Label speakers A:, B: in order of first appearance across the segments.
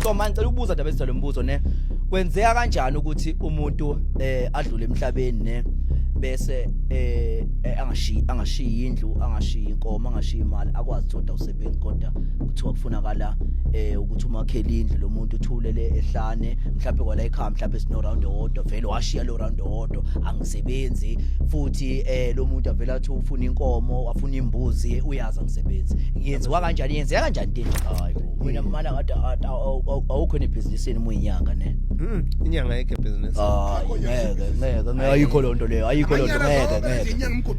A: So manje ngicela ukubuza ndaba ezitha lombuzo ne. Kwenzeka kanjani ukuthi umuntu adlule emhlabeni ne bese angashiyi indlu, angashiyi inkomo, angashiyi imali, akwazi ukuthi awusebenzi, kodwa kuthiwa kufunakala ukuthi umakhele indlu lo muntu uthulele ehlane, mhlawumbe kwala ekhaya, mhlawumbe sino round owodwa, vele washiya lo round owodwa, angisebenzi futhi. Lo muntu avela athi ufuna inkomo, afuna imbuzi, uyazi angisebenzi. Yenziwa kanjani? Yenzeka kanjani into? Hayi bo, mina mana ngathi awukho nebhizinisini uma uyinyanga ne.
B: Inyanga ayikho ebhizinisi.
A: Hayi, ngeke, ngeke, ngeke, ayikho lonto leyo, ayikho lonto, ngeke, ngeke,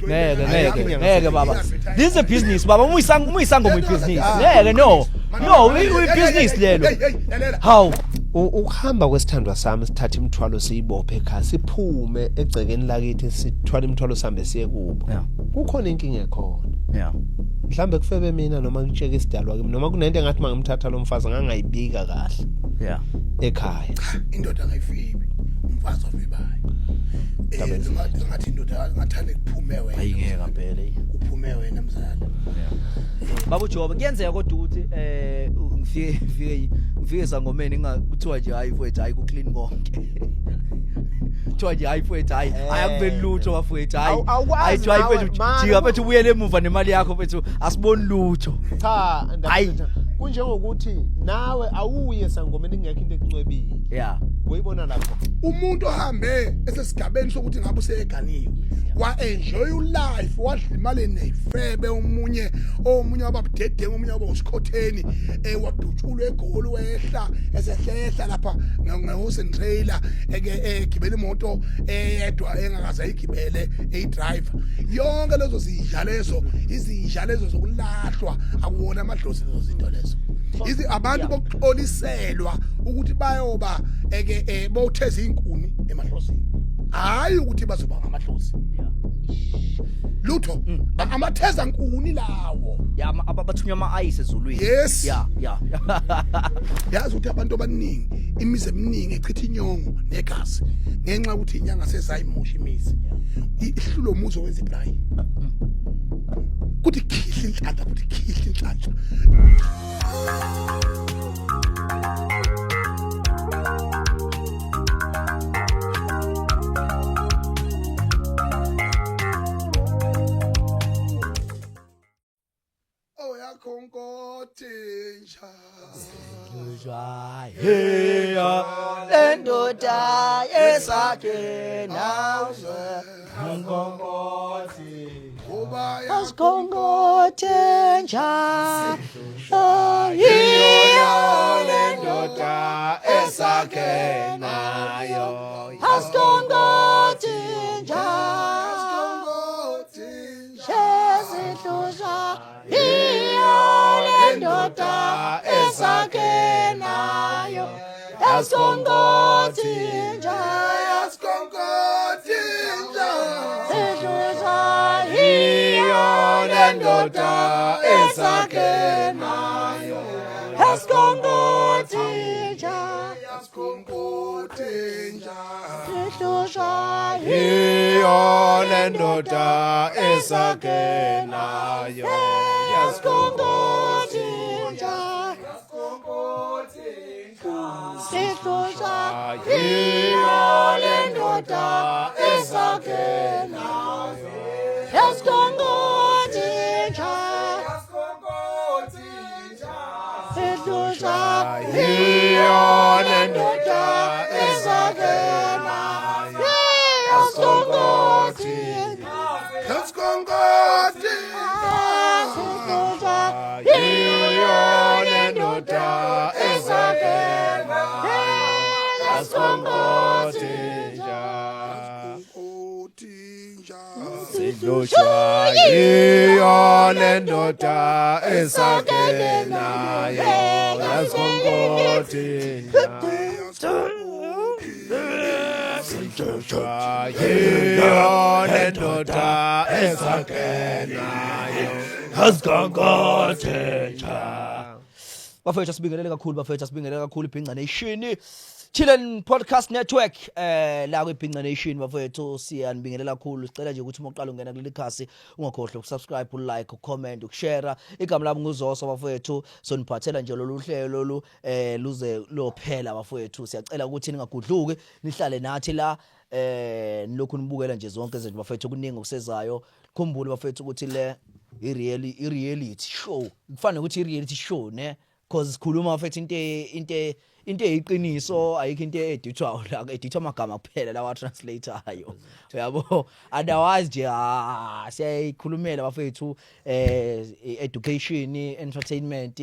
A: ngeke, ngeke, ngeke baba. This is a business baba. Uma uyisangoma ibhizinisi, ngeke, no, no, uyibusiness lelo. Hawu.
B: Ukuhamba kwesithandwa sami, sithatha imithwalo siyibophe ekhaya, siphume egcekeni lakithi, sithwala imithwalo sihambe siye kubo. Kukhona inkinga ekhona. Mhlambe kufebe mina noma ngitsheke isidalwa kimi noma kunento engathi mangimthatha lo mfazi ngangayibika kahle ekhaya.
C: Indoda angayifibi, umfazi ofebayo. Ngathi indoda ngathanda kuphume wena.
A: Ayingeke ngempela.
C: Kuphume wena mzala.
A: Baba uJobe, kuyenzeka kodwa ukuthi ngifike sangomeni kuthiwa nje hayi mfowethu, hayi ku clean konke, kuthiwa nje hayi mfowethu, hayi ayakuveli lutho bafowethu, hayi.
B: Awukwazi
A: Hayi, hayi
B: nawe,
A: mfowethu,
B: man,
A: jika mfowethu, ubuyele emuva nemali yakho mfowethu, asiboni lutho.
B: Cha.
A: Hayi.
B: Ndabezitha, kunjengokuthi nawe awuye sangomeni kungekho into ekuncwebile. Uyibona lapho.
C: Umuntu ohambe esesigabeni sokuthi ngabe useyeganiwe, wa-enjoy ulife, wadla imali neyifebe, omunye wababudedengu, omunye waba usikhotheni, wadutshulwa eGoli, wehla esehlehla lapha nge-horse and trailer, eke egibela imoto eyedwa engakaze ayigibele eyi-driver. Yonke lezo zinja lezo, izinja lezo zokulahlwa, akuwona amadlozi lezo zinto lezo. Abantu bokuxoliselwa ukuthi bayoba eke bowutheza inkuni emadlozini, hayi ukuthi bazoba ngamadlozi lutho. Amatheza nkuni lawo.
A: Ya, abathunywa ama-ayisi ezulwini.
C: Yes.
A: ya.
C: Yazi ukuthi abantu abaningi, imizi eminingi echitha inyongo negazi ngenxa yokuthi inyanga sezayimosha imizi. Ihlulo umuzi owenza ibrayi kuthi khihla inhlanhla, kuthi khihla inhlanhla. Oh yakhonkothi nja.
A: Heya lendoda esakhe nawe.
C: Uba.
A: Asikhongothe nja yiyo
B: lendoda esakhe nayo.
A: Asikhongothe nja.
C: Yakhonkothi nja.
A: Shezihlusha yiyo lendoda esakhe nayo. Asikhongothe nja.
C: Yakhonkothi nja.
A: Sihlusha yiyo lendoda esakhe nayo. Asikhongothe nja.
C: Yakhonkothi nja.
A: Sihlusha
B: Iyo lendoda esakhe nayo.
A: Asikhongothe nja. Sihlusha yiyo lendoda esakhe nayo. Asikhongothe nja. Sihlusha
B: Iyo
A: lendoda esakhe nayo. Asikhongothe.
C: Yakhonkothi.
A: Sihlusha
B: Iyo lendoda esakhe nayo. Asikhongothe nja.
C: Yakhonkothi nja.
B: Sidlushwa yiyo lendoda esakhe nayo. Asikhongothe nja. Sidlushwa yiyo lendoda esakhe nayo. Asikhongothe nja.
A: Bafethu, asibingelele kakhulu, bafethu, asibingelele kakhulu iBhinca Nation. Chillen Podcast Network la kwiBhinca Nation bafowethu, siyanibingelela kakhulu. Sicela nje ukuthi uma uqala ungena kuleli khasi ungakhohlwa ukusubscribe, ulike, ucomment, ukushare. Igama lami nguZoso bafowethu, soniphathela nje lolu hlelo lolu luze lophela bafowethu. Siyacela ukuthi ningagudluki, nihlale nathi la, nilokhu nibukela nje zonke izinto bafowethu, kuningi okusezayo. Khumbule bafowethu ukuthi le i-reality show, kufana nokuthi i-reality show ne, cause sikhuluma bafethu into eyiqiniso, ayikho into edithwayo la, edithwa amagama kuphela lawa translator-ayo, uyabo. Otherwise nje, ah, siyayikhulumela bafethu, education, entertainment,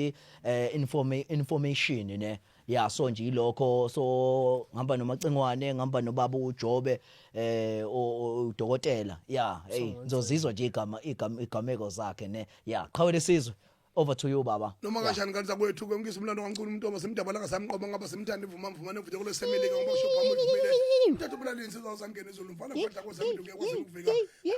A: information ne. Ya, so nje ilokho. So ngihamba noMacingwane, ngihamba nobaba uJobe, udokotela. Ya, hey, ngizozizwa nje igama igama igameko zakhe ne. Ya, qhawe lesizwe, over to you, baba.
C: Noma kanjani kanti zakwethu ke, ngizwe umlando kancane, umuntu oba semdaba la ngasamqoba ngaba semthanda ivuma mvumane mvuthe kule semelika ngoba kusho phambili uvumile umthetho bulala insizwa zangena izulu mfana kwandla kwezemntu kuyakwazi ukuvika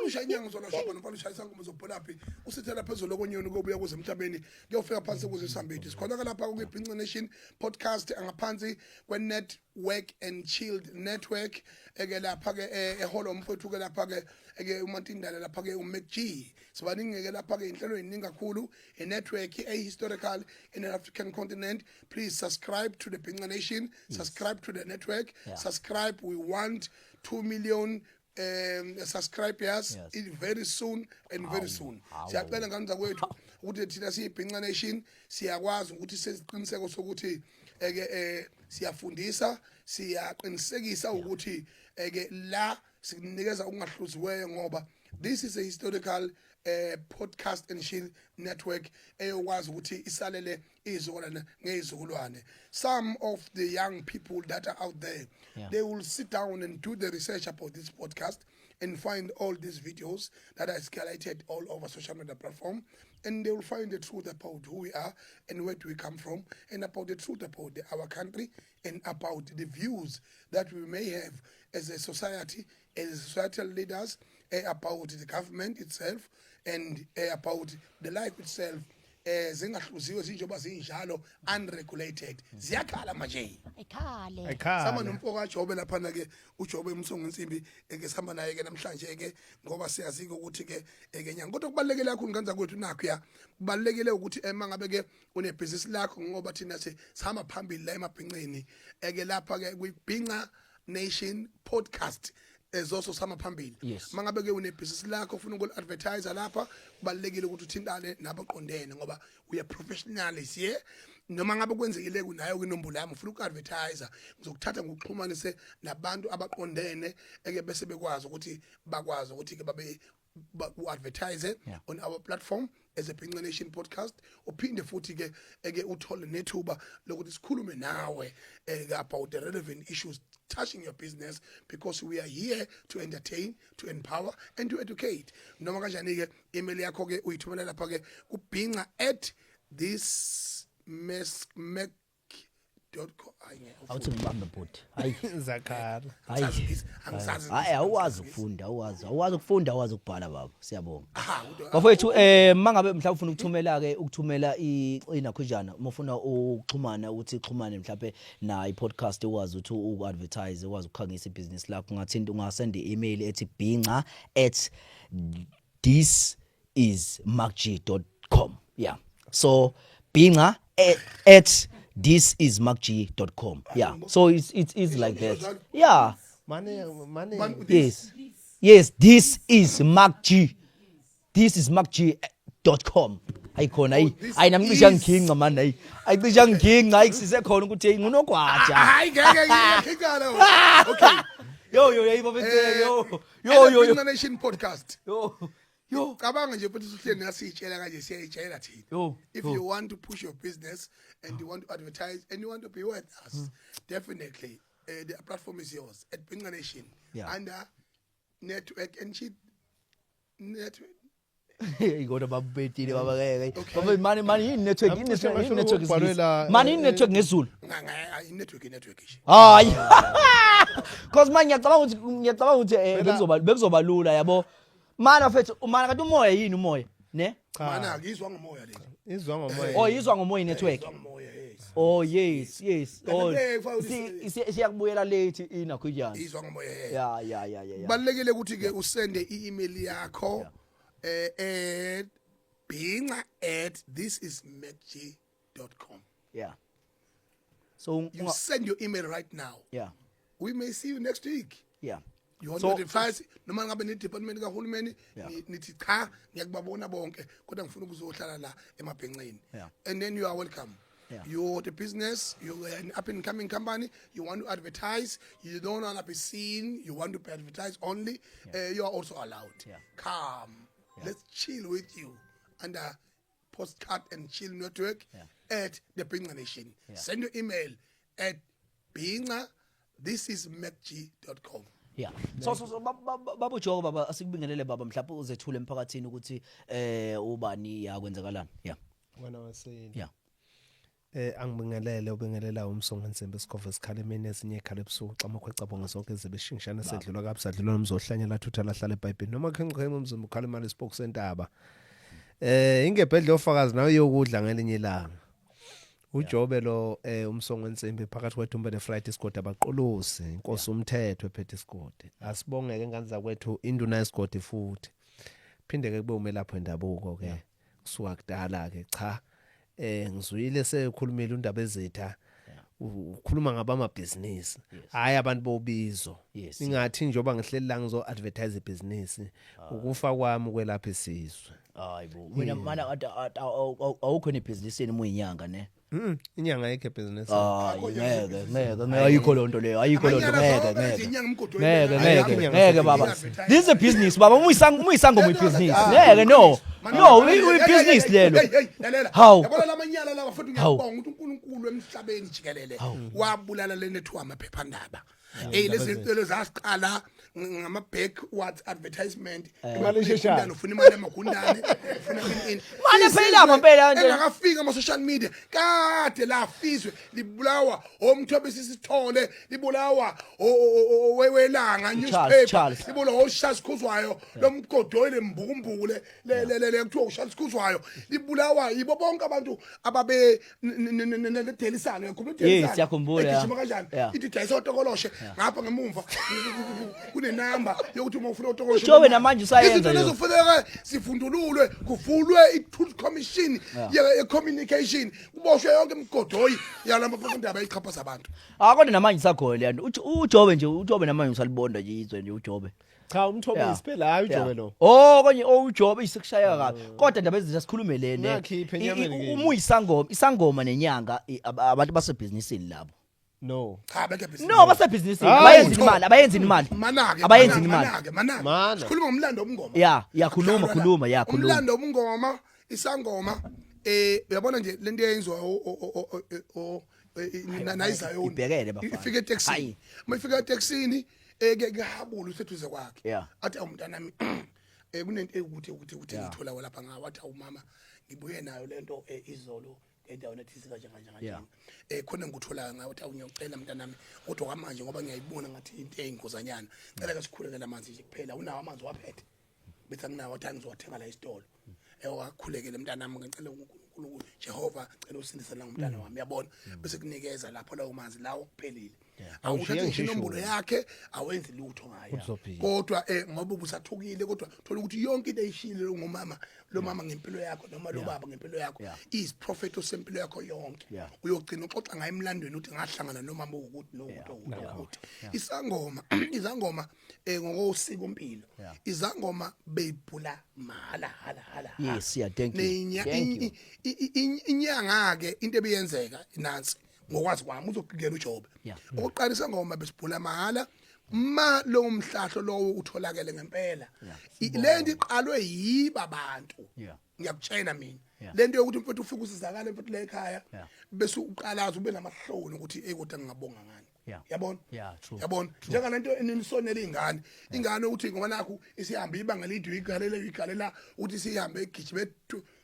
C: ushaya inyanga zola shobha nomfana ushaya isangumo zobholaphi usithela phezulu okonyoni kobuya kuze emhlabeni kuyofika phansi kuze isambethu. Sikhona ke lapha kwi-Bhinca Nation Podcast ngaphansi kwe-Network and Chilled Network eke lapha ke eholo umfowethu ke lapha ke eke uMantindane lapha ke uMac G. Sibaningi ke lapha ke, inhlelo eziningi kakhulu, i-network a-historical in the African continent. Please subscribe to the Bhinca Nation, subscribe to the network. Subscribe. We want 2 million subscribers very soon and very soon. Siyacela ngane zakwethu ukuthi thina siyiBhinca Nation siyakwazi ukuthi sesiqiniseko sokuthi eke siyafundisa, siyaqinisekisa ukuthi eke la sikunikeza okungahluziweyo ngoba this is a historical podcast and chill network eyokwazi ukuthi isalele izizukulwane ngezizukulwane. Some of the young people that are out there, they will sit down and do the research about this podcast and find all these videos that are escalated all over social media platform, and they will find the truth about who we are and where do we come from and about the truth about our country and about the views that we may have as a society, as societal leaders, about the government itself and about the life itself. Zingahluziwe, zinjengoba zinjalo, unregulated, ziyakhala manje.
D: Ayikhale.
C: Sama
B: Ayikhale.
C: Nomfo kaJobe laphana ke, uJobe umsongo insimbi eke sihamba naye ke namhlanje ke ngoba siyazi-ke ukuthi ke eke nyanga, kodwa kubalulekile kakhulu ngenza kwethu nakho ya, kubalulekile ukuthi ema ngabe ke unebhizinisi lakho ngoba thina sihamba phambili la emabhinceni eke lapha ke kwiBhinca Nation Podcast ezoso sama phambili. Mangabe ke unebhizinisi lakho ufuna ukul-advertise lapha, kubalulekile ukuthi uthintane nabaqondene ngoba we are professionals here. Noma ngabe kwenzekile kunayo kwinombolo yami ufuna uku-advertise, ngizokuthatha ngokuxhumanise nabantu abaqondene eke bese bekwazi ukuthi bakwazi ukuthi ke babe ku-advertise on our platform as a Bhinca Nation Podcast. Uphinde futhi ke eke uthole nethuba lokuthi sikhulume nawe about the relevant issues touching your business, because we are here to entertain, to empower and to educate. Noma kanjani ke email yakho ke uyithumela lapha ke kubhinca@this mac .com.
A: Awuthi ngibambe, bhuti, hayi.
B: Zakhala.
A: Hayi.
C: Angisazi.
A: Hayi, awukwazi ukufunda, awukwazi, awukwazi ukufunda, awukwazi ukubhala, baba. Siyabonga.
C: Aha, kodwa-
A: Bafowethu, mangabe mhlawumbe ufuna ukuthumela ke, ukuthumela inakhujana, uma ufuna ukuxhumana, ukuthi ixhumane mhlawumbe na i-podcast, ukwazi ukuthi uku-advertise, ukwazi ukukhangisa ibhizinisi lakho, ungathinta, ungasenda i-email ethi bhinca@thisismacg.com. Yeah, so bhinca@thisismacg.com. Yeah, so it's easy like that, yeah.
B: Mane mane.
A: Yes, this is Mark G, this is markg.com. Ayikhona, ayi.
C: This
A: Ayi, namcisha nginginqa mani, ayi, ayicisha nginginqa, ayikusize khona ukuthi hey, ngunogwaja.
C: Hayi, ngeke ngiyakhiqala. Okay.
A: Yo yo, yayi bafethu, yo yo yo yo.
C: Bhinca Nation Podcast.
A: Yo yo.
C: Cabanga nje futhi uhleli nasiyitshela kanje, siyayitshela thina.
A: Yo,
C: If
A: yo.
C: you want to push your business and you want to advertise and you want to be with us, definitely the platform is yours at Bhinca Nation under Network and Chill Network.
A: Kodwa babetile baba, ngeke.
C: Okay.
A: Baba, mani mani, yini network, yini
B: Amcishe
A: network, yini
B: basho
A: network
B: ukubhalwe
A: isiNgisi?
B: la,
A: Mani, yini network ngesiZulu?
C: Inetwork nje.
A: Hayi, cause manje ngiyacabanga ukuthi bekuzoba lula, yabo. Mana mfethu, mana, kanti umoya yini umoya? Ne?
C: Mana akizwa ngomoya leli.
B: Izwa ngomoya.
A: Oh, izwa ngomoya network.
C: Izwa ngomoya, yes.
A: Oh yes. Oh.
C: Kanti, ufake
A: Siyakubuyela late inakhujana.
C: Izwa ngomoya, yes.
A: Ya.
C: Kubalekile ukuthi ke usende i-email yakho @bhinca@thisismacg.com.
A: Yeah. So
C: You send your email right now. We may see you next week. You want to advise noma ngabe ni department kahulumeni nithi cha ngiyakubabona bonke kodwa ngifuna ukuzohlala la emabhenqeni. And then you are welcome. You're the business, you're an up and coming company, you want to advertise, you don't want to be seen, you want to be advertised only, you are also allowed. Come, let's chill with you under Postcard and Chill Network at the Bhinca Nation. Send your email at bhinca thisismacg.com.
A: Yeah. So baba uJoko, baba, asikubingelele baba, mhlawumbe uzethule emphakathini ukuthi ubani, yakwenzakalani. Yeah.
B: Wena wasini.
A: Yeah.
B: Angibingelele ubingelela umsongo nsimbi esikhova esikhala emini ezinye ekhala ebusuku xa amakhweca bonke zonke zibeshingishana sedlulwa kabusadlulwa nomzohlanya lathutha lahlala eBhayibhelini noma khenqe umzimba ukhala imali ispoke sentaba. Ingebhedle ofakazi nawe yokudla ngelinye ilanga. uJobe lo umsongo wensimbi phakathi kwethumba neFriday isigodi abaqulusi inkosi umthetho ephethe isigodi. Asibongeke ngane zakwethu induna yesigodi futhi. Phinde ke kube umelaphi wendabuko ke kusuka kudala ke cha. Ngizwile sekhulumile undaba ezitha ukhuluma ngabamabhizinisi hayi abantu bobizo. Ingathi njengoba ngihleli la ngizo advertise ibhizinisi ukufa kwami kwelapha isizwe.
A: Hayibo wena mana awukho nebhizinisini muyinyanga ne?
B: Inyanga ayikho ebhizinisi.
A: Ngeke ayikho lonto leyo, ayikho lonto, ngeke baba. This is a business baba, umuyisangoma ibhizinisi. Ngeke no. No, uyibusiness lelo.
C: Hawu. Yabona lamanyala lawa futhi ngiyabonga ukuthi uNkulunkulu emhlabeni jikelele wabulala le nethiwa amaphephandaba. Lezi zinto zasiqala ngama backwards advertisement.
B: Imali esheshayo.
C: Ufuna imali emagundane, ufuna ini.
A: Manje phela ngempela nje.
C: Engakafika ama social media kade lafizwe libulawa omthobisi sithole libulawa owelanga newspaper libulawa oShasi Khuzwayo lomgodoyi lembukumbuku le le kuthiwa uShasi Khuzwayo libulawa yibo bonke abantu ababe nedelisana uyakhumbula
A: udelisana? Yes, siyakhumbula.
C: Egijima kanjani ithi dayisa otokoloshe ngapha ngemumva kunenamba yokuthi uma ufuna otokoloshe
A: uJobe namanje usayenza
C: izinto lezo kufanele sifundululwe kuvulwe i-Truth Commission ye communication kuboshwe yonke imigodoyi yalama phephandaba ichaphaza abantu.
A: Kodwa namanje sakhona le nto uJobe nje uJobe namanje usalibonda nje izwe nje uJobe.
B: Cha umthobisi phela hayi uJobe lo.
A: Oh konye uJobe isekushayeka kabi. Kodwa indaba ezintsha sikhulume le ne. Uma uyisangoma, isangoma nenyanga abantu basebhizinisini labo.
B: No.
C: Cha beke business.
A: No basebhizinisini abayenzi imali, abayenzi imali.
C: Manake
A: abayenzi imali.
C: Manake. Sikhuluma ngomlando wobungoma.
A: Yeah, yakhuluma khuluma yakhuluma.
C: Umlando wobungoma, isangoma uyabona nje lento eyenziwa nayizayoni.
A: Ibhekele bafana.
C: Ifike eTaxini. Uma ifika eTaxini ke kuhabula useduze kwakhe. Athi awumntanami kunento ekuthi ukuthi ukuthi ngithola lapha ngawo athi awumama ngibuye nayo lento izolo endaweni ethize kanje kanje kanje. Khona ngikuthola ngawo athi awungiyocela mntanami kodwa kwamanje ngoba ngiyayibona ngathi into eyingozanyana. Cela ke sikhuleke lamanzi nje kuphela unawo amanzi waphethe. Bethi anginawo athi angizowathenga la esitolo. Wakhulekele mntanami ngicela uNkulunkulu Jehova cela usindise la ngumntana wami yabona bese kunikeza lapho lawo manzi lawo kuphelile. Awuthathe inombolo yakhe awenzi lutho ngayo kodwa ngoba ubusathukile kodwa thola ukuthi yonke into eyishilo ngomama lo mama ngempilo yakho noma lo baba ngempilo yakho isiprofeto sempilo yakho yonke uyogcina uxoxa ngayo emlandweni ukuthi ngahlangana nomama ukuthi nokuthi ukuthi isangoma izangoma ngokosiko impilo izangoma beyibhula mahala hala hala.
A: Yes, yeah, thank you.
C: Inyanga ke into ebiyenzeka nansi ngokwazi kwami uzokugela uJobe. Okokuqala isangoma besibhula mahala ma lo mhlahlo lowo utholakele ngempela. Lento iqalwe yiba abantu. Ngiyakutshela mina. Lento yokuthi mfethu ufike usizakale mfethu la ekhaya bese uqalaza ube namahloni ukuthi hey kodwa ngingabonga ngani. Yabona? Yabona? Njengalento eninisonela ingane. Ingane ukuthi ngoba nakho isihambe ibanga elide uyigalela uyigalela ukuthi sihambe egijime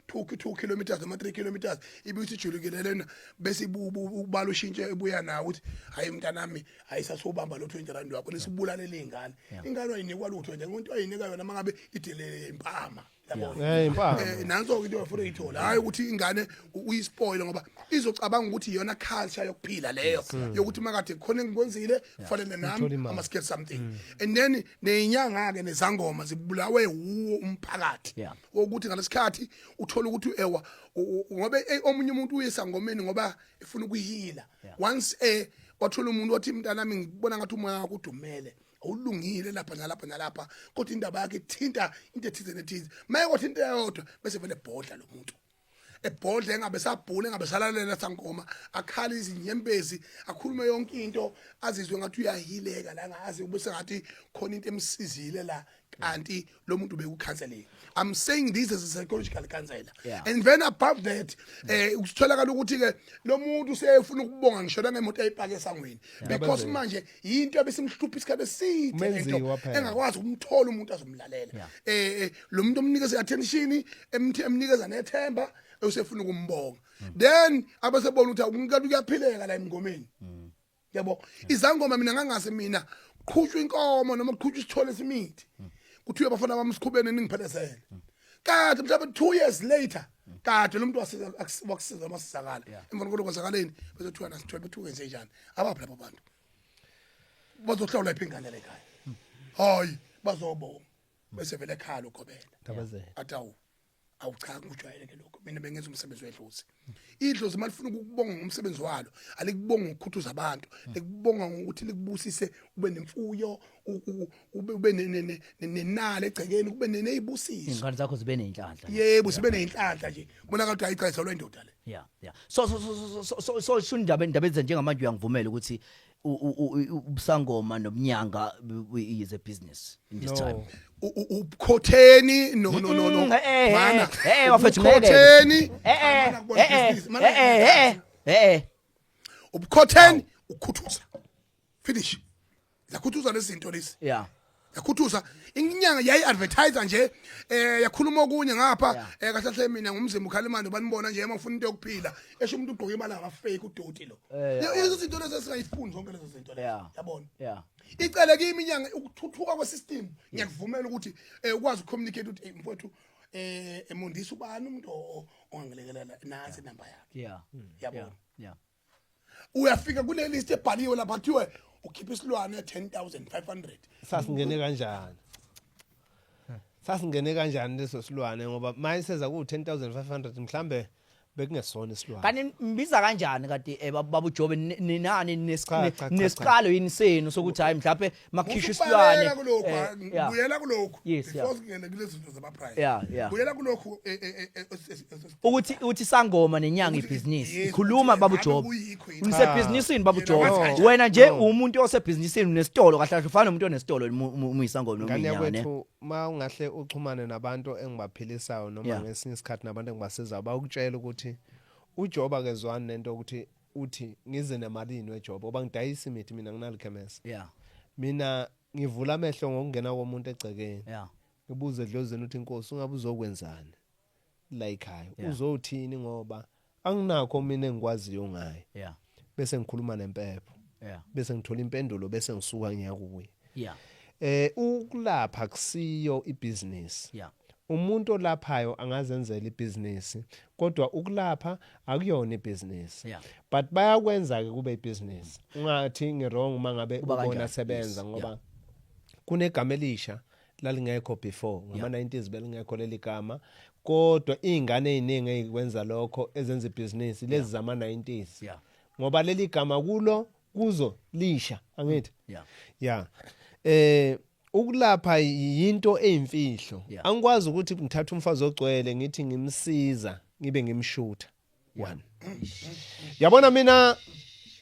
C: 2 kilometers noma 3 kilometers ibe isijulukile lena bese ubala ushintshe ebuya nawo ukuthi hayi mntanami ayisasobamba lo 20 rand wakho lesibulalela ingane. Ingane ayinikwa lutho nje umuntu ayinika yona mangabe idelele impama. Yabona?
B: Impama.
C: Nanso ke into ofuna uyithola, hayi ukuthi ingane uyispoil, ngoba izocabanga ukuthi iyona culture yokuphila leyo, yokuthi makade khona engikwenzile kufanele nami
B: Uthole imali.
C: I must get something. And then nezinyanga ke nezangoma zibulawe wuwo umphakathi wokuthi ngalesikhathi uthola ukuthi ewa ngoba omunye umuntu uyesangomeni ngoba efuna ukuheala. Once wathola umuntu wathi, "Mntanami, ngibona ngathi umoya wakho udumele, awulungile lapha nalapha nalapha," kodwa indaba yakhe ithinta into ethize nethize. Maye kodwa into eyodwa bese vele ebhodla lo muntu, ebhodla, engabe sabhula, engabe salalela sangoma, akhala izinyembezi, akhulume yonke into, azizwe ngathi uyahileka la, ngazi ubese ngathi khona into emsizile la, kanti lo muntu beku-counseling. I'm saying this as a psychological counselor. And then above that, ukutholakala ukuthi ke lo muntu usefuna ukubonga ngisho ngemoto ayipake esangweni, because manje yinto abesimhlupha isikhathi eside
B: Umenziwa
C: lento,
B: phela.
C: engakwazi ukumthola umuntu azomlalela. Lo muntu omnikeza attention, emnikeza nethemba, usefuna ukumbonga. Then abasebona ukuthi akunkalo kuyaphileka la emngomeni, yabo. Izangoma, mina ngangase mina qhutshwa inkomo noma kuqhutshwa isithole simithi, kuthiwe, "Bafana bami, sikhubene, ningiphelezele." Kade mhlawumbe 2 years later, kade lo muntu wasiza, wakusiza masizakala emva koloko kwenzakaleni, bese kuthiwa nasithole, bethi wenze njani? Abaphi labo bantu bazohlawula iphi ingane le ekhaya? Hayi, bazobonga, bese vele ekhala ugobela.
B: Thabazela.
C: Athi, "Awu, awu, cha, ngujwayeleke lokho, mina bengenza umsebenzi wedlozi." Idlozi malifuna ukukubonga ngomsebenzi walo, alikubonga ngokukhuthuza abantu, likubonga ngokuthi likubusise, ube nemfuyo, ube nenali egcekeni, kube nezibusiso.
A: Ingane zakho zibe nenhlanhla.
C: Yebo, sibe nenhlanhla nje, kubonakala ukuthi hayi cha, izalwa indoda le.
A: Yeah, so so indaba ezenje njengamanje, uyangivumela ukuthi ubusangoma nobunyanga is a business in this
B: No.
A: time?
C: Ubukhotheni, no, no, no.
A: Mana. Bafethu, ngeke.
C: Ubukhotheni. Mana, kubona business. Mana, ubukhotheni ukukhuthuza, finish, yakhuthuza lezi zinto lezi. Yakhuthuza inyanga, yayi advertiser nje, yakhuluma okunye ngapha. Kahle kahle mina ngumzimba ukhalimani, banibona nje uma ufuna into yokuphila, esho umuntu ugqoka imali ngama fake, udoti lo. Lezo zinto lezo singayifuni zonke lezo zinto lezo. Yabona? Icele kimi inyanga ukuthuthuka kwesystem, ngiyakuvumela ukuthi ukwazi ukucommunicate ukuthi, "Hey mfowethu, emondisa ubani umuntu ongangilekelela, nansi inamba yakhe." Yabona? Uyafika kule list ebhaliwe lapha, kuthiwe ukhipha isilwane 10,500.
B: Sasingene kanjani? Sasingene kanjani leso silwane? Ngoba mayiseza ku 10,500, mhlambe bekungesona isilwane.
A: Kanti mbiza kanjani kanti, baba uJobe, ninani
B: Cha, cha, cha,
A: nesiqalo yini senu sokuthi hayi, mhlawumbe makhishwa isilwane?
C: Buyela kulokhu. Buyela kulokhu before singene kulezi zinto zama-price. Buyela kulokhu
A: Ukuthi sangoma nenyanga ibhizinisi. Ikhuluma,
C: ukuthi
A: baba
C: ngabe
A: uJobe.
C: kuyikho yini.
A: Unisebhizinisini, baba
C: Yena
A: uJobe.
C: wathi kanjani?
A: Wena nje
B: No.
A: umuntu osebhizinisini, unesitolo kahle kahle, ufana nomuntu onesitolo uma uyisangoma noma
B: Ngane
A: inyanga, ne?
B: yakwethu, ma ungahle uxhumane nabantu engibaphilisayo noma ngesinye isikhathi nabantu engibasizayo, bayokutshela ukuthi uJoba kezwani nento ukuthi uthi ngize nemalini weJoba, ngoba ngidayisa imithi mina, nginalikhemesi. Mina ngivula amehlo ngokungena komuntu egcekeni, ngibuze edlozini ukuthi, "Inkosi, ungabe uzokwenzani la ekhaya? Uzothini? Ngoba anginakho mina engikwaziyo ngaye." Bese ngikhuluma nempepho, bese ngithola impendulo, bese ngisuka ngiya kuye. Ukulapha kusiyo ibusiness. Umuntu olaphayo angazenzela ibusiness, kodwa ukulapha akuyona ibusiness. But bayakwenza ke kube ibusiness. Ungathi ngi-wrong uma ngabe
A: Kuba
B: ubona
A: kanjani?
B: sebenza, ngoba kunegama elisha lalingekho before ngama 90s, belingekho leli gama, kodwa izingane eziningi ezikwenza lokho, ezenza ibusiness lezi zama 90s, ngoba leli gama kulo kuzo lisha, angithi?
A: Yeah.
B: Yeah, ukulapha yinto eyimfihlo. Angikwazi ukuthi ngithathe umfazi ogcwele ngithi ngimsiza, ngibe ngimshutha one, yabona? Mina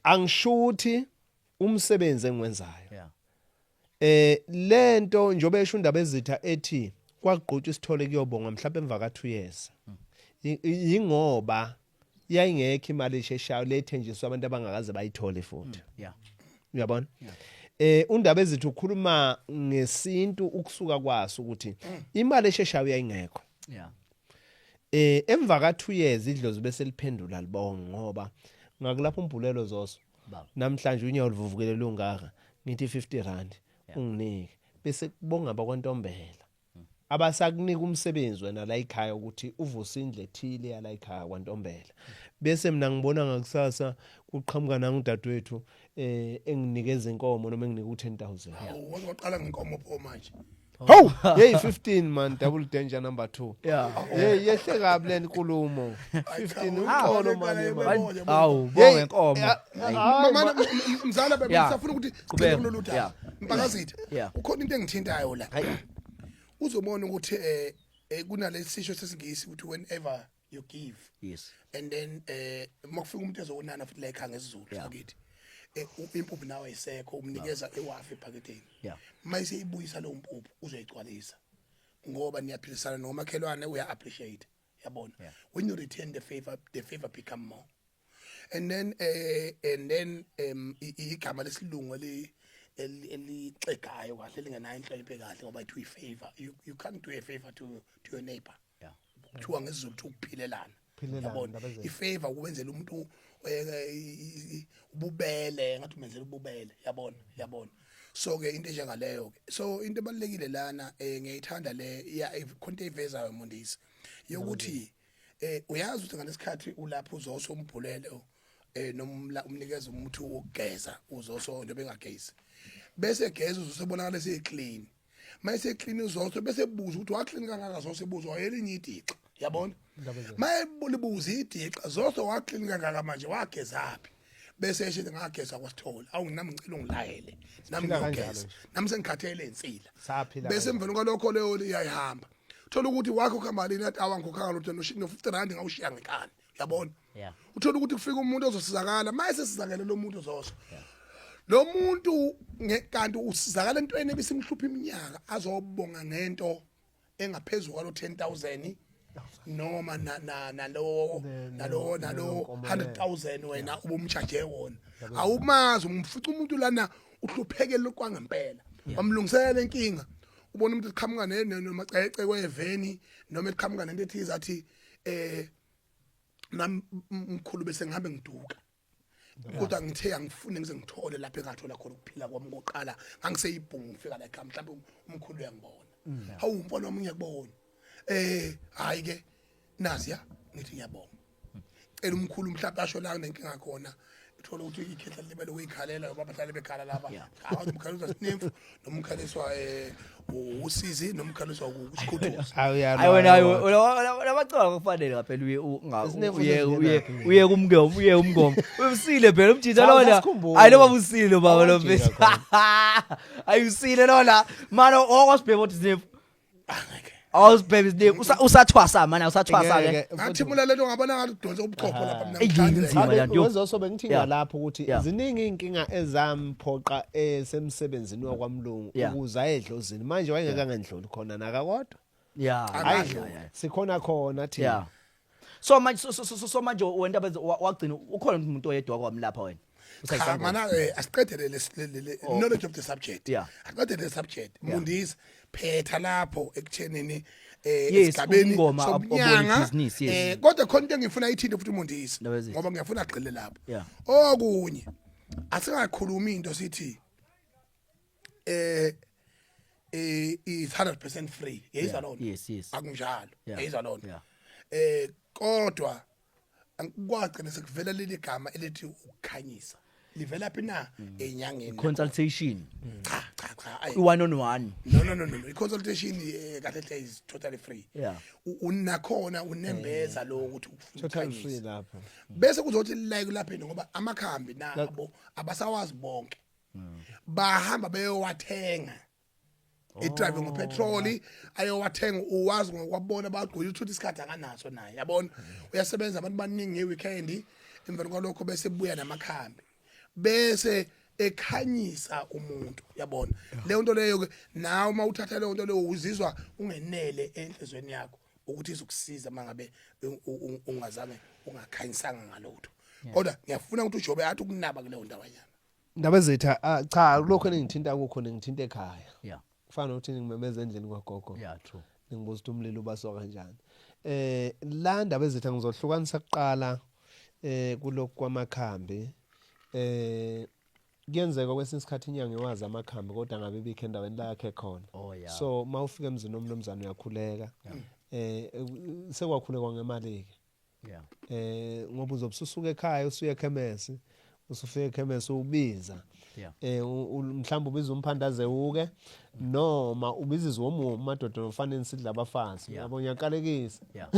B: angishuthi umsebenzi engiwenzayo. Lento njobe esho indaba ezitha ethi kwagqutshwa isithole kuyobonga mhlawumbe emva ka 2 years, yingoba yayingekho imali esheshayo lethenjiswa abantu abangakaze bayithole futhi. Uyabona, undaba ezithi ukhuluma ngesintu ukusuka kwaso ukuthi imali esheshayo yayingekho. Emva ka 2 years idlozi bese liphendula libonga, ngoba ngakulapha umbhulelo zoso.
A: Baba.
B: Namhlanje unyawo livuvukele lungaka, ngithi 50 rand unginike, bese kubonga bakwantombela. Abasakunika umsebenzi wena la ekhaya ukuthi uvuse indlu ethile yala ekhaya kwaNtombela. Bese mina ngibona ngakusasa kuqhamuka nangudadewethu enginikeza inkomo noma enginika u10000.
C: Hawu, waze waqala ngenkomo pho manje.
B: Hawu, hey 15 man, double danger number 2.
A: Yeah.
B: Hey, yehle kabi le nkulumo. 15 uxolo mali man.
A: Hawu, bonge inkomo.
C: Mama mzala, bebesafuna ukuthi
A: Qhubeka.
C: sigcine kulolu daba. Mpakazitha. Kukhona into engithintayo la. Uzobona ukuthi kunalesisho sesingisi ukuthi whenever you give and then makufika umuntu ezokunana futhi la ekhaya ngesiZulu sakithi, impuphu nawe ayisekho, umnikeza ewafi ephaketheni. Mayise ibuyisa lo mpuphu, uzoyigcwalisa ngoba niyaphilisana nomakhelwane, uya appreciate, yabona. When you return the favor, the favor become more. And then igama lesilungu elixegayo kahle, lingenayo inhlonipho kahle, ngoba ithi favor, you can't do a favor to your neighbor. Kuthiwa ngesiZulu kuthiwa ukuphilelana.
B: Philelana,
C: Yabona.
B: ndaba zenu.
C: Ifavor ukwenzela umuntu ububele, ngathi umenzela ububele, yabona, yabona. So ke into enjengaleyo ke, so into ebalekile lana, ngiyayithanda le ya khonto eyivezayo Mondisi, yokuthi uyazi ukuthi ngalesikhathi ulapho uzoso umbhulelo noma umnikeza umuthi wokugeza uzoso nje bengagezi, bese egeza uzosebonakala eseclean. Mayese clean uzoso, bese buza ukuthi waclean kangaka zoso, ebuzwa wayelinye idixa, yabona. Mayebulibuza idixa zoso, waclean kangaka manje, wagezaphi? Bese esho, ngageza kwasithola. Awu, nami ngicela ungilayele nami
B: Siphila kanjalo
C: ngiyogeza
B: nje.
C: Nami sengikhathele insila.
B: Saphila
C: Bese
B: kanjalo.
C: emveni kwalokho leyo iyayihamba, uthola ukuthi wakho khamalini, athi awa ngikhokhanga lutho, no 50 rand ngawushiya ngenkani, yabona. Uthola ukuthi kufika umuntu ozosizakala, mayese sizakele lo muntu zoso, lo muntu kanti usizakala entweni ebisimhlupha iminyaka, azobonga ngento engaphezulu kwalo 10000 noma na na nalo nalo
B: nkomo leyo.
C: 100000 wena ubumcharge wona. Awumazi, umfica umuntu lana uhluphekele kwangempela, wamlungisela inkinga. Ubona umuntu eqhamuka nomacece kweveni noma eqhamuka nento ethize, athi nami mkhulu bese ngihambe ngiduka, kodwa ngithe angifune ngize ngithole lapho engathola khona ukuphila kwami koqala, ngangiseyibhungu, ngifika la ekhaya, mhlawumbe umkhulu uyangibona. Hawu mfana wami, ngiyakubona. Hayi ke naziya, ngithi ngiyabonga, cela umkhulu mhlawumbe asho la kunenkinga khona. Uthola ukuthi ikhehla libele ukuyikhalela ngoba abahlali bekhala lapha. Hawu, umkhaliswa sinemfu noma umkhaliswa usizi noma umkhaliswa usikhuthuza.
A: Hayi wena, hayi wena, labacala kufanele ngaphela uye
B: Isinemfu
A: uye uye
B: sesingenaphi?
A: Uye kumngoma, uye umngoma, usile phela umjita
B: Cha,
A: lona.
B: usasikhumbula.
A: Hayi noma usile baba lo.
B: Awujika
A: Mfethu, ayi usile lona mana, okwasibhema ukuthi sinemfu.
C: Angeke.
A: Awusibhema isinemfu, usathwasa mana, usathwasa ke.
B: Ngeke,
C: Ngathimula lento, ngabona ngathi udonse ubuchopho lapha mina
A: Eyi,
C: ngithanda.
A: inzima le nto.
B: Wezoso, bengithinga lapho ukuthi ziningi iy'nkinga ezamphoqa esemsebenzini wakwamlungu ukuze aye edlozini. Manje wayengeke angendluli khona nakakodwa. Hayi, sikhona khona thina.
A: Yeah, so manje so manje wena benze wagcina ukhona umuntu oyedwa kwamlapha wena?
C: Cha.
A: Usayisangoma.
C: Mana, asiqedele le knowledge of the subject. Asiqedele le subject. Mundisi, phetha lapho ekuthenini esigabeni
A: Umngoma obona
C: sobunyanga.
A: ibhizinisi, yes.
C: Kodwa khona into engifuna ithinte futhi uMundisi
A: Ndaba ezithi.
C: ngoba ngiyafuna agxile lapho. Okunye, asingakhulumi into sithi is 100% free, yeyizwa lona?
A: Yes.
C: Akunjalo. Yeyizwa lona?
A: Yeah.
C: Kodwa kwagcina sekuvela leli gama elithi ukukhanyisa, livela phi na enyangeni?
A: Consultation.
C: Cha, cha, cha, ayi.
A: One on one.
C: No, no, no, no, no. I-consultation kahle hle is totally free. Unakhona unembeza lo ukuthi ufuna
B: Total
C: ukukhanyisa.
B: free lapho.
C: Bese kuzothi like lapha, ngoba amakhambi nabo abasawazi bonke, bahamba beyowathenga, idrive ngopetroli ayowathenga, uwazi ngokwabona bagqoke, uthuthi isikhathi akanaso naye, yabona. Uyasebenza abantu baningi ngeweekend, emveni kwalokho bese buya namakhambi, bese ekhanyisa umuntu, yabona. Leyo nto leyo ke nawe uma uthatha leyo nto leyo, uzizwa ungenele enhlizweni yakho ukuthi izokusiza mangabe ungazange ungakhanyisanga ngalutho. Kodwa ngiyafuna ukuthi uJobe athi ukunaba kuleyo ndawanyana.
B: Ndaba zethu, cha, lokho eningithinta kukho ningithinta ekhaya. Kufana nokuthi ngimemeza endlini kwagogo.
A: yeah true
B: Ningibuza ukuthi umlilo ubaswa kanjani. La ndaba ezethu, ngizohlukanisa kuqala kulokhu kwamakhambi. Kuyenzeka kwesinye isikhathi inyanga iwazi amakhambi kodwa ngabe bikho endaweni la yakhe khona.
A: Oh, yeah.
B: So mawufika emzini womnumzane uyakhuleka. Sekwakhulekwa ngemali ke.
A: Yeah.
B: Ngoba uzobe ususuka ekhaya usuya ekhemesi, usufika ekhemesi ubiza.
A: Yeah.
B: Mhlawumbe ubiza umphandaze uke noma ubiza iziwomuwomu madoda nofanele sidla abafazi.
A: Yeah.
B: Yabo ngiyaqalekisa.
A: Yeah.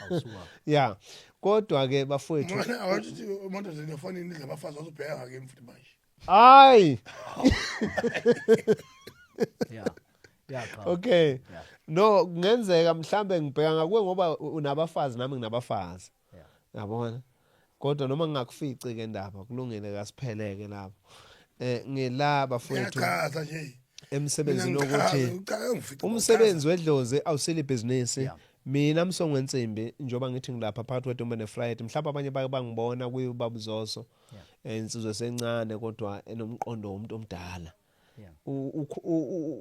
A: Awusuka.
B: Yeah. Kodwa ke bafowethu
C: Mwana awathi umuntu ozofonini idla abafazi wazobheka ngakimi futhi manje.
B: Hayi.
A: Yeah. Yeah, cha.
B: Okay.
A: Yeah.
B: No, kungenzeka mhlambe ngibheka ngakuwe ngoba unabafazi nami nginabafazi.
A: Yeah.
B: Yabona? Kodwa noma ngingakufici ke ndaba kulungile kasipheleke lapho. Ngila bafowethu
C: Ngiyachaza nje.
B: emsebenzini
C: Mina ngichaza,
B: wokuthi
C: ngichaza, ngifice
B: umsebenzi wedlozi awusile ibhizinisi.
A: Yeah.
B: Mina msongwensimbi njoba ngithi ngilapha phakathi kweDumbe neFriday mhlawumbe abanye bake bangibona kuyo babuzoso.
A: Yeah.
B: Insizwe sencane kodwa enomqondo womuntu omdala.
A: Yeah.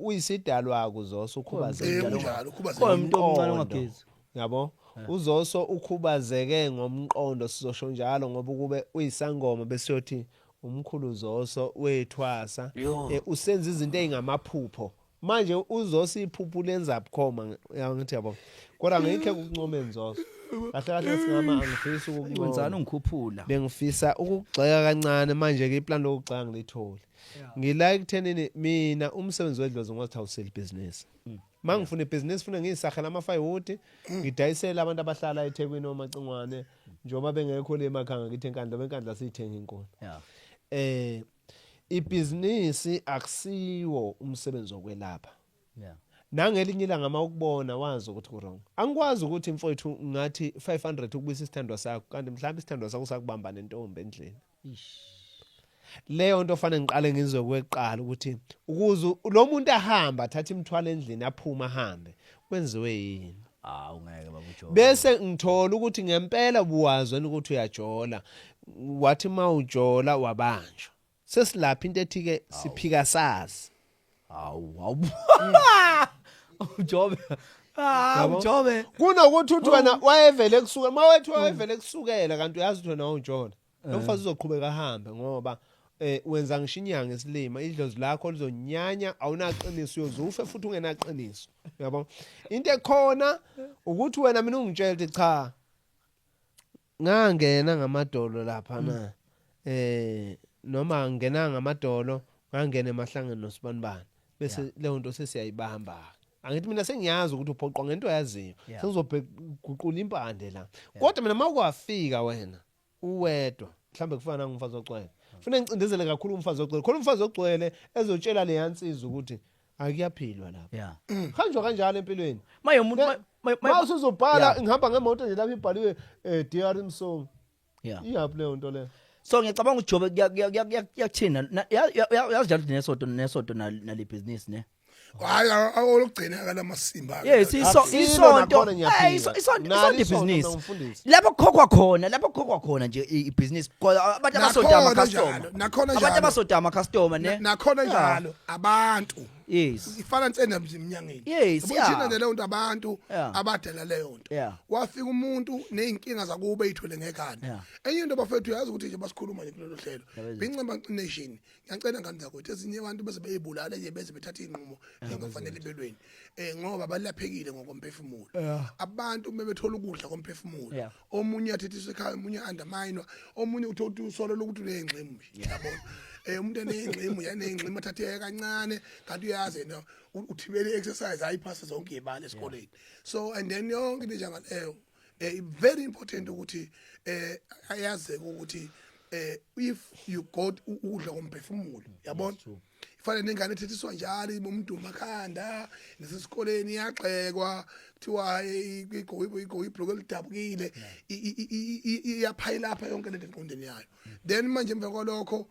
B: Uyisidalwa kuzoso ukhubazeke.
C: Kunjalo, ukhubazeke.
A: Khona umuntu omncane
B: Umqondo.
A: ongagezi.
B: Yabo? Uzoso ukhubazeke ngomqondo sizosho njalo ngoba ukube uyisangoma besiyothi umkhulu Zoso wethwasa
A: Yo.
B: usenza izinto ezingamaphupho. Manje uZoso iphupho lenza bukhoma ngithi yabo. Kodwa ngikhe ukuncomeni Zoso. Kahle kahle singama angifisi ukukuncoma.
A: Wenzani ungikhuphula?
B: Bengifisa ukugxeka kancane manje ke iplan lokugxeka ngilitholi. Ngila ekuthenini mina umsebenzi wedlozi ngothi awuseli business. Mangifuna ibusiness funa ngiyisahela ama firewood ngidayisela abantu abahlala eThekwini omacingwane njengoba bengekho le emakhaya ngithi enkandla benkandla siyithenga inkuni.
A: Yeah.
B: Ibhizinisi akusiwo umsebenzi wokwelapha.
A: Yeah.
B: Nangelinye ilanga mawukubona wazi ukuthi ku wrong. Angikwazi ukuthi mfowethu ngathi 500 ukubuyisa isithandwa sakho kanti mhlawumbe isithandwa sakho sakubamba nentombi endlini.
A: Ish.
B: Leyo nto fanele ngiqale ngizwe kweqala ukuthi ukuze lo muntu ahamba athathe imithwalo endlini aphuma ahambe kwenziwe yini.
A: Ah, ungeke baba uJobe.
B: Bese ngithola ukuthi ngempela ubuwazi wena ukuthi uyajola. Wathi mawujola wabanjwa. Sesilapha into ethi ke siphika sazi.
A: Hawu, hawu. Ujobe. Ah,
B: Yabo?
A: uJobe.
B: Kunokuthi uthi wena wayevele kusuka mawethu wayevele kusukela kanti uyazi ukuthi wena awujola. Lo mfazi uzoqhubeka ahambe ngoba wenza ngisho inyanga esilima idlozi lakho lizonyanya awunaqiniso uyozufe futhi ungenaqiniso. Uyabo? Into ekhona ukuthi wena mina ungitshela ukuthi cha ngangena ngamadolo lapha na noma ngena ngamadolo ngangena emahlangeni nosibanibani bese leyo nto sesiyayibamba. Angithi mina sengiyazi ukuthi uphoqwa ngento oyaziyo.
A: Yeah.
B: Sengizobheguqula impande la. Kodwa mina mawukwafika wena uwedwa mhlambe kufana ngumfazi ogcwele. Funa ngicindezele kakhulu umfazi ogcwele. Khona umfazi ogcwele ezotshela le yansizwa ukuthi akuyaphilwa lapha.
A: Yeah.
B: Hanjwa kanjalo empilweni.
A: Maye umuntu
B: Mawusuzobhala
A: Yeah.
B: ngihamba ngemoto nje lapha ibhaliwe DR Msongi.
A: Yeah.
B: Iyaphi leyo nto leyo?
A: So ngiyacabanga ukuthi Jobe kuyakuthina yazi njalo ukuthi nesonto nale business ne.
C: Hayi olugcina lamasimba.
A: Yes,
B: Akusilo
A: isonto
B: nakhona ngiyaphika.
A: isonto
B: Nalo isonto
A: ibhizinisi.
B: ngumfundisi.
A: Lapho kukhokhwa khona, lapho kukhokhwa khona nje ibhizinisi. Kodwa abantu abasonta
C: Nakhona
A: ama customer.
C: njalo, nakhona
A: Abantu
C: njalo.
A: abasonta ama customer ne.
C: Nakhona
A: Yeah.
C: njalo abantu.
A: Yes.
C: Ifana nsenda emnyangeni.
A: Yes,
C: Yabo,
A: yeah.
C: ithina nje leyo nto abantu
A: Yeah.
C: abadala leyo nto.
A: Yeah.
C: Wafika umuntu nezinkinga zakuba eyithwele ngekhanda.
A: Yeah.
C: Enye into bafethu uyazi ukuthi nje basikhuluma nje kulolu hlelo.
A: Yabezwa.
C: Bincema nation. Ngiyacela ngane zakwethu ezinye abantu bese beyibulala nje bese bethatha inqumo engafanele empilweni. Ngoba balaphekile ngokomphefumulo. Abantu uma bethola ukudla komphefumulo.
A: Yeah.
C: Omunye athethiswe ekhaya, omunye undermine, omunye uthola ukuthi usolo lokuthi uneyingxemu nje. Yabona. Umuntu eneyingxemu, yaneyingxemu athathe kancane kanti uyazi yena uthibele exercise ayiphase zonke izibalo esikoleni. So and then yonke into njengaleyo very important ukuthi ayazeke ukuthi if you got ukudla komphefumulo yabona ifana nengane ethethiswa njalo ibomduma ekhanda nasesikoleni iyagxekwa kuthiwa igqoke ibhluku elidabukile iyaphayila lapha yonke lento engqondweni yayo. Then manje emva kwalokho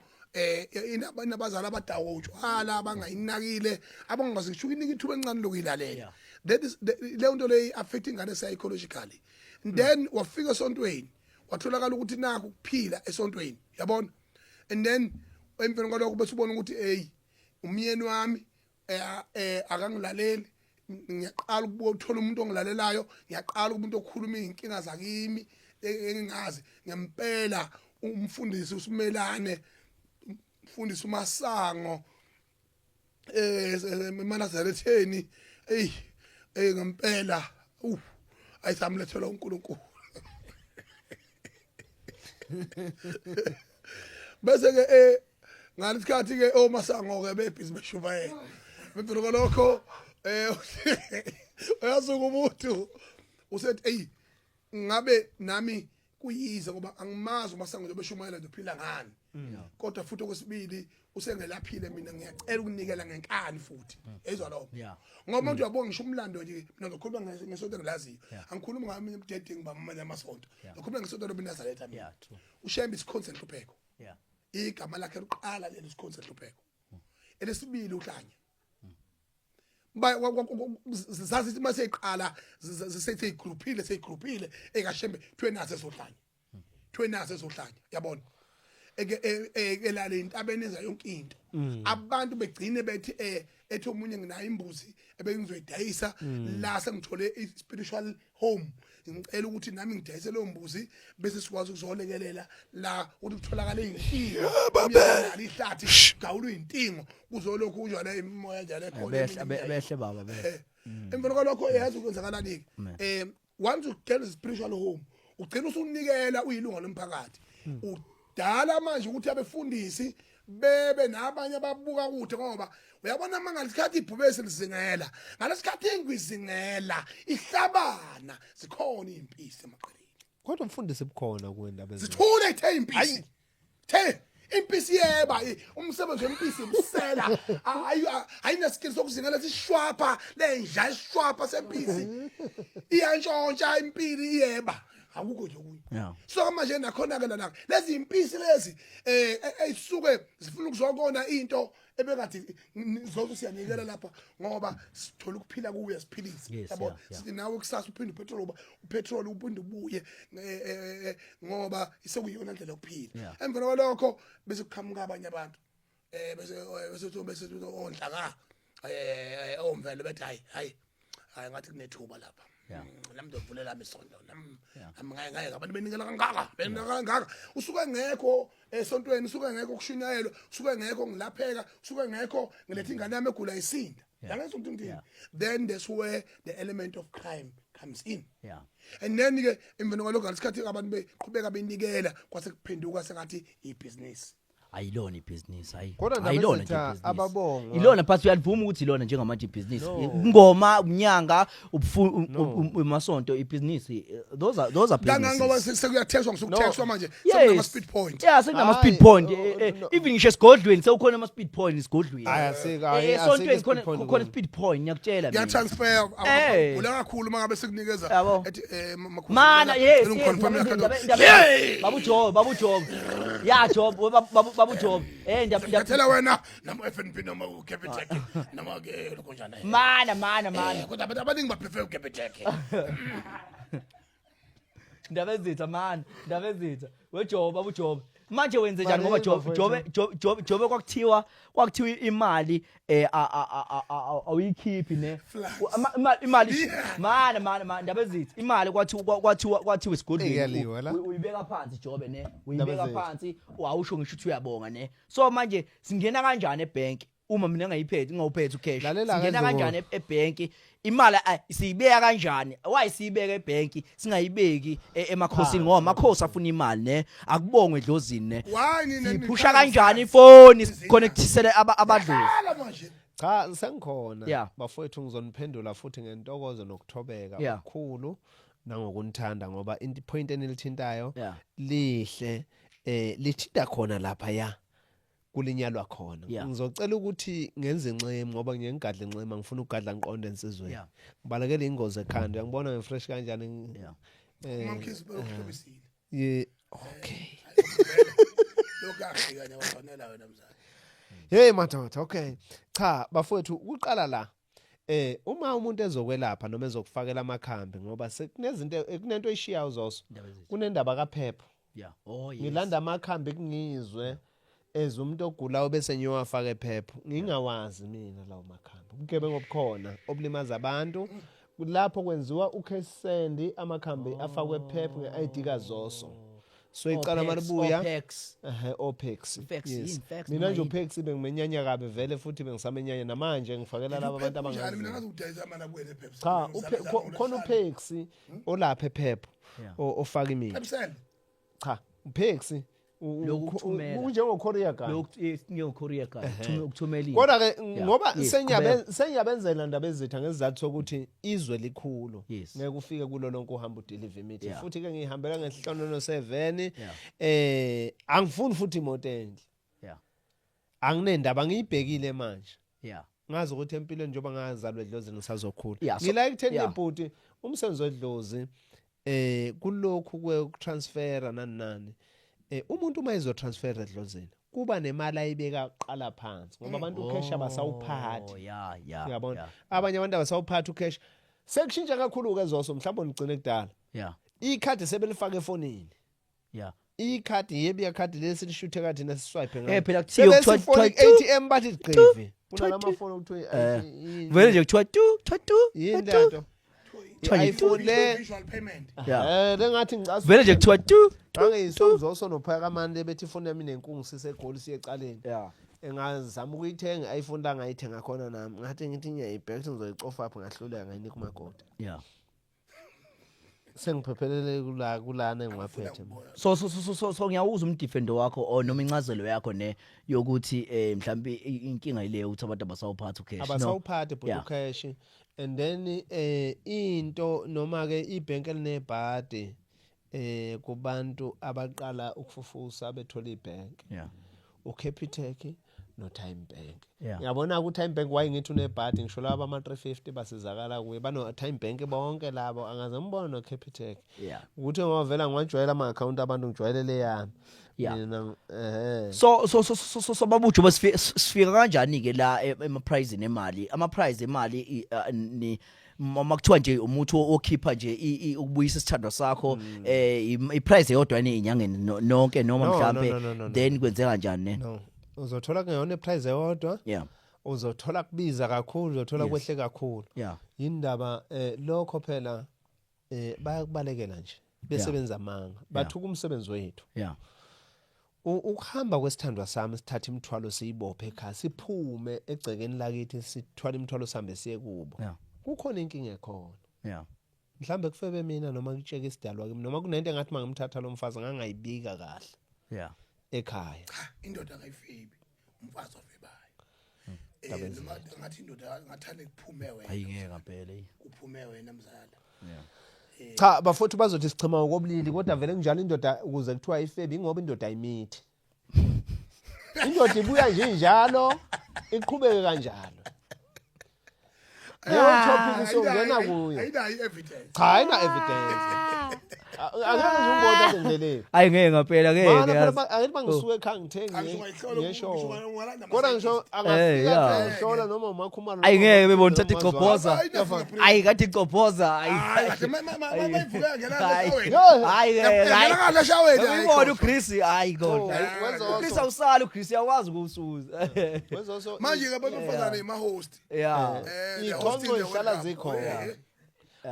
C: inabazali abadawa utshwala abangayinakile abangakwazi ngisho ukunika ithuba elincane lokuyilalela.
A: Yeah.
C: That is leyo nto leyo affect ingane psychologically. Then wafika esontweni watholakala ukuthi nakho ukuphila esontweni yabona. And then emveni kwalokho bese ubona ukuthi hey umyeni wami akangilaleli, ngiyaqala ukuthola umuntu ongilalelayo, ngiyaqala umuntu okhuluma izinkinga zakimi engingazi ngempela umfundisi usimelane Mfundisi uMasango eManazaretheni, hey hey, ngempela ayisamlethela uNkulunkulu. Bese ke ngalesikhathi ke oMasango ke bebhizi beshumayela, bemvela kwalokho uyasuka umuntu usethi, "Ey, ngabe nami kuyize ngoba angimazi uMasango nje beshumayela nje, uphila ngani?" Kodwa futhi okwesibili usengelaphile, mina ngiyacela ukunikela ngenkani futhi, yezwa lokho? Ngoba manje uyabona, ngisho umlando nje, mina ngikhuluma ngesonto engilaziyo, angikhulumi ngami ubudedengu bamanye amasonto, ngikhuluma ngesonto lobuNazaretha mina. UShembe isikhonzi senhlupheko, igama lakhe lokuqala lelo, isikhonzi senhlupheko. Elesibili uhlanya ba zazithi mase iqala sethi igrouphile, seyigrouphile ekaShembe, kuthiwe naso esohlanya, kuthiwe naso esohlanya, yabona, eke elale intabeni, enza yonke into. Abantu begcine bethi ethi omunye, "Nginayo imbuzi ebengizoyidayisa la, sengithole i-spiritual home, ngicela ukuthi nami ngidayise leyo mbuzi bese sikwazi ukuzolekelela la ukuthi kutholakale intingo, ihlathi gawulwe intingo, kuzolokhu kunjalo, imoya njalo ekhona."
A: Behle behle baba, behle.
C: Emva kwalokho yazi ukwenzakalani ke? Once you get a spiritual home, ugcina usunikela, uyilunga lomphakathi. Udala manje ukuthi abefundisi bebe nabanye ababuka kude, ngoba uyabona, uma ngalesikhathi ibhubesi lizingela, ngalesikhathi ingwe izingela ihlabana, zikhona impisi emaqeleni.
B: Kodwa mfundisi, bukhona kuwendaba
C: Zithule, ithe impisi, the impisi yeba, umsebenzi wempisi ubusela, ayinaskill sokuzingela, sishwapha lenja, isishwapha sempisi, iyantshontsha impili, iyeba, akukho nje okunye. So manje nakhona ke lana, lezi impisi lezi eyisuke zifuna ukuzokona into ebekade zozo, siyanikela lapha ngoba sithola ukuphila kuye, siphilise, yabo. Sithi nawe kusasa uphinde upetrol, uba upetrol uphinde ubuye, ngoba isekuyiyona ndlela yokuphila. Emva kwalokho bese kuqhamuka abanye abantu, bese ondlaka omvelo bethi, "Hayi, hayi, hayi, ngathi kunethuba lapha. Nami ngizovulela ami isonto nami." Nami ngaye abantu benikela kangaka, benikela kangaka, usuke ngekho esontweni, usuke ngekho kushunyayelwa, usuke ngekho ngilapheka, usuke ngekho ngiletha ingane yami egula isinda. Yangezwa ukuthi ngithini? Then that's where the element of crime comes in. And then ke emveni kwalokho, ngalesikhathi abantu beqhubeka benikela, kwase kuphenduka sengathi ibhizinisi.
A: Ayilona ibhizinisi, hayi.
B: Kodwa ndaba
A: Ayilona nje
B: ezitha
A: ibhizinisi.
B: Ababongwa.
A: Ilona, but uyalivuma ukuthi ilona njengamanje ibhizinisi?
B: No.
A: Ingoma, umnyanga,
B: No.
A: umasonto, ibhizinisi, those are
C: Kangangoba
A: businesses.
C: sekuyathexwa, ngisukuthexwa manje,
A: Yes.
C: sekunama speed point.
A: Yeah, sekunama
B: Hayi,
A: speed point.
B: oh, no.
A: Even ngisho esigodlweni sewukhona ama speed point esigodlweni.
B: Hayi, hayi,
A: Esontweni
B: asikho
A: khona
B: speed point
A: khona
B: kulo.
A: speed point, ngiyakutshela mina.
C: Kuyatransfer ula kakhulu uma ngabe sikunikeza, ethi makhulu,
A: Mana, yes, yes.
C: ngiconfirm
A: Babu Job, babu Job. Yeah, Job, babu Job. Ndaba
C: Ngathela wena noma FNB noma uCapitec noma ke lokho njani.
A: Mana, mana, mana.
C: Kodwa abantu abaningi baprefer uCapitec.
A: Ndaba ezitha man, ndaba ezitha. WeJob, babu Job. Manje wenze njani ngoba
B: Maningi,
A: Job,
B: bafowethu.
A: Job, Job, Job, Job, kwakuthiwa imali awuyikhiphi ne.
C: Flux.
A: Imali mana, mana, mana, ndaba ezitha. Imali kwathiwa esigodlweni.
B: Iyaliwa la.
A: Uyibeka phansi, Jobe, ne. Uyibeka
B: Ndaba
A: phansi, awusho ngisho ukuthi uyabonga ne. So manje singena kanjani ebank uma mina ngayiphethe, ngawuphethe ucash?
B: Lalela-ke,
A: Singena
B: Ndlovu.
A: kanjani ebank? Imali siyibeka kanjani? Why siyibeka ebank, singayibeki emakhosini? Ngoba amakhosi afuna imali ne, akubongwe edlozini ne.
C: Why nina
A: Siphusha kanjani ifoni, siconnectisele abadlozi?
C: Hala manje.
B: Cha, sengikhona. Bafowethu, ngizoniphendula futhi ngentokozo nokuthobeka okukhulu nangokunithanda, ngoba point enilithintayo lihle, lithinta khona lapha ya kulinyalwa khona. Ngizocela ukuthi ngenze inxemu, ngoba ngiye ngigadle inxema, ngifuna ukugadla ngiqonde ensizweni. Ngibalekela ingozi ekhanda, uyangibona ngifresh kanjani?
C: Mamkhize bekuhlobisile.
B: Yeah, okay.
C: Lokho afika nyawafanela wena mzali.
B: Hey madoda, okay. Cha bafowethu, ukuqala la, uma umuntu ezokwelapha noma ezokufakela amakhambi, ngoba sekunezinto, kunento eshiyayo zoso.
A: Indaba ezitha.
B: Kunendaba kaphepha.
A: Yeah. Oh yes.
B: Ngilanda amakhambi kungizwe as umuntu ogulayo bese ngiyowafaka ephepha. Ngingawazi mina lawo makhambi. Ubugebengu obukhona obulimaza abantu. Lapho kwenziwa ucash send, amakhambi afakwe ephepha ngeID kaZoso. So icala
A: Opex,
B: malibuya
A: Opex.
B: Ehe, Opex.
A: Fax, yini, fax
B: Mina
A: noma
B: nje
A: yini?
B: uPex bengimenyanya kabi vele, futhi bengisamenyanya namanje, ngifakela laba abantu
C: Njani mina
B: abangazi.
C: ngazi udayisa manje abuye nePepsi.
B: Cha, khona uPex olapha ePep ofaka imithi.
C: Pepsi.
B: Cha, uPex
A: Lokhu ukuthumela.
B: unjengo courier guy.
A: Lokhu njengo courier guy, ukuthumela into.
B: Kodwa ke ngoba
A: Qhubeka.
B: Senyabenzela ndaba ezitha ngesizathu sokuthi izwe likhulu. Ngeke ufike kulo lonke uhambe udeliver imithi. Futhi ke ngihambela ngehlonolo 7. Angifuni futhi imoto enhle. Anginendaba, ngiyibhekile manje. Ngazi ukuthi empilweni njengoba ngazalwa edlozini ngisazokhula. Ngila ekutheni ibhuti umsebenzi wedlozi kulokhu kwetransfera nani nani. Umuntu uma ezotransfera edlozini kuba nemali ayibeka qala phansi ngoba abantu ucash abasawuphathi.
A: Oh, yeah, yeah,
B: Uyabona?
A: yeah.
B: Abanye abantu abasawuphathi ucash. Sekushintsha kakhulu ke zoso, mhlawumbe nigcine kudala. Ikhadi sebelifaka efonini. Ikhadi yebiya khadi lesi lishuthe kathi nesiswipe ngayo.
A: Phela kuthiwa
B: Sebesifona
A: kuthiwa
B: i-ATM bathi gqivi. Kunalama phone okuthiwa
A: Vele nje kuthiwa tu, kuthiwa tu,
B: yini
A: tu.
B: lento?
A: Kuthiwa nje
B: I-iPhone le
C: Visual payment.
B: Lengathi ngicasa.
A: Vele nje kuthiwa tu, tu.
B: Angeyisonzoso nophakamani bethi ifoni yami nenkungu sisegoli siye ecaleni. Engazama ukuyithenga iPhone la, ngayithenga khona nami. Ngathi ngithi ngiyayibheka ukuthi ngizoyicofa apha, ngahluleka, ngayinika umakoti. Sengiphephelele kula kulana engiwaphethe.
A: So ngiyawuzwa umdefendo wakho or noma incazelo yakho ne yokuthi mhlambi inkinga ile ukuthi abantu abasawuphatha ucash. No.
B: Abasawuphathe but ucash, and then into noma ke ibhenki elinebhadi kubantu abaqala ukufufusa bethola ibhenki, uCapitec no Tyme Bank. Uyabona ku Tyme Bank waye ngithi unebhadi, ngisho laba ama 350 basizakala kuye, bano Tyme Bank bonke labo, angaze ngibone no Capitec. Ukuthi ngoba vela ngiwajwayela ama account abantu, ngijwayele le yami. Mina
A: So babujo sifika kanjani ke la ema price nemali, ama price emali ni uma kuthiwa nje umuntu okhipha nje ukubuyisa isithandwa sakho, i price eyodwa ni inyangeni nonke noma
B: No, no,
A: mhlambe
B: no, no, no, no.
A: Then kwenzeka kanjani ne?
B: No, uzothola kungeyona iprice eyodwa. Uzothola kubiza kakhulu, uzothola kwehle kakhulu. Indaba lokho phela bayakubalekela nje besebenza amanga, bathuka umsebenzi wethu. Ukuhamba kwesithandwa sami sithatha imithwalo siyibophe ekhaya, siphume egcekeni lakithi, sithwala imithwalo sihambe siye kubo. Kukhona inkinga ekhona. Mhlambe kufebe mina noma ngitsheke isidalwa kimi noma kunento engathi mangimthatha lo mfazi ngangayibika kahle ekhaya.
C: Cha, indoda akayifebi, umfazi ofebayo. Noma ngathi indoda ngathanda kuphume wena.
A: Ayingeke ngempela.
C: Kuphume wena mzala.
B: Cha bafowethu, bazothi sichema ngokobulili, kodwa vele kunjalo. Indoda ukuze kuthiwa ifebi ingoba indoda ayimithi, indoda ibuya nje injalo, iqhubeke kanjalo. Leyo topic usongena kuyo.
C: Ayinayo i-evidence.
B: Cha, ayina evidence. Angeke nje ungibone endleleni.
A: Ayingeke ngempela, ngeke.
B: Mana phela
A: Yazi.
B: Angithi bangisuke ekhaya ngithenge
C: Angizungayihlola
B: ngesho.
C: ungalanda.
B: Kodwa ngisho angafika ngihlola noma umakhumalo.
A: Ayingeke bebona uthatha igcobhoza.
C: Ayina-fingerprint.
A: Ayi kade igcobhoza.
C: Hayi kahle, mayivuka ngena
A: Hayi.
C: eshaweni.
A: Hayi ke, hayi.
C: Ngena kahle eshaweni.
A: Uyibona uChris, hayi kodwa.
B: Oh, wezoso.
A: uChris awusali, uChris uyakwazi ukuwusuza.
B: Wezoso.
C: Manje ke abantu bafazane ima host.
B: Iy'chonco zihlala zikhona.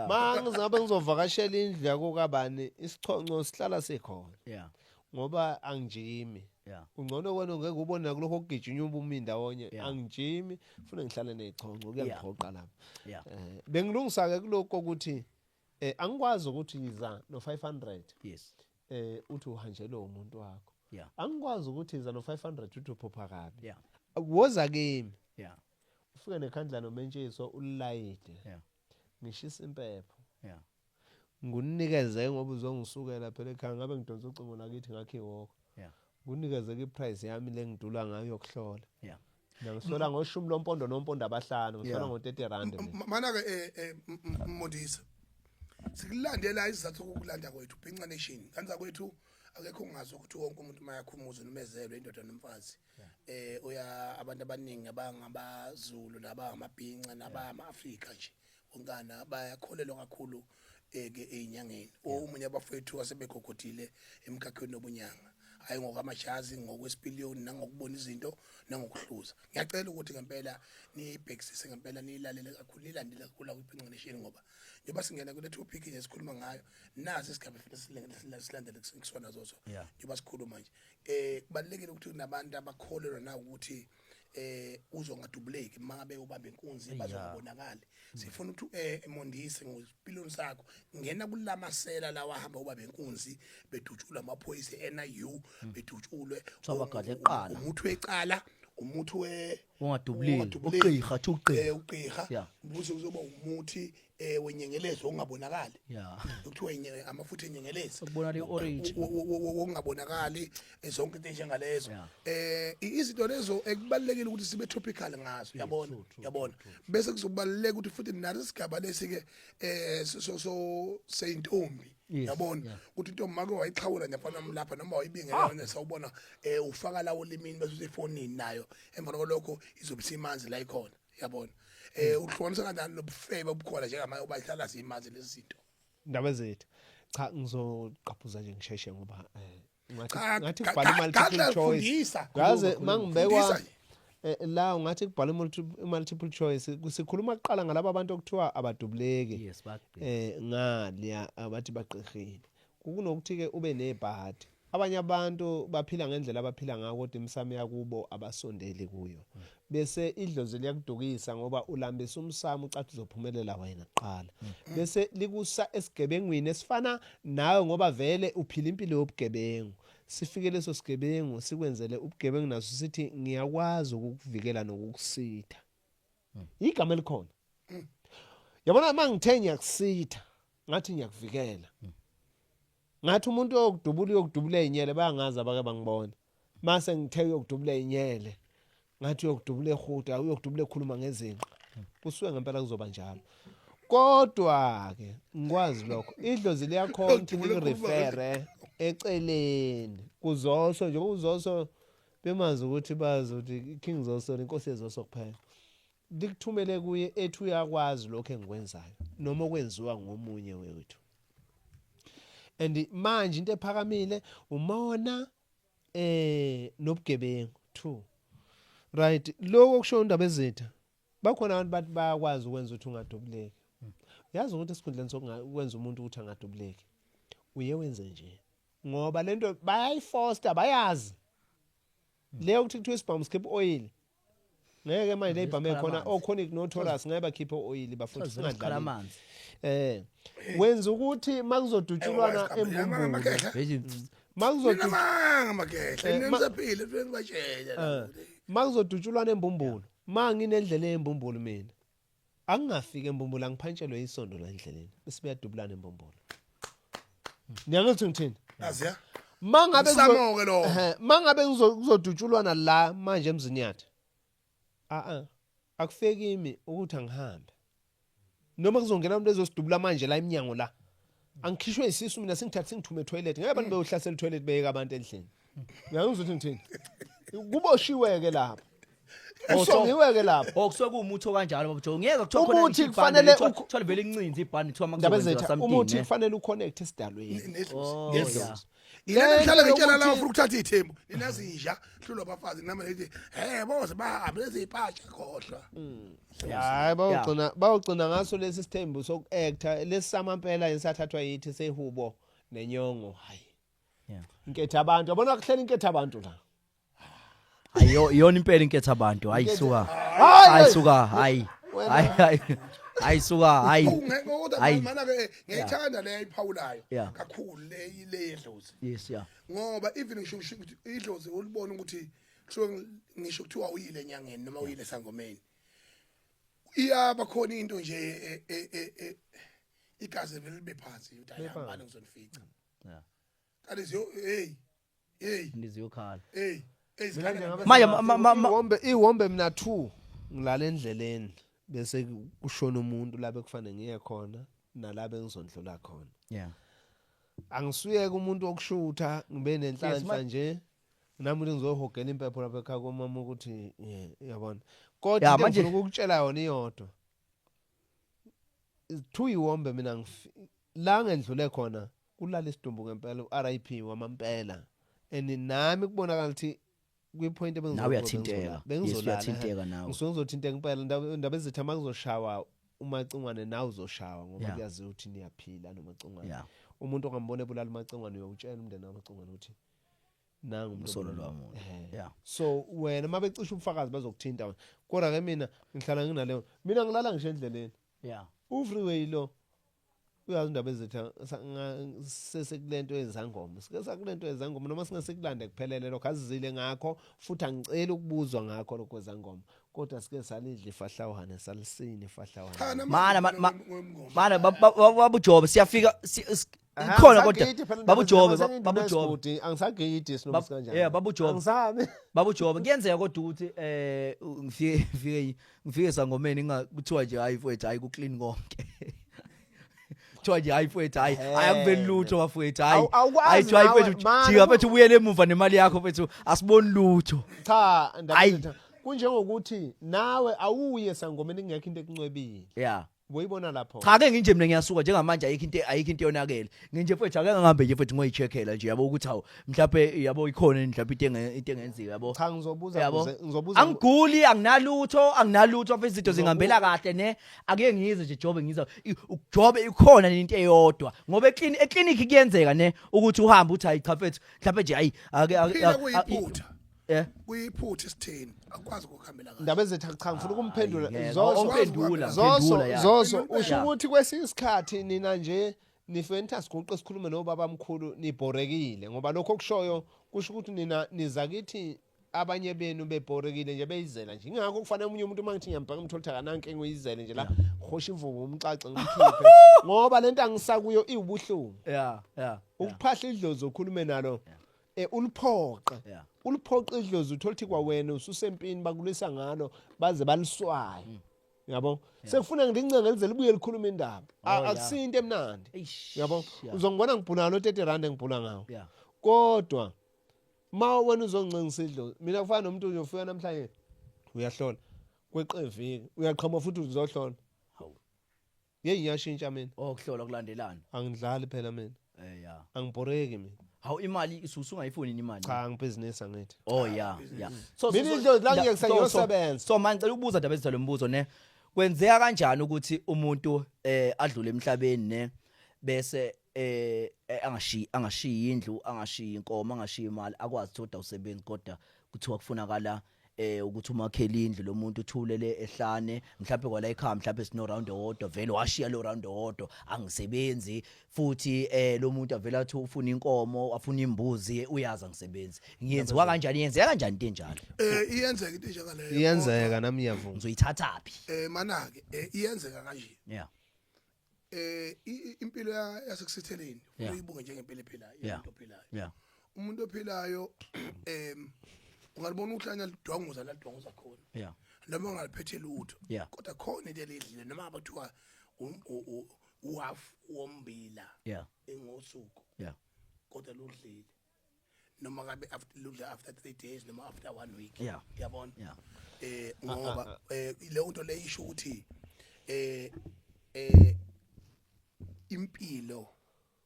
B: Ma ngizabe ngizovakashela indlu yakokabani, isichonco sihlala sikhona. Ngoba angijimi. Ungcono wena ngeke ubone nakulokho okugijinywa ubumi ndawonye. Angijimi, funa ngihlale nezichonco, kuyangiphoqa lapho. Bengilungisa ke kulokho ukuthi angikwazi ukuthi yiza no 500 uthi uhanjelwe umuntu wakho. Angikwazi ukuthi yiza no 500 uthi uphupha kabi. Woza kimi. Ufike nekhandla nomentshiso ulilayide. Ngishisa impepho. Ngunikeze ngoba uzongisukela phela ekhaya ngabe ngidonsa ucingo lakithi ngakho ihhoko. Ngunikeze ke iprice yami lengidula ngayo yokuhlola. Ngihlola ngoshumi lompondo nompondo abahlanu, ngihlola ngo30 rand mina.
C: Mana ke Modisa. Sikulandela isizathu sokukulanda kwethu Bhinca Nation. Kanza kwethu akekho ongazi ukuthi wonke umuntu mayakhumuza nomezelwe indoda nomfazi. Uya abantu abaningi abangabaZulu nabangamabhinca nabama-Afrika nje. Wonkana bayakholelwa kakhulu ke ezinyangeni. Omunye abafowethu asebegogodile emkhakheni wobunyanga. Hayi, ngokwamajazi, ngokwesipiliyoni, nangokubona izinto, nangokuhluza. Ngiyacela ukuthi ngempela niyibhekisise ngempela, niyilalele kakhulu, niyilandele kakhulu kwiPinca Nation, ngoba njengoba singena kule topic nje sikhuluma ngayo, nasi isigaba efanele silandele kusona zozo. Njengoba sikhuluma nje, kubalulekile ukuthi kunabantu abakholelwa na ukuthi uzongadubuleki mangabe ubamba inkunzi, bazongabonakali. Sifuna ukuthi emondise ngosipiloni sakho, ngena kulamasela lawa ahamba ubamba inkunzi, bedutshulwa amaphoyisa eNIU, bedutshulwe.
A: Kuthiwa bagadle kuqala.
C: Umuthi wecala, umuthi we
A: Ungadubuleki. Ugqiha, thi ugqiha.
C: Ugqiha. Ukuze kuzoba umuthi wenyengelezo ongabonakali. Kuthiwa amafutha enyengelezi.
A: Ukubona le orange.
C: Okungabonakali, zonke into enjengalezo. Izinto lezo ekubalekile ukuthi sibe topical ngazo, yabona, yabona. Bese kuzobaleka ukuthi futhi nathi isigaba lesi ke so seyintombi. Yabona ukuthi intombi make wayixhawula nje mfana lapha, noma wayibingelela nje, sawubona, ufaka lawo limini bese usefonini nayo, emva kwalokho izobe simanzi la ikhona, yabona. Uhlukanisa kanjani lobufebe obukhona njengamanje obahlala simanzi lezi zinto?
B: Indaba zethu, cha, ngizoqaphuza nje ngisheshe ngoba ngathi kubhala multiple choice, yazi mangibekwa la ungathi kubhala multiple choice. Sikhuluma kuqala ngalabo abantu okuthiwa abadubuleki, ngaliya abathi baqihile, kunokuthi ke ube nebhadi. Abanye abantu baphila ngendlela abaphila ngayo, kodwa imisamo yakubo abasondeli kuyo, bese idlozi liyakudukisa ngoba ulambisa umsamo, ucathi uzophumelela wena kuqala, bese likusa esigebengwini esifana nawe, ngoba vele uphila impilo yobugebengu. Sifike leso sigebengu sikwenzele ubugebengu naso, sithi ngiyakwazi ukukuvikela nokukusitha. Igama elikhona, yabona, mangithe ngiyakusitha, ngathi ngiyakuvikela, ngathi umuntu oyokudubula uyokudubula eyinyele, bayangazi abake bangibona. Mase ngithe uyokudubula eyinyele, ngathi uyokudubula ehuda, uyokudubula ekhuluma ngezinqa, kusuke ngempela kuzoba njalo. Kodwa ke ngikwazi lokho, idlozi liyakhona ukuthi likurefere eceleni kuzoso nje, uzoso bemazi ukuthi bazi ukuthi King Zoso, inkosi yezoso kuphela, likuthumele kuye ethi uyakwazi lokho engikwenzayo noma okwenziwa ngomunye wethu. And manje into ephakamile umona nobugebengu two, right? Lokho kusho indaba ezitha, bakhona abantu bathi bayakwazi ukwenza ukuthi ungadubuleki. Uyazi ukuthi esikhundleni sokwenza umuntu ukuthi angadubuleki, uye wenze nje ngoba lento bayayifoster, bayazi leyo ukuthi kuthiwa isibhamu sikhipha oil. Ngeke manje leyibhame khona oConic no Taurus, ngeke bakhiphe oil bafuthu, singadlali. Wenza ukuthi makuzodutshulwana embumbulu,
C: makuzodutshulwana makehla nisaphile ngibatshela,
B: makuzodutshulwana embumbulu, manginendlela embumbulu mina angingafika embumbulu, angiphantshelwe isondo la endleleni, bese beyadubulana embumbulu. Ngiyangithi ngithini?
C: Aziya.
B: Mangabe
C: Msamo-ke lowo.
B: Mangabe kuzodutshulwana la manje emzinyathi, a a akufeki kimi ukuthi angihambe, noma kuzongena umuntu ezosidubula manje la eminyango la, angikhishwe isisu mina, singithathe singithume etoilet. Ngeke abantu beyohlasela etoilet beyeka abantu endlini. Ngiyangizwa ukuthi ngithini? Kuboshiwe ke lapho, usongiwe ke lapho.
A: Oh, kusuke kuwumuthi okanjalo, baba Joe. Ngeke kuthiwa
B: khona Umuthi kufanele
A: kuthiwa livele incinzi ibhandi, kuthiwa
B: Ndaba makuzokwenziwa zethu, something. Umuthi kufanele uconnect esidalweni.
C: Nedlozi. Nedlozi. Yena ngihlala ngitshela lawa ufuna ukuthatha ithembu. Ninazinja, hlulwa abafazi nama lethi, "Hey, boze bahambe lezi ipatsha khohlwa."
B: Hayi, bawugcina ngaso lesi sithembu soku-acta lesi samampela esathathwa yithi sehubo nenyongo, hayi. Inkethe abantu, yabona, kuhlela inkethe abantu la.
A: Ayo, iyona impela inkethe abantu. Hayi suka. Hayi suka, hayi. Hayi hayi. Hayi suka, hayi.
C: Kodwa
A: Hayi.
C: mana ke ngiyayithanda le ayiphawulayo kakhulu le yedlozi.
A: Yes, yeah.
C: Ngoba even ngisho ukuthi idlozi ulibona ukuthi kusuke ngisho kuthiwa uyile enyangeni noma uyile sangomeni. Iyaba khona into nje igazi vele libe phansi ukuthi ayihambani ngizonifica. Kanti ziyo, hey hey.
A: Ndiziyokhala.
C: Hey hey.
B: Mina nje ngabe
A: Manje,
B: iwombe mina 2 ngilala endleleni, bese kushona umuntu la bekufanele ngiye khona nala bengizondlula khona. Angisuyeke umuntu wokushutha, ngibe nenhlanhla nje nami ukuthi ngizohogela impepho lapha ekhaya komama ukuthi yabona. Kodwa into engifuna ukukutshela yona iyodwa. Two iwombe mina la ngendlule khona kulala isidumbu ngempela, uRIP wamampela. And nami kubonakala ukuthi kwi-point
A: Nawe uyathinteka. Yes,
B: bengizolala
A: uyathinteka nawe.
B: Ngisuke ngizothinteka impela indaba ezithi uma kuzoshawa umacingwane nawe uzoshawa ngoba kuyaziwa ukuthi niyaphila nomacingwane. Umuntu ongambona ebulala umacingwane uyowutshela umndeni wamacingwane ukuthi nangu umuntu
A: Usolo
B: obulala.
A: lwamuntu.
B: Ehhe.
A: So
B: so wena uma becisha ubufakazi bazokuthinta wena. Kodwa ke mina ngihlala nginaleyo, mina ngilala ngisho endleleni. U-freeway lo uyazi indaba ezithi sesekulento yezangoma, sike sakulento yezangoma noma singasekulande kuphelele lokho, azizile ngakho futhi angiceli ukubuzwa ngakho lokho kwezangoma, kodwa sike salidla ifahlawuhane, salisina ifahlawuhane.
C: Cha, nama-
A: Mana
C: ngomngoma.
A: mana babujobe siyafika
B: Aha,
A: ikhona kodwa
B: angisagidi phela indaba
A: babujobe
B: ezithi, noma
A: babujobe
B: senginesigodi, angisagidi sinoma sikanjani.
A: Yeah, babujobe.
B: Angisabi.
A: Babujobe kuyenzeka kodwa ukuthi ngifike sangomeni kuthiwa nje hayi mfowethu, hayi ku clean konke. Kuthiwa nje hayi mfowethu, hayi hayi akuveli lutho bafowethu, hayi.
B: Awukwazi
A: Hayi, kuthiwa, hayi
B: nawe,
A: mfowethu,
B: mana,
A: jika mfowethu ubuyele emuva nemali yakho mfowethu, asiboni lutho.
B: Cha, ndaba
A: Hayi.
B: ezithi, kunjengokuthi nawe awuye sangomeni kungekho into ekuncwebile. Uyibona lapho.
A: Cha ke nginje mina ngiyasuka njengamanje, ayikho into yonakele. Nginje mfowethu ake ngihambe nje mfowethu ngoyicheckela nje yabo ukuthi hawu mhlawumbe yabo ikhona mhlawumbe into engenzeka yabo.
B: Cha ngizobuza
A: Yabo.
B: ngizobuza
A: Angiguli, anginalutho, anginalutho mfethu, izinto zingihambela kahle ne. Ake ngize nje Jobe ngiza Jobe ikhona into eyodwa ngoba eclinic kuyenzeka ne ukuthi uhambe uthi hayi cha mfethu mhlawumbe nje hayi ake ake
C: Phila kuyiphutha. Kuyiphutha isitheni akwazi ukuhambela kahle.
B: Indaba ezithi cha ngifuna ukumphendula.
A: Hayi, ngeke.
B: Zoso,
A: Omphendula,
B: Zoso,
A: mphendula, ya.
B: Zoso,
C: Impela.
B: usho ukuthi kwesinye isikhathi nina nje nifike nithi asiguqe sikhulume nobaba mkhulu nibhorekile, ngoba lokho okushoyo kusho ukuthi nina niza kithi abanye benu bebhorekile nje beyizela nje. Ingakho kufanele omunye umuntu uma ngithi ngiyambheka umthole ukuthi akanankinga uyizele nje la, ngihoshe imvubu umxaxe ngimkhiphe, ngoba lento angisakuyo iwubuhlungu. Ukuphahla idlozi ukhulume nalo, uliphoqe. Uliphoqe idlozi uthole ukuthi kwawena ususempini bakulwisa ngalo baze baliswaye. Yabo? Sekufuna ngilincenge lize libuye likhulume indaba. Akusiyo into emnandi.
A: Eish,
B: Yabo?
A: yeah.
B: Uzongibona ngibhula lo 30 rand engibhula ngawo. Kodwa ma wena uzoncengisa idlozi, mina kufana nomuntu uyofika namhlanje uyahlola kweqe iviki uyaqhamuka futhi uzohlola.
A: Hawu.
B: Yeyi ngiyashintsha mina.
A: Oh, kuhlola kulandelana.
B: Angidlali phela mina.
A: Yeah.
B: Angibhoreki mina.
A: Hawu imali usungayifuni imali?
B: Cha, ngibhizinisi angithi.
A: Oh yeah, yeah. So,
B: Mina idlozi la ngiyeke sengiyosebenza.
A: So manje ngicela ukubuza ndaba ezitha lombuzo ne. Kwenzeka kanjani ukuthi umuntu adlule emhlabeni ne bese angashiyi indlu, angashiyi inkomo, angashiyi imali, akwazi ukuthi awusebenzi kodwa kuthiwa kufunakala ukuthi umakhele indlu lo muntu uthulele ehlane, mhlawumbe kwala ekhaya mhlawumbe sino round owodwa, vele washiya lo round owodwa, angisebenzi futhi lo muntu avela athi ufuna inkomo, afuna imbuzi, uyazi angisebenzi. Ngiyenziwa kanjani? Yenzeka kanjani into enjalo?
C: Iyenzeka into enjengaleyo.
B: Iyenzeka, nami ngiyavuma.
A: Ngizoyithatha phi?
C: Mana ke iyenzeka kanje. Impilo yasekusitheleni, uyibuke njengempilo ephilayo, umuntu ophilayo. Umuntu ophilayo, ungalibona uhlanya lidwanguza la lidwanguza khona. Noma ungaliphethe lutho. Kodwa khona into elidlile noma abathiwa uhalf wombila. Engosuku. Kodwa ludlile. Noma ngabe after ludla after 3 days noma after 1 week. Uyabona? Ngoba, leyo nto leyo isho ukuthi, impilo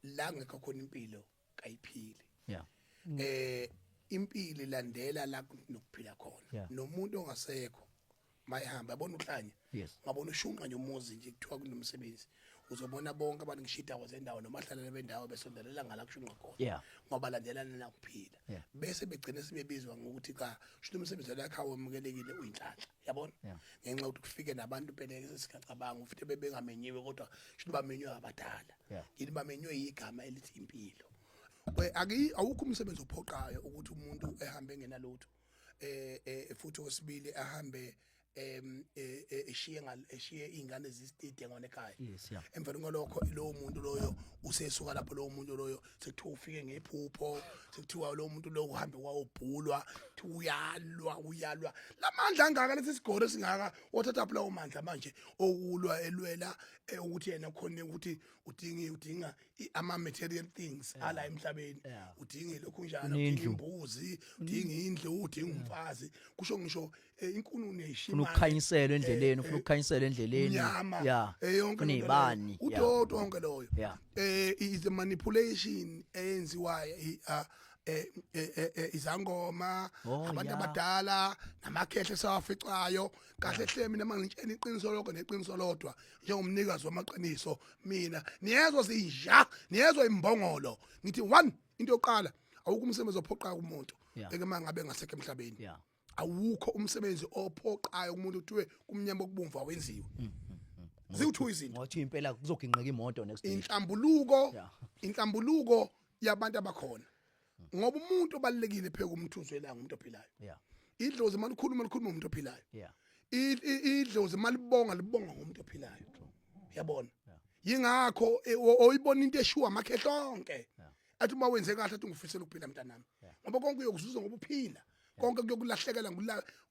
C: la ngekho khona impilo kayiphili. Impilo ilandela la nokuphila khona. Nomuntu ongasekho mayihamba yabona uhlanya. Ngabona ushunqa nje umuzi nje kuthiwa kunomsebenzi. Uzobona bonke abantu ngisho indawo zendawo noma ahlala bendawo besondelela ngala kushunqa khona. Ngoba landelana nakuphila. Bese begcina sebebizwa ngokuthi cha, shuthi umsebenzi lakhe awemukelekile uyinhlanhla. Yabona? Ngenxa yokuthi kufike nabantu phela esingacabanga futhi bebengamenyiwe kodwa shuthi bamenywe abadala. Yini bamenywe igama elithi impilo. Awukho umsebenzi ophoqayo ukuthi umuntu ehambe engenalutho. Futhi okwesibili ahambe, eshiye izingane zisitide ngone ekhaya.
A: Yes, yeah.
C: Emva kwalokho lowo muntu loyo usesuka lapho, lowo muntu loyo sekuthiwa ufike ngephupho, sekuthiwa lowo muntu loyo uhambe wawubhulwa, kuthiwa uyalwa, uyalwa. Lamandla angaka lesi sigoro esingaka othatha phi lawo mandla manje okulwa elwela ukuthi yena khona ukuthi udinga ama material things ala emhlabeni. Udinga lokhu njalo, udinga
A: Unendlu.
C: imbuzi, udinga indlu, udinga umfazi. Kusho ngisho inkununu yeshimane.
A: Ufuna ukukhanyiselwa endleleni, ufuna ukukhanyiselwa endleleni.
C: Umnyama, yonke
A: Ufuna
C: lento leyo.
A: izibani, yeah.
C: Udodo wonke loyo. Is the manipulation eyenziwayo, Izangoma, abantu abadala namakhehle sawaficayo kahle hle. Mina mangitshena iqiniso lokho neqiniso lodwa njengomnikazi wamaqiniso, mina niyezwa zinja, niyezwa imbongolo. Ngithi one, into yokuqala, awukho umsebenzi ophoqayo kumuntu eke mangabe ngasekho emhlabeni. Awukho umsebenzi ophoqayo kumuntu kuthiwe kumnyama okubomvu awenziwe. Ziwu-two izinto.
A: Ngothi impela kuzoginqika imoto next
C: week. Inhlambuluko, inhlambuluko yabantu abakhona, ngoba umuntu obalekile pheka umuntu welanga, umuntu ophilayo. Idlozi malikhuluma, likhuluma umuntu ophilayo. Idlozi malibonga, libonga ngomuntu ophilayo, yabona? Yingakho oyibona into eshuwa amakhehlo onke athi uma wenze kahle athi ngifisela ukuphila mntanami, ngoba konke uyokuzuza ngoba uphila, konke kuyokulahlekela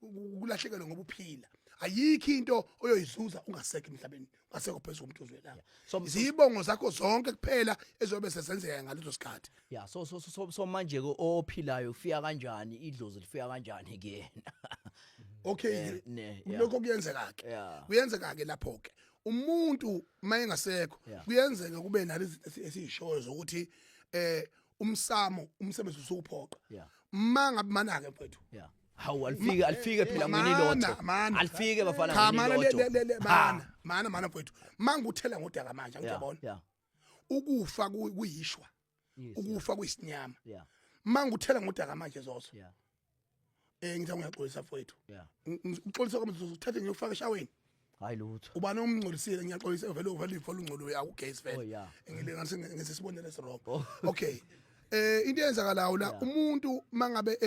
C: ukulahlekelwa ngoba uphila. Ayikho into oyoyizuza ungasekho emhlabeni, ungasekho phezulu komuntu welanga. Zibongo zakho zonke kuphela ezobe sezenzeka ngaleso sikhathi.
A: Yeah, so manje ke ophilayo ufika kanjani, idlozi lifika kanjani kuyena?
C: Okay, lokho kuyenzeka ke. Kuyenzeka ke lapho ke umuntu mayengasekho, kuyenzeka kube nalezi esizishoyo zokuthi umsamo, umsebenzi usuphoqa. Mangabe mana ke mfethu.
A: Hawu, alifike, alifike phela ngwini lotho.
C: Mana.
A: Alifike bafana.
C: Cha, mana
A: ngwini
C: le
A: lotho.
C: le mana mana mana mfethu, manguthela ngodaka manje, angiyabona. Ukufa kuyishwa. Ukufa kuyisinyama. Manguthela ngodaka manje zoso. Ngithi ngiyaxolisa mfowethu. Uxolisa kwami zoso, uthathe ngiyofaka eshaweni.
A: Hayi lutho.
C: Ubani omngcolisile? Ngiyaxolisa vele, vele ivele ungcolo yakugesi vele.
A: Oh, yeah.
C: Ngilinganise ngesibonelo esirong.
A: Oh.
C: Okay. Into eyenzakalayo la, umuntu mangabe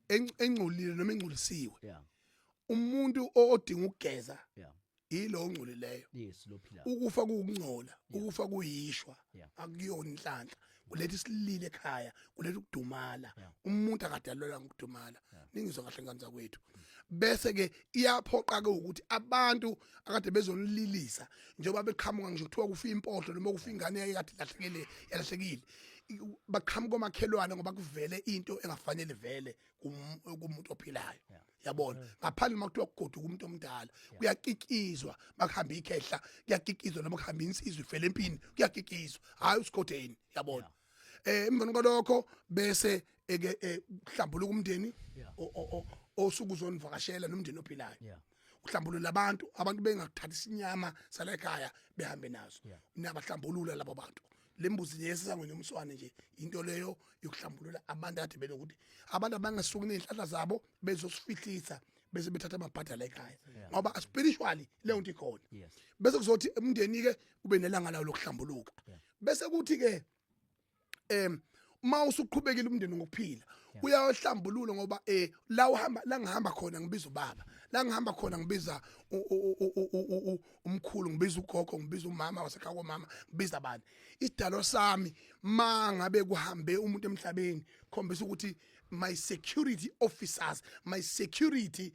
C: engcolile noma engcolisiwe, umuntu odinga ukugeza yilo ongcolileyo.
A: Yes, lo phila.
C: Ukufa kuwukungcola, ukufa kuyishwa, akuyona inhlanhla. Kuletha isilile ekhaya, kuletha ukudumala. Umuntu akadalelwa ngokudumala. Ningizwa kahle ngane zakwethu. Bese ke iyaphoqa ke ukuthi abantu akade bezonililisa njengoba beqhamuka, ngisho kuthiwa kufa impohlo noma kufa ingane eyayikade ilahlekile, yalahlekile, baqhamuka omakhelwane ngoba kuvele into engafanele vele kumuntu ophilayo, yabona? Ngaphandle uma kuthiwa kugoduka umuntu omdala, kuyakikizwa. Makuhamba ikhehla kuyakikizwa, noma kuhamba insizwa ifele empini kuyakikizwa, hayi usikhotheni, yabona? Emva kwalokho bese eke kuhlambuluka umndeni osuku uzonivakashela nomndeni ophilayo. Uhlambulula abantu bengakuthatha isinyama sala ekhaya behambe nazo. Nabahlambulula labo bantu, lembuzi yesisangweni yomswane nje, into leyo yokuhlambulula abantu ade benokuthi abantu abangasuki nezinhlahla zabo bezosifihlisa bese bethatha amabhadala ekhaya, ngoba spiritually leyo nto ikhona. Bese kuzothi umndeni ke ube nelanga lawo lokuhlambuluka. Bese kuthi ke uma usuqhubekile umndeni ngokuphila, uyahlambulula, ngoba la uhamba, la ngihamba khona ngibiza ubaba, la ngihamba khona ngibiza umkhulu, ngibiza ugogo, ngibiza umama wasekhaya komama, ngibiza bani, isidalo sami. Mangabe kuhambe umuntu emhlabeni, khombisa ukuthi my security officers, my security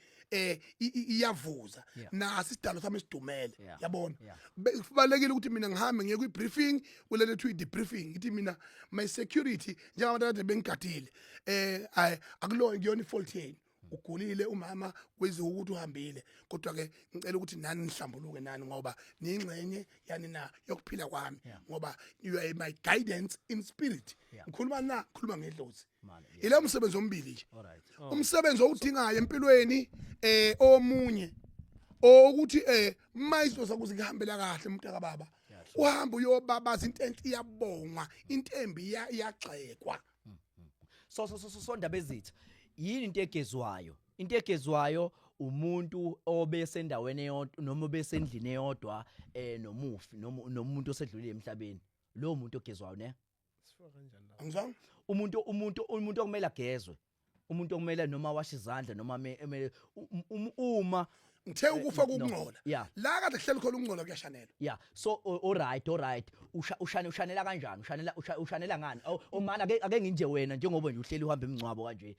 C: iyavuza. Nasi isidalo sami sidumele, yabona? Kubalekile ukuthi mina ngihambe ngiye kwi-briefing, kulele kuthiwa i-debriefing, ngithi mina my security njengabantu akade bengigadile, akulona kuyona i-fault yenu, ugulile umama, kwenziwa ukuthi uhambile, kodwa ke ngicela ukuthi nani nihlambuluke nani, ngoba niyingxenye yani na yokuphila kwami, ngoba you are my guidance in spirit. Ngikhuluma na, ngikhuluma ngedlozi.
A: Man, yeah.
C: Ila umsebenzi ombili nje.
A: All right.
C: Umsebenzi owudingayo empilweni omunye ukuthi mayizinto zakho zikuhambela kahle umuntu kababa, uhamba uyobabaza into enhle, iyabongwa into embi, iyagxekwa.
A: So ndaba ezitha, yini into egezwayo? Into egezwayo umuntu obesendaweni eyodwa noma obesendlini eyodwa nomufi noma nomuntu osedlulile emhlabeni, lo muntu ogezwayo ne?
B: Sifaka kanjani la?
C: Angizwanga.
A: Umuntu okumele agezwe, umuntu okumele noma washe izandla noma uma
C: Ngithe ukufa
A: no.
C: kukungcola. La kade kuhleli khona ukungcola kuyashanelwa.
A: Yeah, so all right, ushanela kanjani? Ushanela ushanela ngani? Omana ake nginje wena, njengoba nje uhleli uhamba imingcwabo kanje,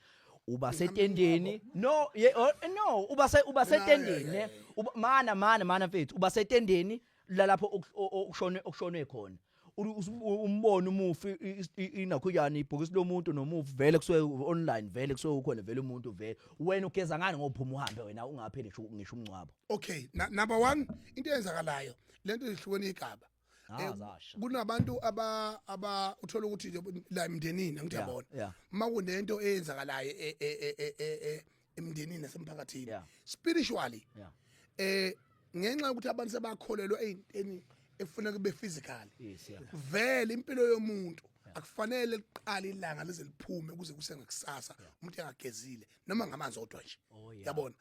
A: uba setendeni, no ye, oh, no, uba setendeni ne. Mana mana mana mfethu, uba setendeni la lapho okushone khona. Umbona umufi, inakho yani ibhokisi lomuntu nomufi, vele kusuke online, vele kusuke ukhona vele umuntu vele. Wena ugeza ngani ngophuma uhambe wena ungapheli ngisho umngcwabo?
C: Okay, number 1, into eyenzakalayo, lento ihlukene igaba.
A: Zasha.
C: Kunabantu aba uthola ukuthi nje la emndenini, angithi, yabona, uma kunento eyenzakalayo emndenini nasemphakathini, spiritually, ngenxa yokuthi abantu sebakholelwa ey'nteni efuna kube physical,
A: yes yeah
C: vele impilo yomuntu akufanele liqale ilanga lize liphume kuze kuse ngakusasa umuntu engagezile noma ngamanzi odwa nje. Yabona,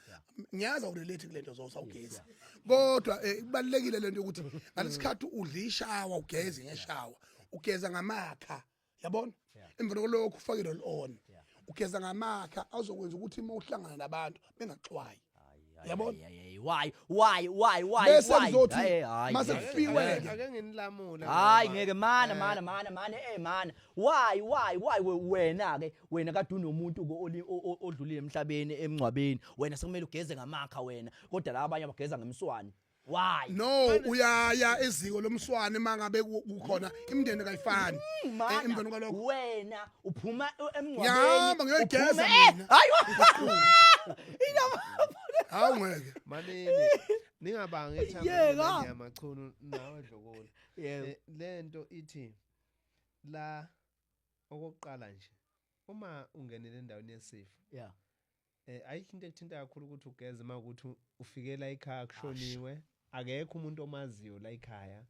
C: ngiyazi awurelate kule nto zosawugezi, kodwa kubalekile lento yokuthi ngalesikhathi udla ishawa, ugeze ngeshawa, ugeza ngamakha, yabona. Emva kwalokho ufake roll on, ugeza ngamakha azokwenza ukuthi uma uhlangana nabantu bengaxwayi, yabona.
A: Why, why, why, why?
C: Bese
A: Why?
C: kuzothi
A: Hayi, hayi,
C: mase
A: ngeke.
C: kufiwe-ke.
B: Ake nginilamule.
A: Hayi,
B: ngoba,
A: ngeke, mana, mana, mana, mana, mana, why, why, why? Wena ke, wena kade unomuntu ko odlulile emhlabeni, emngcwabeni, wena sekumele ugeze ngamakha wena, kodwa la abanye abageza ngemswani, why?
C: No, uyaya eziko lomswane mangabe kukhona, imindeni kayifani.
A: Mana,
C: Emveni kwalokho
A: wena uphuma emngcwabeni.
C: Ngiyahamba ngiyoyigeza mina.
A: Hayi.
C: Hawu, ngeke.
B: Manini, ningabangi ithamba
A: Yeka.
B: yamachunu nawe dlokolo.
A: Yebo.
B: Lento ithi la, okokuqala nje, uma ungenele endaweni yesifo, ayikho into ekuthinta kakhulu ukuthi ugeze uma ukuthi ufikela ekhaya kushoniwe, akekho umuntu omaziyo la ekhaya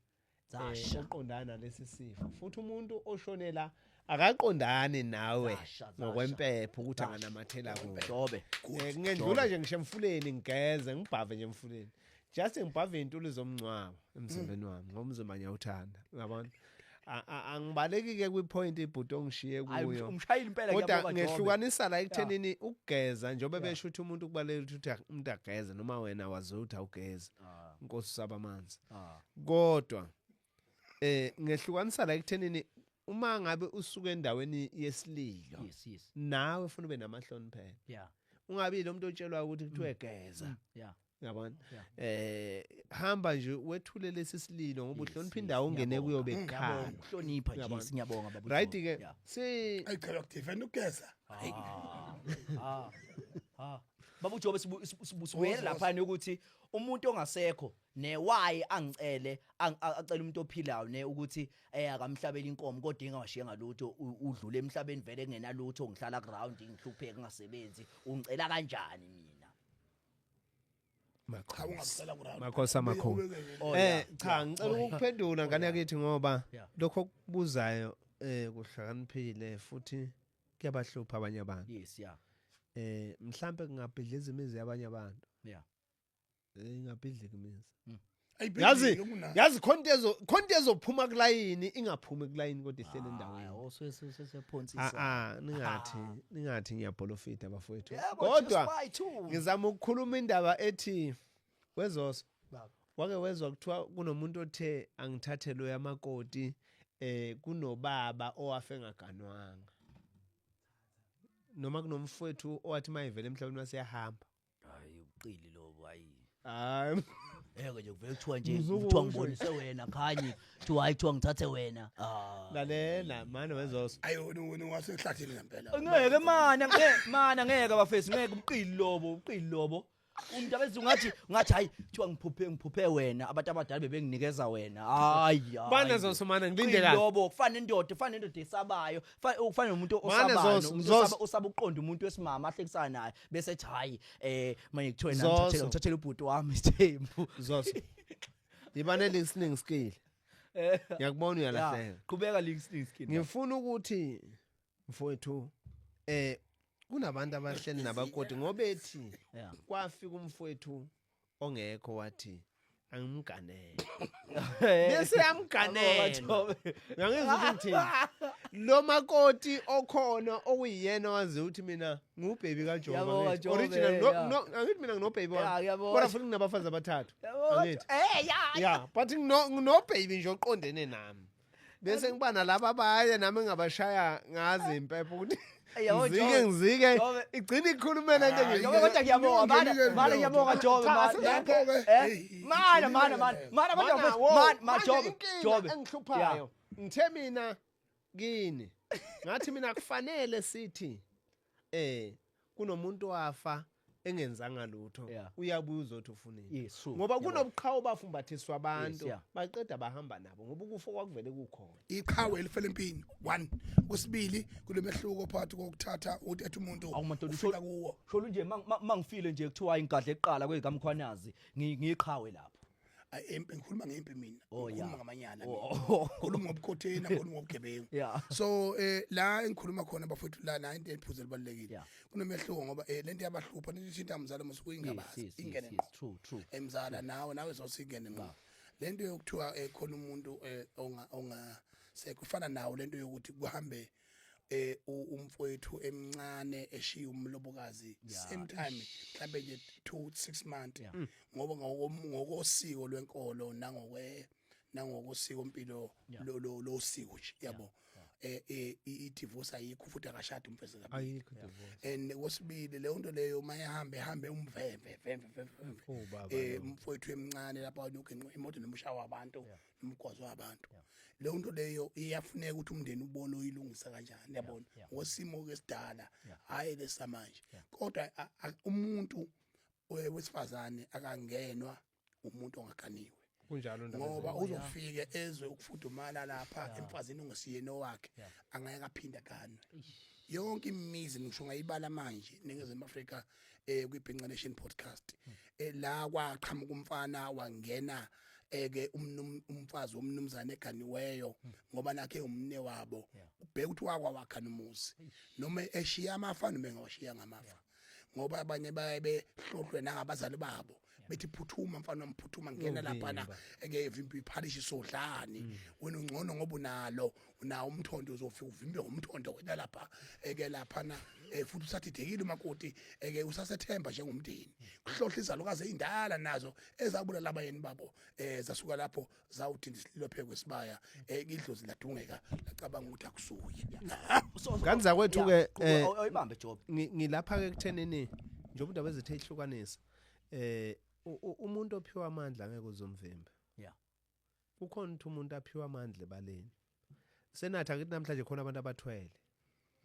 A: Zasha.
B: oqondana nalesi sifo, futhi umuntu oshonela akaqondani nawe
A: Zasha, zasha.
B: ngokwempepho ukuthi anganamathela kuwe.
A: Jobe.
B: Ngendlula nje ngisho emfuleni, ngigeze, ngibhave nje emfuleni, just ngibhave intuli zomncwabo emzimbeni wami ngoba umzimba ngiyawuthanda, uyabona. Angibaleki ke kwipoint ibhuti ongishiye
A: Hayi,
B: kuyo,
A: umshayile impela.
B: kodwa
A: Ngiyabonga, Jobe.
B: ngehlukanisa la ekuthenini ukugeza, njengoba besho ukuthi umuntu kubalulekile ukuthi umuntu ageze, noma wena wazi ukuthi awugezi, inkosi usaba amanzi, kodwa ngehlukanisa la ekuthenini uma ngabe usuka endaweni yesililo, nawe ufuna ube namahloni phela, ungabi lo muntu otshelwa ukuthi kuthiwe geza, yabona. Hamba nje wethule lesi sililo ngoba uhlonipha indawo ongene kuyo bekhala.
A: Ngiyabonga, ukuhlonipha nje.
B: Ngiyabona.
A: Ngiyabonga, baba
B: Right
A: Jobe.
B: ke, si
C: Ayichela ukudefend ukugeza.
A: Ah, baba uJobe, sibuyele lapha ukuthi umuntu ongasekho ne why angicele acela umuntu ophilayo ne ukuthi akamhlabela inkomo, kodwa ingawashiya ngalutho, udlule emhlabeni vele kungenalutho, ngihlala ground, ngihlupheka, ngingasebenzi, ungicela kanjani mina?
C: Cha, ungacela ku round.
B: Makhosi amakhulu.
A: Oh,
B: Cha, ngicela ukuphendula, ngane yakithi, ngoba lokho okubuzayo kuhlakaniphile futhi kuyabahlupha abanye abantu. Mhlambe kungabhidliza imizi yabanye abantu. Ingabhidlika imizi. Yazi, yazi khonto ezophuma kulayini, ingaphumi kulayini, kodwa ihlele endaweni.
A: Oh, sesephonsisa.
B: Ah, ningathi ngiyabholofita, bafowethu.
A: Yebo,
B: Kodwa
A: just by two.
B: ngizama ukukhuluma indaba ethi wezoso
A: Baba.
B: wake wezwa kuthiwa kunomuntu othe angithathe lo yamakoti, kunobaba owafe engaganwanga, noma kunomfowethu owathi mayivele emhlabeni waseyahamba.
A: Hayi, uqili lobo, hayi.
B: Hayi.
A: Eke nje kuvele kuthiwa nje
B: Mzuku
A: kuthiwa
B: usho.
A: ngibonise wena khanye, kuthiwa hayi, kuthiwa ngithathe wena, ah.
B: Lalela manje, wezoso.
C: Ayi, wena wasehlathini ngempela.
A: Ngeke mana, ngeke mana, ngeke bafesi, ngeke, uqili lobo, uqili lobo. Umuntu abezi ungathi hayi, kuthiwa ngiphuphe wena, abantu abadala bebenginikeza wena, hayi.
B: Bana Zoso, mana ngilinde
A: Uqili
B: kahle.
A: lobo, kufana nendoda esabayo, kufana nomuntu
B: Mana
A: osabayo,
B: Zoso,
A: nomuntu
B: Zoso.
A: osaba ukuqonda umuntu wesimama ahlekisana naye, bese ethi hayi, manje kuthiwa
B: Zoso.
A: ngithathele ubhuti wami isithembu.
B: Zoso, yiba ne-listening skill, ngiyakubona uyalahleka.
A: Qhubeka, listening skill.
B: Ngifuna ukuthi, mfowethu, kunabantu abahleli nabakoti ngoba ethi kwafika umfowethu ongekho wathi angimganele, bese yamganela. Uyangizwa ukuthi ngithini? Lo makoti okhona okuyiyena wazi ukuthi mina ngubhebi kaJoba,
A: Ngiyabonga,
B: ngithi.
A: Jobe,
B: Original, no, no, angithi mina nginobhebi wami,
A: Ngiyabonga.
B: kodwa futhi nginabafazi abathathu, angithi?
A: Ya.
B: Yeah, but ngino baby nje oqondene nami, bese ngiba nalaba abanye nami engabashaya ngazi impepho ukuthi
A: Yabo,
B: ngizike,
A: Jobe.
B: ngizike,
A: Jobe.
B: igcine ikhulumela into
A: Jobe, kodwa ngiyabonga, mana,
C: Ungene-ke
A: mana,
C: leyo
A: ngiyabonga, Jobe.
B: Cha,
A: Mana.
C: lapho-ke, hey,
A: Mana, mana, mana, mana, kodwa
B: Mana,
A: mfethu,
B: wo,
A: mana, ma
B: manje
A: Jobe,
B: inkinga
A: Jobe.
B: engihluphayo, ngithe mina kini, ngathi mina kufanele sithi kunomuntu wafa. Engenzanga lutho, uyabuya uzothi ufuneni.
A: Yes, true.
B: Ngoba kunobuqhawe bafumbathiswa abantu, baqeda bahamba nabo ngoba ukufa kwakuvele kukhona.
C: Iqhawe elifela empini one, kusibili kulemehluko phakathi kokuthatha ukuthi ethi umuntu
A: Awu madoda,
C: ufika kuwo.
A: Sholo nje mangifile nje kuthiwa ingadla eqala kwezikaMkhwanazi, ngiyiqhawe lapho.
C: Ayi, empi ngikhuluma ngempi mina.
A: Oh, yeah.
C: Ngikhuluma ngamanyala mina.
A: Oh.
C: Ngikhuluma ngobukhotheni, ngikhuluma ngobugebengu. So la engikhuluma khona bafowethu la na into ephuze libalulekile. Kunomehluko ngoba lento yabahlupha lento ithinta mzala musuku ingabazi ingene ngqo.
A: True, true.
C: Emzala nawe zosingene ngqo. Lento yokuthiwa khona umuntu onga sekufana nawo lento yokuthi kuhambe umfowethu emncane eshiya umlobokazi same time mhlambe nje 2 6 months, ngoba ngokosiko lwenkolo nangokosiko impilo lo siko nje yabo, i divorce ayikho futhi akashadi umfezi kabili.
B: Ayikho divorce.
C: And kwesibili leyo nto leyo mayihambe hambe umvemve vemve vemve vemve.
B: Oh, baba lo.
C: Umfowethu emncane lapha unogenqwa imoto nomushawa wabantu nomgwazo wabantu. Leyo nto leyo iyafuneka ukuthi umndeni ubone uyilungisa kanjani yabona, ngosimo ke sidala hayi lesamanje. Kodwa umuntu wesifazane akangenwa umuntu ongaganiwe.
B: Kunjalo ndaba
C: Ngoba
B: zenu.
C: uzofike ezwe ukufudumala lapha emfazini ongesiyena owakhe, angeke aphinde aganwe. Yonke imizi ngisho ngayibala manje Ningizimu Afrika kwiBhinca Nation podcast, la kwaqhamuka umfana wangena eke umfazi womnumzane eganiweyo ngoba nakhe umne wabo, ubheka ukuthi wakwa wakha nomuzi noma eshiya amafa noma engawashiya ngamafa, ngoba abanye baye behlohlwe nangabazali babo bethi phuthuma mfana wami, phuthuma ngena lapha na eke vimbi iphalishi sodlani wena ungcono ngoba unalo unawo umthondo uzofika uvimbe ngomthondo wena lapha eke lapha na futhi usathidekile umakoti eke usasethemba njengomndeni. Kuhlohla izalukazi ezindala nazo ezabulala abayeni babo, zasuka lapho zawudinda isililo phe kwesibaya, idlozi ladungeka lacabanga ukuthi akusuye.
B: Ngane zakwethu ke,
A: Awuyibambe Job.
B: Ngilapha ke kuthenini njengoba indaba ezithe ihlukanisa, umuntu ophiwa amandla angeke uzomvimba. Kukhona ukuthi umuntu aphiwa amandla ebaleni. Senathi akithi namhlanje khona abantu abathwele.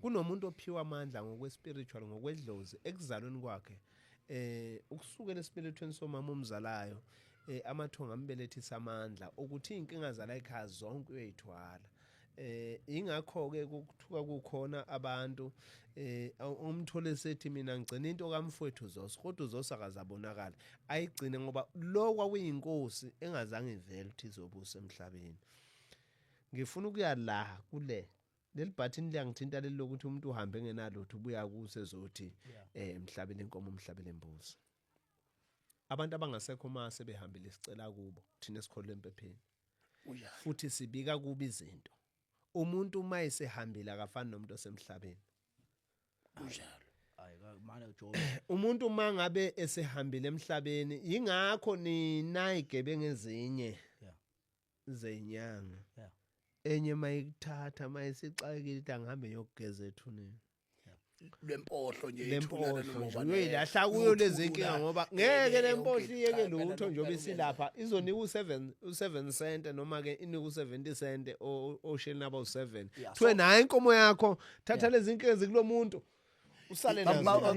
B: Kunomuntu ophiwa amandla ngokwe-spiritual, ngokwedlozi ekuzalweni kwakhe. Ukusukela esibelethweni somama omzalayo, amathonga ambelethisa amandla ukuthi inkinga zala ekhaya zonke uyayithwala. Ingakho ke kuthuka kukhona abantu umthole sethi mina ngigcina into kamfowethu Zoso, kodwa uZoso akazabonakala ayigcine ngoba lo kwakuyinkosi engazange ivele ukuthi izobusa emhlabeni. Ngifuna ukuya la kule leli button liyangithinta leli lokuthi umuntu uhambe engenalutho ubuya kusezothi emhlabeni inkomo umhlabeni embuzi. Abantu abangasekho mase behambile sicela kubo thina esikholwe empepheni. Futhi sibika kubi izinto. Umuntu uma esehambile akafani nomuntu osemhlabeni.
C: Kunjalo.
A: Hayi manje Job.
B: Umuntu uma ngabe esehambile emhlabeni ingakho nina igebengu ezinye zenyanga. Enye mayikuthatha mayisixakile ithi angihambe ngiyogeza ethuneni.
C: Lempohlo nje
B: lempohlo nje uyoyilahla kuyo lezi inkinga ngoba ngeke lempohlo iyeke lutho njengoba isilapha izonika u7 cent noma ke inika u70 cent osheni naba u7 thiwe nayo inkomo yakho thatha lezi inkinga ezikulomuntu usale nazo.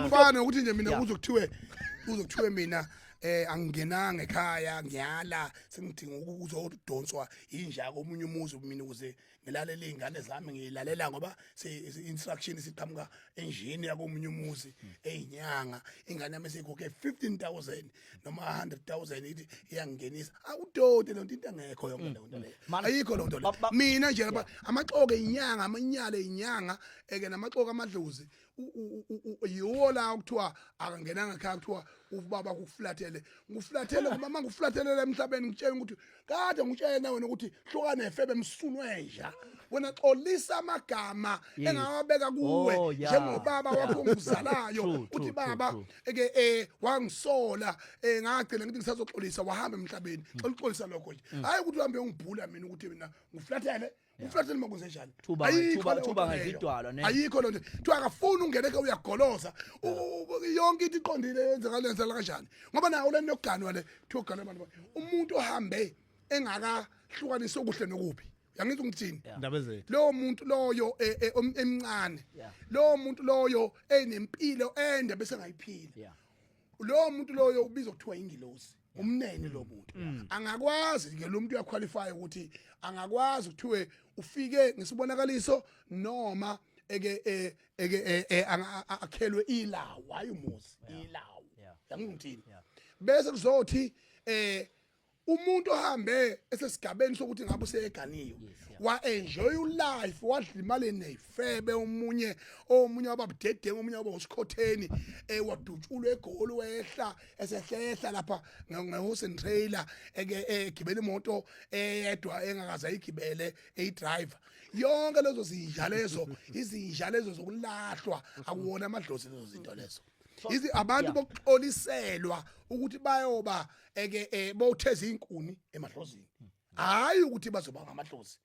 C: Mfana ukuthi nje mina kuzokuthiwe mina angingenanga ekhaya ngiyala sengidinga ukuzodonswa inja komunye umuzi mina ukuze ngilalela izingane zami ngiyilalela ngoba instruction isiqhamuka enjini yakomunye umuzi eyinyanga ingane yami seyikhokhe 15000 noma 100000 ithi iyangingenisa awudoti lonto into engekho yonke leyo nto leyo ayikho lonto leyo mina nje lapha amaxoke inyanga amanyala inyanga eke namaxoke amadlozi yiwo la okuthiwa akangenanga ekhaya kuthiwa ubaba kuflathele nguflathele ngoba manguflathelela emhlabeni ngitshela ukuthi kade ngitshela wena ukuthi hlukane efebe msunwenja wena xolisa amagama engawabeka kuwe njengobaba wakho onguzalayo uthi baba eke wangisola ngagcina ngithi ngisazoxolisa wahamba emhlabeni xolisa xolisa lokho nje hayi ukuthi uhambe ungibhula mina ukuthi mina nguflathele uflathele makuze njani
A: Thuba ngezidwalo ne
C: ayikho lonto kuthiwa akafuni ungene ke uyagoloza yonke into iqondile yenzeka lenzela kanjani ngoba nawo lento yokuganwa le kuthiwa uganwa abantu umuntu ohambe engakahlukanisi okuhle nokubi Yangizwa ngithini?
B: Indaba zethu.
C: Lowo muntu loyo emncane, lowo muntu loyo enempilo ende bese ngayiphila, lowo muntu loyo ubizwa kuthiwa ingilosi, umnene lo muntu. Angakwazi ke lo muntu uyaqualify ukuthi angakwazi kuthiwe ufike ngesibonakaliso noma eke eke akhelwe ilawu, hayi umuzi, ilawu. Yangithini? Bese kuzothi umuntu ohambe esesigabeni sokuthi ngabe useyeganiwe, wa enjoy ulife, wadla imali nezifebe, omunye wababudedengu, omunye waba usikhotheni, wadutshulwa eGoli, wehla esehlehla lapha nge-horse and trailer, eke egibela imoto eyedwa engakaze ayigibele, eyidriver. Yonke lezo zinja lezo, izinja lezo zokulahlwa, akuwona amadlozi lezo zinto lezo. Izi abantu bokuxoliselwa ukuthi bayoba eke bowutheza inkuni emadlozini, hayi ukuthi bazoba ngamadlozi.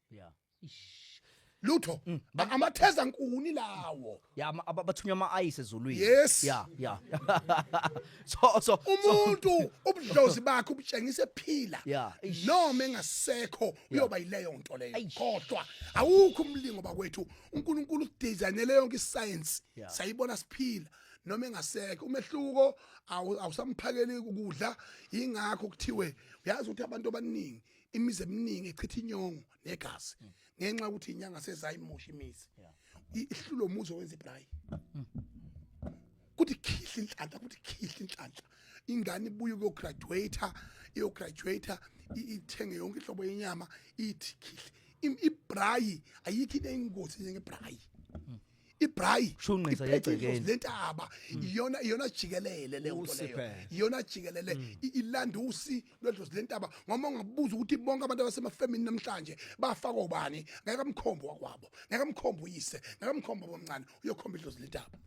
C: Lutho, amatheza nkuni lawo.
A: Ya, abathunywa ama-ayisi ezulwini.
C: Yes.
A: Ya, ya. So
C: umuntu ubudlozi bakhe ubutshengisa ephila. Noma engasekho uyoba yileyo nto leyo. Kodwa awukho umlingo bakwethu. uNkulunkulu udesignele yonke iscience. Sayibona siphila noma engasekho. Umehluko awusamphakeli ukudla, ingakho kuthiwe uyazi ukuthi abantu abaningi imizi eminingi echitha inyongo negazi ngenxa yokuthi inyanga sezayimosha imizi. Ihlulo umuzi owenza ibrayi. Kuthi khihla inhlanhla, kuthi khihla inhlanhla. Ingane ibuye ukuyograduate, iyograduate ithenge yonke inhlobo yenyama, ithi khihla. Ibrayi ayikho into eyingozi njengebrayi. Ibrayi
A: shunqisa yegcekeni
C: lentaba, iyona iyona jikelele leyo nto leyo, iyona jikelele ilandusi lwedlozi lentaba. Ngoba ungabuza ukuthi bonke abantu abasemafemini namhlanje bafakwa ubani, ngeke amkhombe wakwabo, ngeke amkhombe uyise, ngeke amkhombe omncane, uyokhomba idlozi lentaba.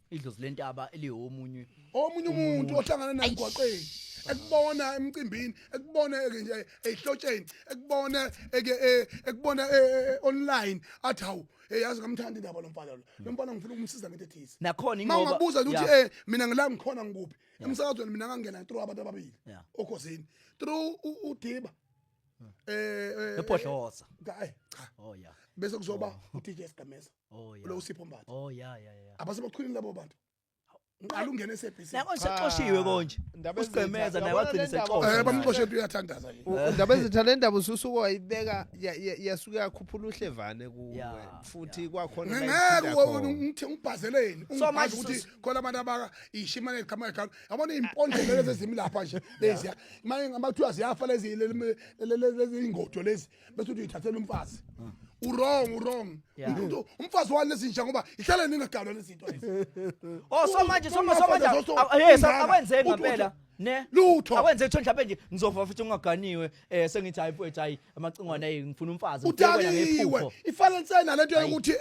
A: Idlozi lentaba eliyomunye
C: omunye umuntu ohlangana naye emgwaqeni, ekubona emcimbini, ekubona nje ehlotsheni, ekubona eke ekubona online, athi hawu, yazi ngamthanda indaba lo mfana lo, lo mfana ngifuna ukumsiza ngento ethize.
A: Nakhona ingoba
C: ungabuza ukuthi mina ngila ngikhona ngikuphi emsakazweni, mina ngangena through abantu ababili okhosini, through uDiba
A: ePodlosa.
C: Cha. Oh yeah. Bese kuzoba uDJ Sigameza.
A: Oh yeah.
C: Lo uSipho Mbatha.
A: Oh yeah yeah yeah.
C: Abasebachwilini labo bantu. Ngiqala ungene eSABC.
A: Nako sexoshiwe konje. Usigqemeza naye wagcina sexoshiwe.
C: Bamxoshe uyathandaza
B: yini. Indaba ezitha le ndaba ususuka wayibeka yasuka yakhuphula uhlevane kuwe futhi kwakhona
C: ngeke ngithi ngibhazeleni ungibhaze ukuthi khona abantu abaka ishimane iqhamuka ekhaya. Yabona impondlo lezi ezimi lapha nje lezi manje ngamathiwa ziyafa lezi lezi ingodo lezi bese uthi uyithathela umfazi. Urong urong. Umuntu umfazi wani lezinja ngoba ihlala ningagalwa lezinto lezi.
A: Oh so manje so manje yes akwenzeki ngempela ne
C: lutho
A: akwenzeki mhlawumbe nje ngizova futhi ungaganiwe sengithi hayi mfowethu hayi amacingwane hey ngifuna umfazi
C: udakiwe ifalensena lento yokuthi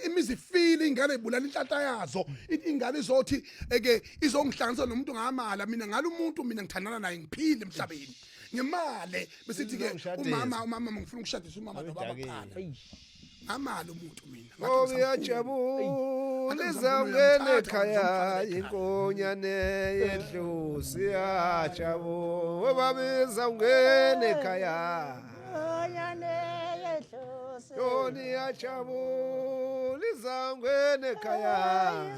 C: imizi ifile ingane ibulala inhlanhla yazo ingane izothi eke izongihlanganisa nomuntu ngamala mina ngalo umuntu mina ngithandana naye ngiphile emhlabeni ngemali besithi ke umama umama ngifuna ukushadisa umama nobaba qala ngamali umuntu mina
B: ngathi ngiyajabula izangene ekhaya inkonyane yedlozi iyajabula babiza ungene ekhaya
D: inkonyane yedlozi
B: yona iyajabula izangene ekhaya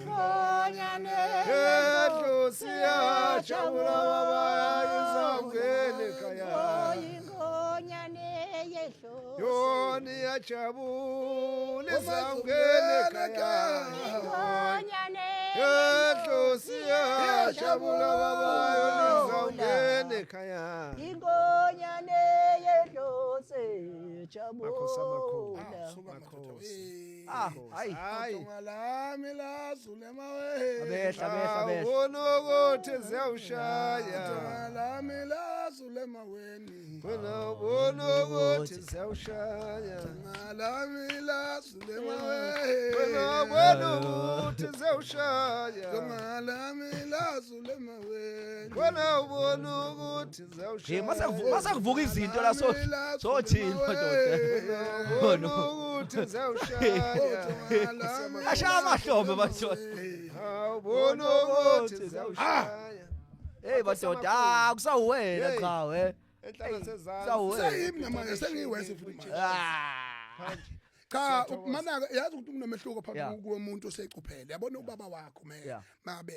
D: inkonyane
B: yedlozi iyajabula baba izangene ekhaya
D: inkonyane yedlozi
B: yona iyajabula izangene ekhaya
D: inkonyane
B: yedlozi iyajabula baba yona izangene ekhaya
D: inkonyane yedlozi
B: ijabula makhosi
A: ah hayi
B: hayi
C: ngalami lazule mawe
A: abehla abehla abehla
B: ubona ukuthi ziyawushaya
C: ngalami lazule maweni
B: wena ubona ukuthi ziyawushaya
C: ngalami lazule maweni
B: wena ubona ukuthi ziyawushaya
C: ngalami lazule maweni
B: wena ubona ukuthi ziyawushaya
A: mase kuvuka izinto la so sothini madoda
B: ubona ukuthi ziyawushaya
A: ashaya amahlombe madoda
B: ubona ukuthi ziyawushaya
A: hey madoda kusawuwena cha we.
B: Enhlala sezansi.
A: Sawu,
C: Seyimi namanje sengiyiwese futhi manje.
A: Ah.
C: Cha, mana yazi ukuthi kunomehluko phakathi komuntu osecuphele. Yabona ubaba wakho me mabe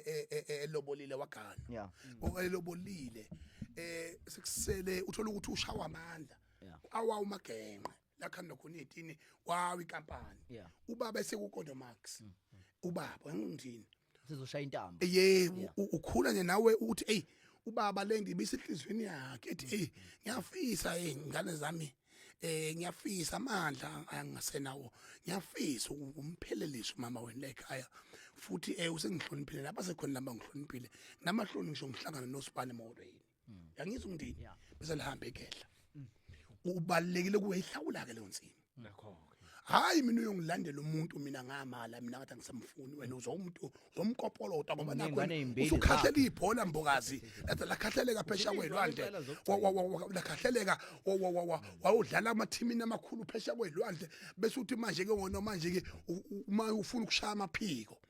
C: elobolile wagana. Elobolile. Sekusele uthola ukuthi ushawa amandla. Awa umagenqe. Lakhanda khona itini wawi inkampani. Ubaba esekukondo Max. Ubaba ngingithini?
A: Sizoshaya intambo.
C: Yebo, ukhula nje nawe uthi hey ubaba le ndibisa inhlizweni yakhe ethi hey ngiyafisa hey ngane zami ngiyafisa amandla angasenawo, ngiyafisa ukumphelelisa umama wena la ekhaya, futhi usengihloniphile lapha sekhona lamba ngihloniphile namahloni ngisho ngihlangana nosibane emolweni, yangizwa umndeni bese lihambe egedla. Ubalekile kuwe ihlawula ke leyo nsimi.
B: Nakho.
C: Hayi, mina uyongilandela umuntu, mina ngamala, mina ngathi angisamfuni, wena uzomuntu uzomkopolota ngoba nakho
A: Uney'ngane ey'mbili.
C: Usukhahlela ibhola mbokazi, lathi lakhahleleka phesha kwelwandle,
B: Impela zokugcina.
C: Lakhahleleka, wawudlala amathimini amakhulu phesha kwelwandle, bese uthi manje ke wona manje ke uma ufuna ukushaya amaphiko,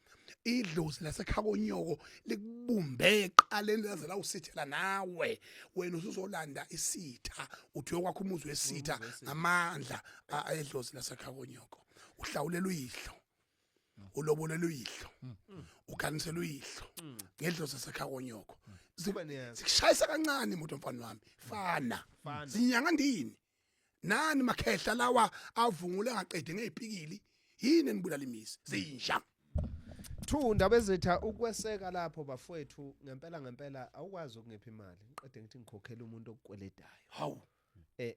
C: idlozi lasekhakonyoko likubumbe eqaleni laze lawusithela nawe, wena usuzolanda isitha, uthi uyokwakha umuzi wesitha ngamandla edlozi lasekhakonyoko. Uhlawulela uyihlo, ulobolela uyihlo, uganisela uyihlo ngedlozi lasekhakonyoko.
B: Kuba niyazi.
C: Sikushayisa kancane imoto mfana wami, fana.
B: Fana.
C: Zinyanga ndini nani makhehla lawa avungule angaqedi ngezipikili, yini enibulala imizi zinja?
B: Two, ndaba ezitha ukweseka lapho bafowethu, ngempela ngempela awukwazi ukungipha imali ngiqede ngithi ngikhokhela umuntu okukweletayo.
C: Hawu.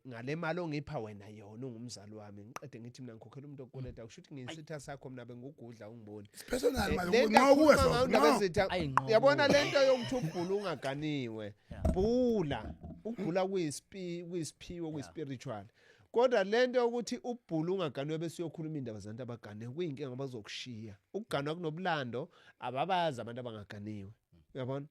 B: Ngale mali ongipha wena yona ungumzali wami, ngiqede ngithi mina ngikhokhela umuntu okukweletayo, kusho ukuthi ngiyisitha sakho mina, bengugudla ungiboni.
C: Personal manje.
B: Le nto
C: Nqo kuwe.
B: akhuluma ngayo ndaba
C: Nqo.
B: ezitha,
A: Ayi, nqo
B: yabona
A: kuwe.
B: le nto yokuthi ubhula ungaganiwe, bhula ukubhula kuyisiphiwo, kuyi-spiritual, kodwa le nto yokuthi ubhula ungaganiwe bese uyokhuluma iy'ndaba zabantu abaganiwe kuyinkinga, ngoba bazokushiya. Ukuganwa kunobulando, ababazi abantu abangaganiwe, uyabona?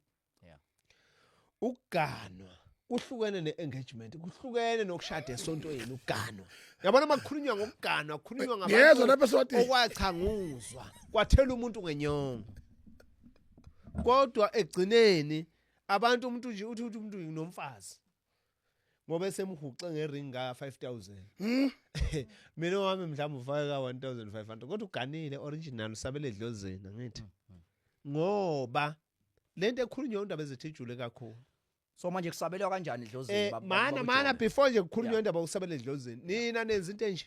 B: Ukuganwa kuhlukene ne-engagement, kuhlukene nokushada esontweni. Ukuganwa, yabona, uma kukhulunywa ngokuganwa kukhulunywa
C: Ngiyezwa lapha Eswatini.
B: Okwachanguzwa kwathela umuntu ngenyongo, kodwa egcineni abantu umuntu nje uthi umuntu nomfazi ngoba esemhuqe ngering ka 5000, mina wami mhlawumbe ufake ka 1500, kodwa uganile original, usabele edlozini, angithi, ngoba lento ekhulunywa undaba ezethu ijule kakhulu.
A: So manje kusabelwa kanjani edlozini?
B: Mana
A: baba
B: mana
A: uJobe?
B: Before nje kukhulunywa indaba usabele edlozini, nina nenza into enje,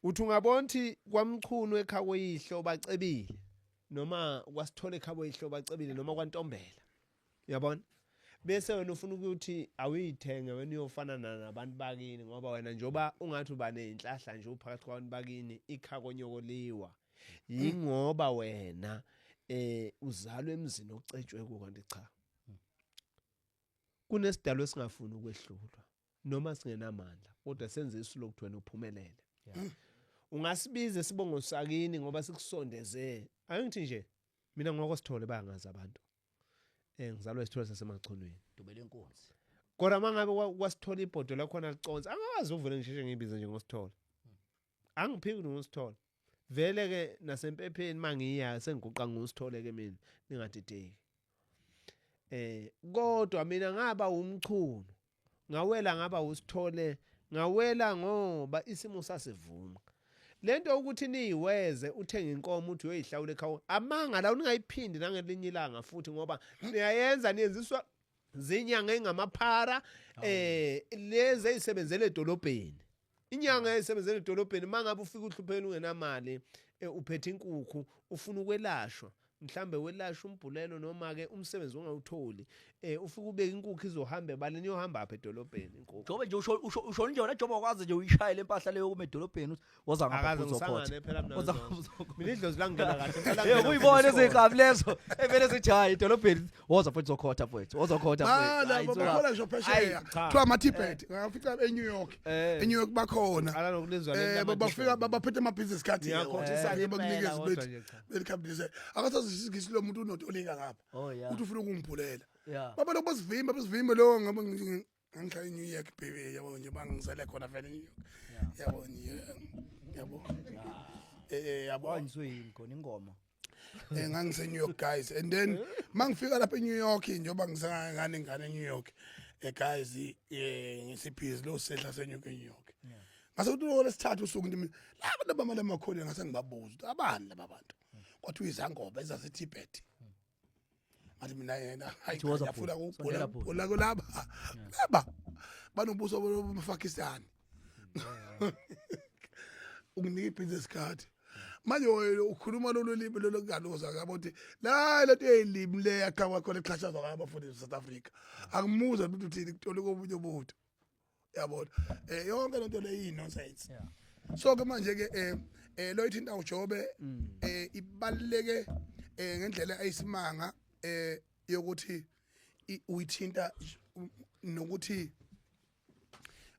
B: uthi ungabona ukuthi kwamchunu ekhaya koyihlo bacebile, noma kwasithola ekhaya koyihlo bacebile, noma kwantombela, uyabona, bese wena ufuna ukuthi awuyithenge wena uyofana nabantu bakini, ngoba wena njoba ungathi uba ney'nhlahla nje uphakathi kwabantu bakini, ikhakonyoko liwa yingoba wena uzalwe emzini ocetshwe kuwo, kanti cha, kunesidalo esingafuni ukwehlulwa noma singenamandla, kodwa senze isu lokuthi wena uphumelele. Ungasibiza isibongo sakini ngoba sikusondeze. Angithi nje mina ngokosithole bayangazi abantu, ngizalwa isithole sasemachunwini.
A: Dubele inkunzi.
B: Kodwa mangabe kwasithola ibhodo lakhona liconsa, angazi uvele ngisheshe ngiyibize nje ngosithole, angiphiki ngosithole vele ke nasempepheni mangiya sengiguqa ngusithole ke mina, ningadideki. Kodwa mina ngaba umchunu, ngawela ngaba usithole, ngawela ngoba isimo sasivuma lento ukuthi niyiweze uthenge inkomo uthi uyoyihlawula ekhaya. Amanga la, ningayiphindi nangelinye ilanga futhi, ngoba niyayenza, niyenziswa zinyanga engamaphara, lezi ezisebenzele edolobheni. Inyanga esebenzele edolobheni, mangabe ufika uhluphekile ungenamali, uphethe inkukhu, ufuna ukwelashwa, mhlambe welashwa umbhulelo noma ke umsebenzi ongawutholi, ufika ubeka inkukhu izohamba ebaleni, iyohamba apha edolobheni inkukhu?
A: Jobe nje usho nje wena Jobe, wakwazi nje uyishayele impahla leyo kuma edolobheni uthi woza ngapha
B: Akaze
A: uzokhotha.
B: ngisangane phela mina.
A: Woza
B: Ngizwa.
A: ngapha uzokhotha.
B: Mina idlozi langena kahle impela.
A: Kuyibona ezinkabi lezo evele zithi hayi edolobheni, woza futhi uzokhotha mfowethu, wozokhotha
C: Ah,
A: mfowethu. Hayi,
C: labo bakhona ngisho phesheya.
B: Cha.
C: Kuthiwa ama-Tibet. Ngafica eNew York. ENew York bakhona.
B: Qala nokulizwa lento
C: Bafika baphethe ama-business card.
B: Ngiyakhothisana impela,
C: Bakunikeza
B: kodwa
C: bethi
B: nje cha.
C: belikhabinise. Akasazi isingisi lo muntu unotolika ngapha. Uthi ufuna ukungiphulela. Baba lokho basivimba, basivimba lo ngoba ngihlala eNew York baby, yabo nje bangizele khona vele eNew York. Yabo nje yabo. Yabo.
A: Wanyiswe yini khona ingoma?
C: Ngangise New York guys, and then mangifika lapha eNew York, njengoba ngisengane ngane eNew York. Guys, ngisibhizi lo sehla senyuke nyuke. Ngase kuthi lo lesithathu usuku nje laba bantu abamele amakholi, ngase ngibabuza ukuthi abani laba bantu. Kwathi izangoma ezaseTibet. Ngathi mina yena hayi,
A: Uthi woza
C: ngiyafuna
A: bhuti,
C: ukubhola
A: sondela bhuti.
C: bhola kulaba laba banobuso bomfakistani, unginika i-business card. Manje wena ukhuluma lolu limi lolu kungaloza ngabo ukuthi la lento yelimi le yaqhamuka khona exhashazwa ngayo abafundisi South Africa, angimuzwa ukuthi uthini kuthola komunye umuntu, yabona. Yonke lento le iyi nonsense. So ke manje ke lo ithinta uJobe, ibaluleke ngendlela ayisimanga yokuthi uyithinta nokuthi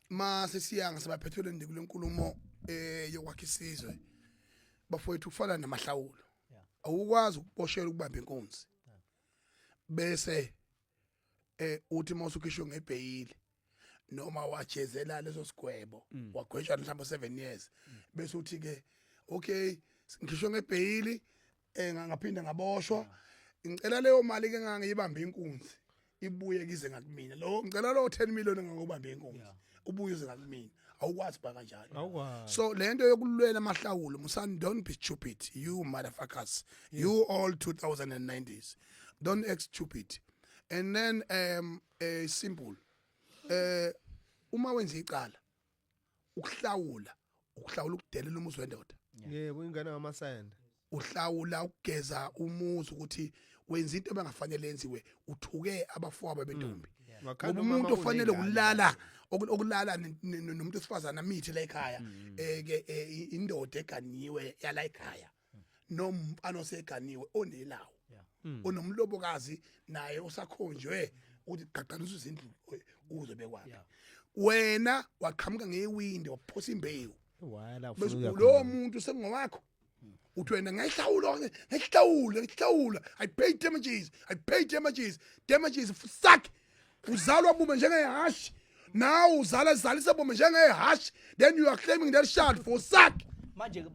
C: mase siyanga sebaphethwe le kulenkulumo yokwakha isizwe, bafowethu, kufana namahlawulo. Awukwazi ukuboshela ukubamba inkunzi bese uthi mawusukhishwe ngebheyili noma wajezela leso sigwebo, wagwetshwa mhlawumbe 7 years, bese uthi ke okay, ngikhishwe ngebheyili, ngaphinda ngaboshwa, ngicela leyo mali ke ngangiyibamba inkunzi ibuye kize ngakumina, lo ngicela lo 10 million ngangobamba inkunzi ubuye uze ngakumina. Awukwazi ba kanjalo.
B: Awukwazi.
C: So lento yokulwela amahlawulo, musani, don't be stupid, you motherfuckers, you all 2090s, don't act stupid. And then simple, uma wenza icala, ukuhlawula, ukuhlawula ukudelela umuzi wendoda.
B: Yebo, ingane ngamasende.
C: Uhlawula ukugeza umuzi, ukuthi wenza into ebengafanele yenziwe, uthuke abafowabo bentombi,
B: Wakhanda
C: ngoba umuntu
B: umama
C: ofanele
B: uney'ngane.
C: ukulala okulala nomuntu wesifazana mithi la ekhaya, ke indoda eganiwe yala ekhaya nomfana oseganiwe onelawo onomlobokazi naye osakhonjwe ukuthi gaqanisa izindlu uzobe kwakhe. Wena waqhamuka ngewindi, waphosa imbewu.
B: Wala
C: bese
B: ufuna ukuya
C: lowo
B: khona.
C: muntu sengowakho, uthi wena ngayihlawula, ngayihlawula, ngayihlawula, I pay damages, I pay damages, damages fuck. Uzalwa bume njengehashi nawe, uzala zalisa bume njengehashi, then you are claiming that child for suck.
A: Manje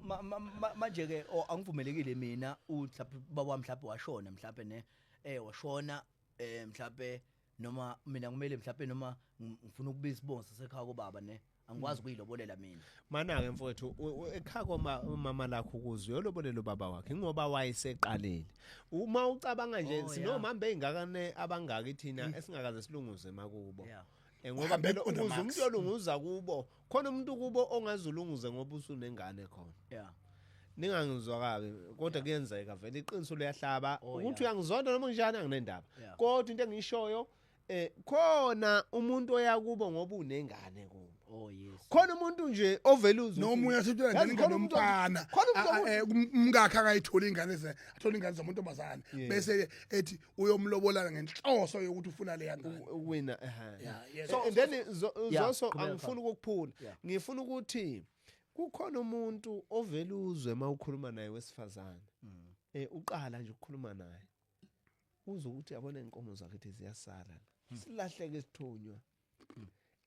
A: manje ke angivumelekile mina, mhlawumbe baba mhlawumbe washona, mhlawumbe ne washona, mhlawumbe noma mina kumele mhlawumbe noma ngifuna ukubiza isibongo sasekhaya kubaba ne, angikwazi ukuyilobolela mina.
B: Mana ke mfowethu, ekhaya koma umama lakho ukuze uyolobolela ubaba wakhe, ngoba wayeseqalile. Uma ucabanga nje, sinomama beyingakane abangaki thina esingakaze silunguze emakubo. Ngoba
C: Uhambe
B: phela
C: eqonda
B: ukuze
C: Max.
B: umuntu yolunguza kubo, khona umuntu kubo ongazulunguze ngoba usunengane khona. Ningangizwa kabi, kodwa kuyenzeka vele, iqiniso liyahlaba. Ukuthi uyangizonda noma njani, anginendaba. Kodwa into engishoyo, khona umuntu oyakubo ngoba unengane kubo.
A: Oh yes.
B: Khona umuntu nje ovela uzwe
C: Noma
B: ukuthi-
C: uyathi
B: Yazi
C: ingane
B: khona umuntu
C: nomfana
B: khona umuntu
C: umkakhe akayitholi ingane ze athola ingane zamantombazane, bese ethi uyomlobola ngenhloso yokuthi ufuna leya ngane.
B: Wina ehe.
C: Yeah, yes.
B: So and then Zoso,
A: Qhubeka.
B: angifuni ukukuphula. Ngifuna ukuthi kukhona umuntu ovela uzwe mawukhuluma naye wesifazane, uqala nje ukukhuluma naye, uzwe ukuthi yabona inkomo zakithi ziyasala la, silahleke isithunywa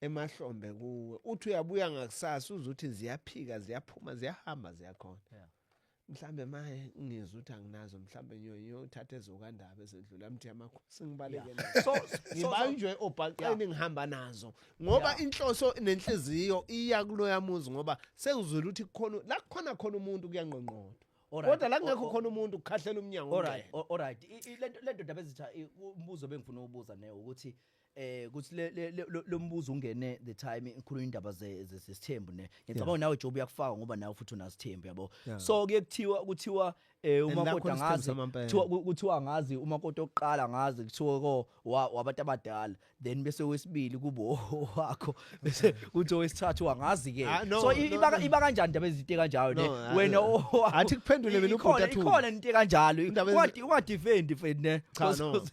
B: emahlombe kuwe, uthi uyabuya ngakusasa uzuthi ziyaphika, ziyaphuma, ziyahamba, ziyakhona. Mhlambe maye ngizwe ukuthi anginazo, mhlambe ngiyothatha ezokandaba ezedlula mthi amakhosi, ngibaleke nazo. Ngibanjwe obhaqeni ngihamba nazo, ngoba inhloso nenhliziyo iya kuloya muzi, ngoba sengizwile ukuthi kukhona la kukhona khona umuntu kuyanqonqotha, kodwa la kungekho khona umuntu kukhahlela umnyango
A: Alright,
B: ungene.
A: Alright. Lento ndaba ezitha, umbuzo bengifuna ukubuza ne ukuthi kuthi lo mbuzo ungene the time ikhuluma indaba zesithembu ne. Ngicabanga nawe Job uyakufaka ngoba nawe futhi unasithembu, yabo. So kuye kuthiwa
B: And
A: umakoti
B: lakho isithembu
A: angazi
B: samampela.
A: kuthiwa angazi umakoti oqala, ngazi kuthiwa ko wabantu abadala, then bese wesibili kubo wakho, bese kuthi owesithathu angazi ke.
B: Ah, no,
A: So
B: no,
A: iba
B: no.
A: iba kanjani indaba ezinto kanjalo ne?
B: No,
A: Wena
B: athi kuphendule mina ubhuti Athule.
A: Ikhona into kanjalo.
B: Indaba
A: Ungadefend mfethu ne.
B: Cha, no,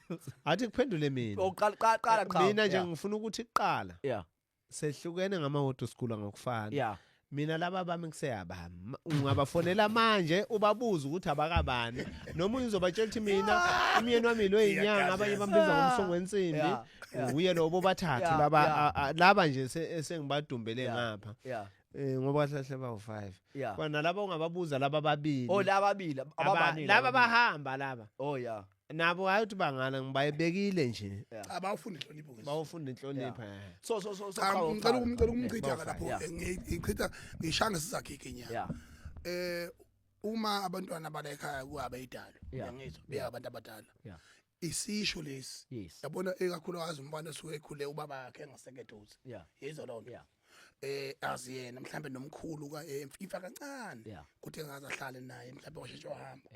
B: athi kuphendule mina.
A: Oh, qala qala qala, cha.
B: Mina nje ngifuna ukuthi kuqala sehlukene ngamawodi school ngokufana. Mina laba bami kuseyabami, ungabafonela manje ubabuze ukuthi abakabani, noma uzobatshela ukuthi mina umyeni wami lo inyanga, abanye bambiza ngomsongo wensimbi. Uye lobo bathathu laba, laba nje esengibadumbele ngapha, ngoba kahle kahle bawu5. Kwana laba ungababuza laba ababili.
A: Oh, laba ababili ababani?
B: Laba bahamba laba.
A: Oh yeah.
B: Nabo hayi ukuthi bangana, ngibayibekile nje.
C: Abawufunda inhlonipho ngesi.
B: Bawufunda inhlonipho.
A: So
C: Cha,
A: cha,
C: ngicela
A: cha.
C: ngicela ukumchitha ka lapho. Ngichitha ngishanga sizakhikhe inyama. Uma abantwana bala ekhaya kuba idalo, uyangizwa, beka abantu abadala. Isisho lesi. Yabona, ekakhulukazi umfana osuke ekhule ubaba wakhe engasekeduze. Yizwa loo nto. Azi yena mhlambe nomkhulu ka ifa kancane kuthi engaze ahlale naye, mhlambe washeshe wahamba.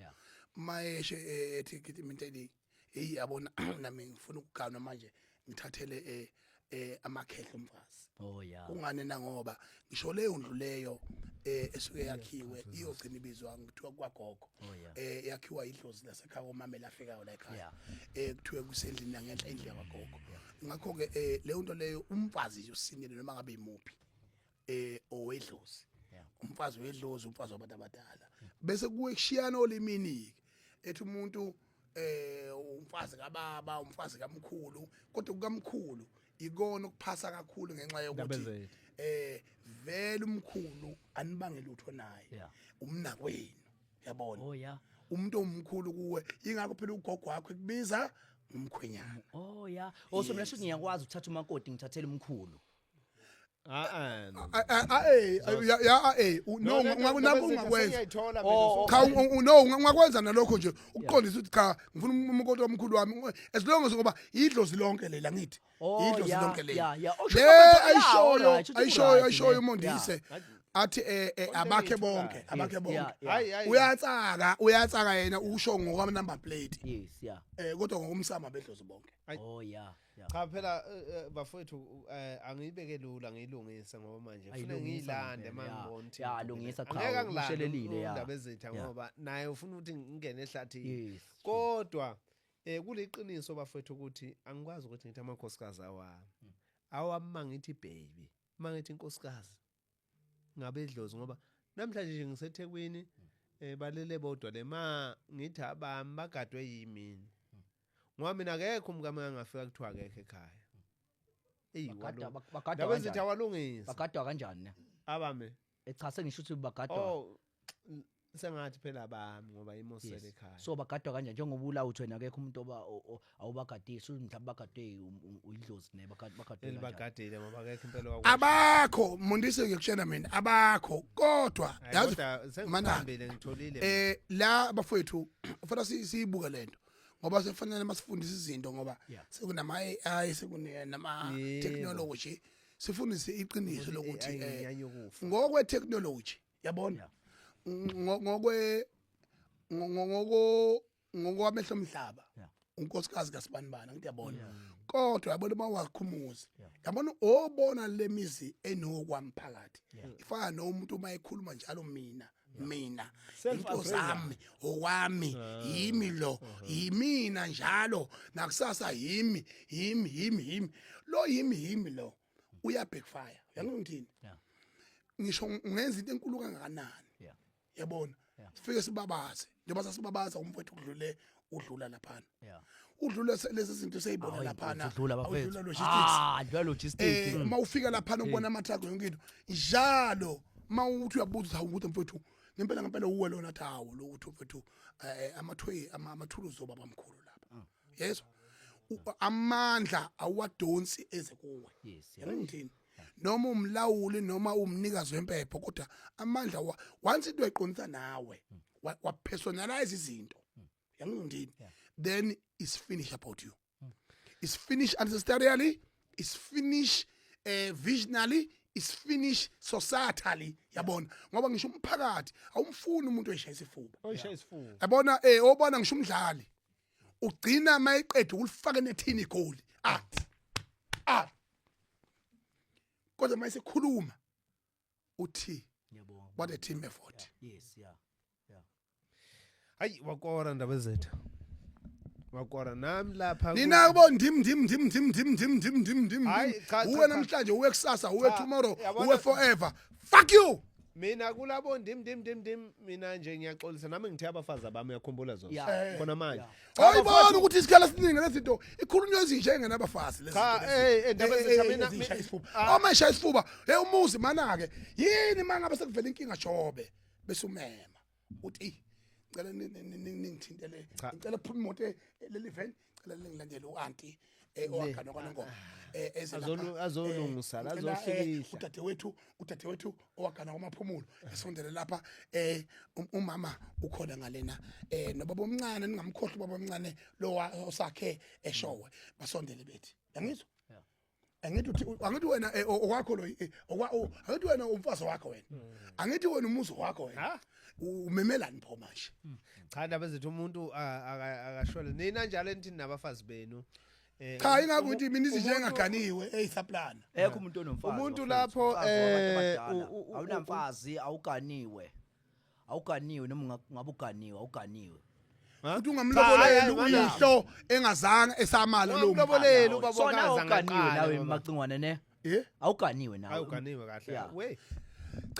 C: Mayeshe ethi kithi mina eli, hey, yabona, nami ngifuna ukuganwa manje, ngithathele amakhehlo umfazi. Kungani na? Ngoba ngisho leyo ndlu leyo esuke yakhiwe iyogcina ibizwa ngithiwa kwagogo. Yakhiwa idlozi lasekhaya komama lafikayo la ekhaya. Kuthiwe kusendlini yangenhla, indlu yakwagogo. Ngakho ke leyo nto leyo, umfazi nje usinile noma ngabe imuphi owedlozi. Umfazi wedlozi, umfazi wabantu abadala, bese kuwe kushiyana olimini ke ethi umuntu umfazi kababa, umfazi kamkhulu, kodwa kukamkhulu ikona okuphasa kakhulu ngenxa yokuthi
B: Ndabezitha.
C: Vele umkhulu anibange lutho naye. Umnakwenu, yabona. Umuntu omkhulu kuwe, ingakho phela ugogo wakho ekubiza ngumkhwenyana.
A: Oh yeah. Oh, so mina shuthi ngiyakwazi ukuthatha umakoti ngithathele umkhulu.
B: Ah ah, no.
C: A ya ya no,
B: Ndabezitha,
C: nakho ungakwenza.
B: sengiyayithola mina.
A: Oh,
C: Cha, no, ungakwenza nalokho nje ukuqondisa ukuthi cha, ngifuna umakoti omkhulu wami, as long as ngoba idlozi lonke lela, ngithi idlozi lonke lela.
A: Oh,
C: Le
A: shuthi yeah,
C: ayishoyo
A: alright, shuthi
C: ayishoyo
A: ku-right
C: ayishoyo
A: ne.
C: uMondise athi abakhe bonke, abakhe bonke.
B: Hayi hayi.
C: Uyatsaka, uyatsaka yena, usho ngokwa number plate. Kodwa ngokumsama bedlozi bonke.
B: Hayi.
A: Oh yeah.
B: Cha phela, bafowethu, angiyibeke lula, ngiyilungise ngoba manje ufuna
A: Ayilungisa
B: ngiyilande
A: ngempela, yeah.
B: mangibona ukuthi
A: Yeah, lungisa, cha,
B: angeke angilande
A: ushelelile, yeah.
B: uNdabezitha ngoba naye ufuna ukuthi ngingene ehlathini. Kodwa kuliqiniso, bafowethu, ukuthi angikwazi ukuthi ngithi amakhosikazi awami, awami mangithi baby, mangithi inkosikazi, ngabedlozi, ngoba namhlanje nje ngiseThekwini, balele bodwa le ma ngithi abami bagadwe yimini, ngoba mina akekho umkami angafika kuthiwa akekho ekhaya. Eyi,
A: Bagadwa
B: Ndabezitha,
A: kanjani?
B: walungisa.
A: Bagadwa kanjani ne?
B: Abami?
A: Cha, sengisho ukuthi bagadwa.
B: Oh, sengathi phela abami ngoba imosele ekhaya.
A: So bagadwa kanjani njengoba ula uthi wena akekho umuntu oba awubagadisi, mhlawumbe bagadwe uyidlozi ne, bagadwe kanjani?
B: Elibagadile ngoba akekho impela wakwa.
C: Abakho, Mondise, ngiyakutshela mina, abakho, kodwa
B: Hayi,
C: yazi
B: kodwa
C: mana
B: sengihambile, ngitholile.
C: La bafowethu ufana siyibuke lento ngoba sekufanele masifundise izinto ngoba sekunama AI, sekunama technology, sifundise iqiniso
B: Ukuthi
C: lokuthi
B: i-AI inyanya ukufa.
C: Ngokwe technology, yabona, ngokwe ngoko ngokwamehlo omhlaba, unkosikazi kaSibanibani, ngithi yabona, kodwa yabona uma wakhumuzi, yabona, obona lemizi enokwamphakathi ifana nomuntu uma ekhuluma njalo, mina, mina, into zami, okwami, yimi lo, yimina njalo, nakusasa yimi, yimi, yimi, yimi lo, yimi, yimi lo, uya backfire, uyangithini? Ngisho ungenza into enkulu kangakanani, yabona, sifike sibabaze njengoba sasibabaza umfowethu kudlule, udlula laphana, udlula lezi zinto seyibona laphana.
A: Udlula, bafethu.
C: Udlula logistics.
A: Ah, dlula logistics.
C: Uma ufika laphana ubona ama-truck, yonke into njalo. Uma uthi uyabuza ukuthi hawu, ukuthi mfowethu, ngempela ngempela uwe lona, athi hawu, lo uthi mfowethu, amathoyi, amathuluzi obaba mkhulu lapha, yezwa. Amandla awadonsi eze kuwe. Yabona ngithini? Noma umlawuli noma umnikazi wempepho, kodwa amandla once into eqondisa nawe, wa personalize izinto, yangithini? Then is finish about you, is finish ancestrally, is finish visionally, is finish societally, yabona, ngoba ngisho umphakathi awumfuni umuntu oyishaya isifuba.
B: Oyishaya isifuba.
C: Yabona, obona ngisho umdlali ugcina mayiqeda ukulifaka nethini igoli, ah ah, kodwa mayisekhuluma uthi
A: Ngiyabonga.
C: what a team effort.
B: Hayi, wakora, Ndabezitha, wakora nami lapha.
C: Nina kubo ndim ndim ndim ndim ndim ndim ndim ndim ndim.
B: Hayi,
C: Ndim.
B: cha, cha,
C: Uwe
B: cha.
C: namhlanje, uwe kusasa, uwe
B: Cha,
C: tomorrow,
B: yabona-
C: uwe forever, fuck you.
B: Mina kulabo ndim ndim ndim ndim, mina nje ngiyaxolisa, nami ngithe abafazi abami, uyakhumbula zona khona manje.
C: Awuyibona ukuthi isikhala esiningi lezinto ikhulunywa ezinjengenabafazi lezi
B: Cha,
C: zinto lezi.
B: Ndabezitha, mina-
C: Ezishaya isifuba.
B: Ah.
C: Uma ishaya isifuba, hey, umuzi mana ke yini mangabe sekuvela inkinga, jobe bese umema uthi, "Eyi, Ngicela ningithintele.
B: Cha.
C: Ngicela kuphume imoto leli van, ngicela ningilandele u-anti owagana kwaNongoma. Eze lapha.
B: Azolungisa la,
C: Ngicela,
B: azohlikihla.
C: Udadewethu owagana kwaMaphumulo esondele lapha, umama ukhona ngalena, nobaba omncane, ningamkhohlwa ubaba omncane lo osakhe eShowe, basondele bethi. Yangizwa? Angithi uthi, angithi wena okwakho lo, angithi wena umfazi wakho wena. Angithi wena umuzi wakho wena.
B: Ha?
C: Umemelani pho manje?
B: Cha, ndaba ezithi umuntu akashole. Nina njalo enithi nabafazi benu.
C: Cha, ingakho ukuthi mina izinto engaganiwe eyisaplana.
A: Ekho umuntu onomfazi.
B: Umuntu
A: bafethu,
B: lapho,
A: umfazi wabantu abadala. Awunamfazi, awuganiwe. Awuganiwe noma ungabe uganiwe, awuganiwe.
B: Ha?
C: Uthi ungamloboleli
B: Cha, hayi,
C: uyihlo engazange esamala lo
B: Ungamloboleli
C: mfana.
B: ubaba
A: So nawe
B: wakhe
A: awuganiwe
B: azange
A: nawe
B: aqale,
A: Macingwane ne?
C: Eh?
A: Awuganiwe nawe.
B: Awuganiwe kahle.
A: Yeah.
B: We.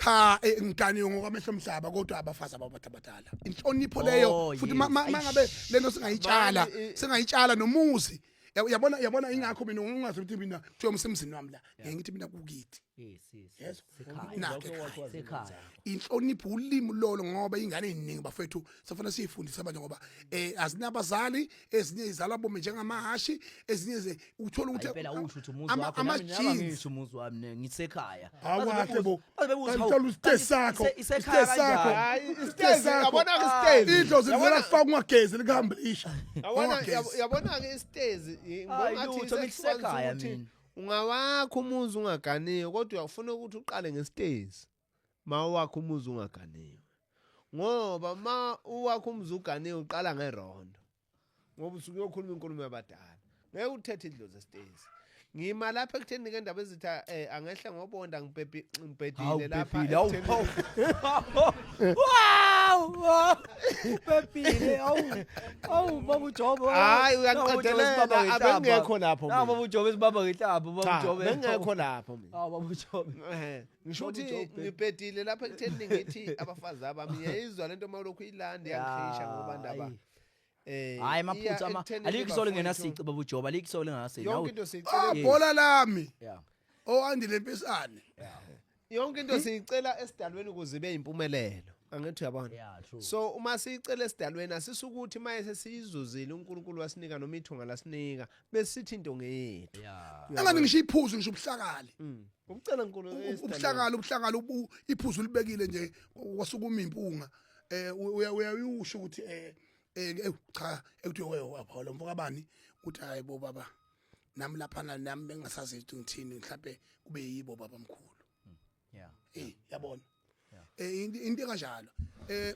C: Cha, ngiganiwe ngokwamehlo omhlaba, kodwa abafazi ababantu abadala. Inhlonipho leyo
A: Oh,
C: futhi
A: yes.
C: mangabe lento singayitshala,
B: Manje,
C: singayitshala nomuzi. Uyabona ingakho mina ungazi ukuthi mina kuthiwa umsemzini wami la. Ngeke ngithi mina kukithi.
A: Yes.
C: Yes.
A: Sekhaya.
C: Nakho ekhaya.
A: Sekhaya.
C: Inhlonipho ulimi lolo, ngoba ingane eziningi bafethu sifuna siyifundise manje, ngoba azinabazali, ezinye izala bome njengamahashi, ezinye ze uthola ukuthi
A: Hayi phela usho ukuthi umuzi wakho
C: ama
A: nami nami
C: jeans.
A: ngisho umuzi wami ne ngisekhaya.
C: Hawu,
A: Baze
C: kahle bo.
A: baze bebuza,
C: Kanti
A: hawu,
C: uthola isitezi
A: kanti
C: sakho,
A: isekhaya
C: isitezi sakho.
A: kanjani?
B: Hayi,
C: Isitezi
B: isitezi,
C: sakho.
B: yabona ke isitezi.
C: Idlozi
B: Yabona-
C: livela kufaka ungagezi likuhambe lisha.
B: Yabona
C: Ungagezi.
B: yabona ke isitezi,
A: Hayi,
B: ngongathi
A: lutho,
B: isehlukanisa
A: ngisekhaya
B: ukuthi
A: mina.
B: ungawakho umuzi ungaganiwe, kodwa uyafuna ukuthi uqale ngesitezi mawakho umuzi ungaganiwe, ngoba ma uwakho umuzi uganiwe uqala ngerondo, ngoba usuke uyokhuluma inkulumo yabadala, ngeke uthethe idlozi esitezi. Ngima lapha ekutheni ke indaba ezitha angehla ngobonda ngibhedile
A: Hawu,
B: lapha
A: ubhebhile, hawu, hawu. Wow! Ubhebhile, hawu. Hawu, baba uJobe.
B: Hayi,
A: Nawu
B: uyangiqedelela,
A: uJobe esibamba ngenhlamba.
B: abengekho lapho
A: Nawu
B: mina.
A: baba uJobe esibamba ngenhlamba, baba
B: Cha,
A: uJobe.
B: bengekho lapho mina.
A: Hawu, baba uJobe.
B: Ngisho
A: Baba
B: ukuthi
A: uJobe.
B: ngibhedile lapha ekutheni ngithi abafazi abami, ngiyayizwa lento uma ulokhu uyilanda iyangihisha, ngoba ndaba
A: Hayi.
B: hayi
A: Hayi, amaphutha ama alikho isolo lingenasici, baba uJobe, alikho isolo lingenasici.
B: Yonke into
C: Ah,
B: siyicela
C: bhola lami. Owandile mpisane.
B: Yonke into siyicela esidalweni ukuze ibe impumelelo, angithi uyabona?
A: Yeah, true.
B: So uma siyicela esidalweni, asisukuthi maye sesiyizuzile, uNkulunkulu wasinika noma ithunga lasinika, besithi into ngeyethu.
C: Engani ngisho iphuzu, ngisho ubuhlakali.
B: Ukucela uNkulunkulu esidalweni.
C: Ubuhlakali iphuzu libekile nje, wasukuma impunga. Uyayusho ukuthi cha, ekuthiwe wewe lo mfoka bani, uthi hayi bo baba, nami lapha nami bengasazi ukuthi ngithini, mhlawumbe kube yibo baba mkhulu. Yabona. Into kanjalo.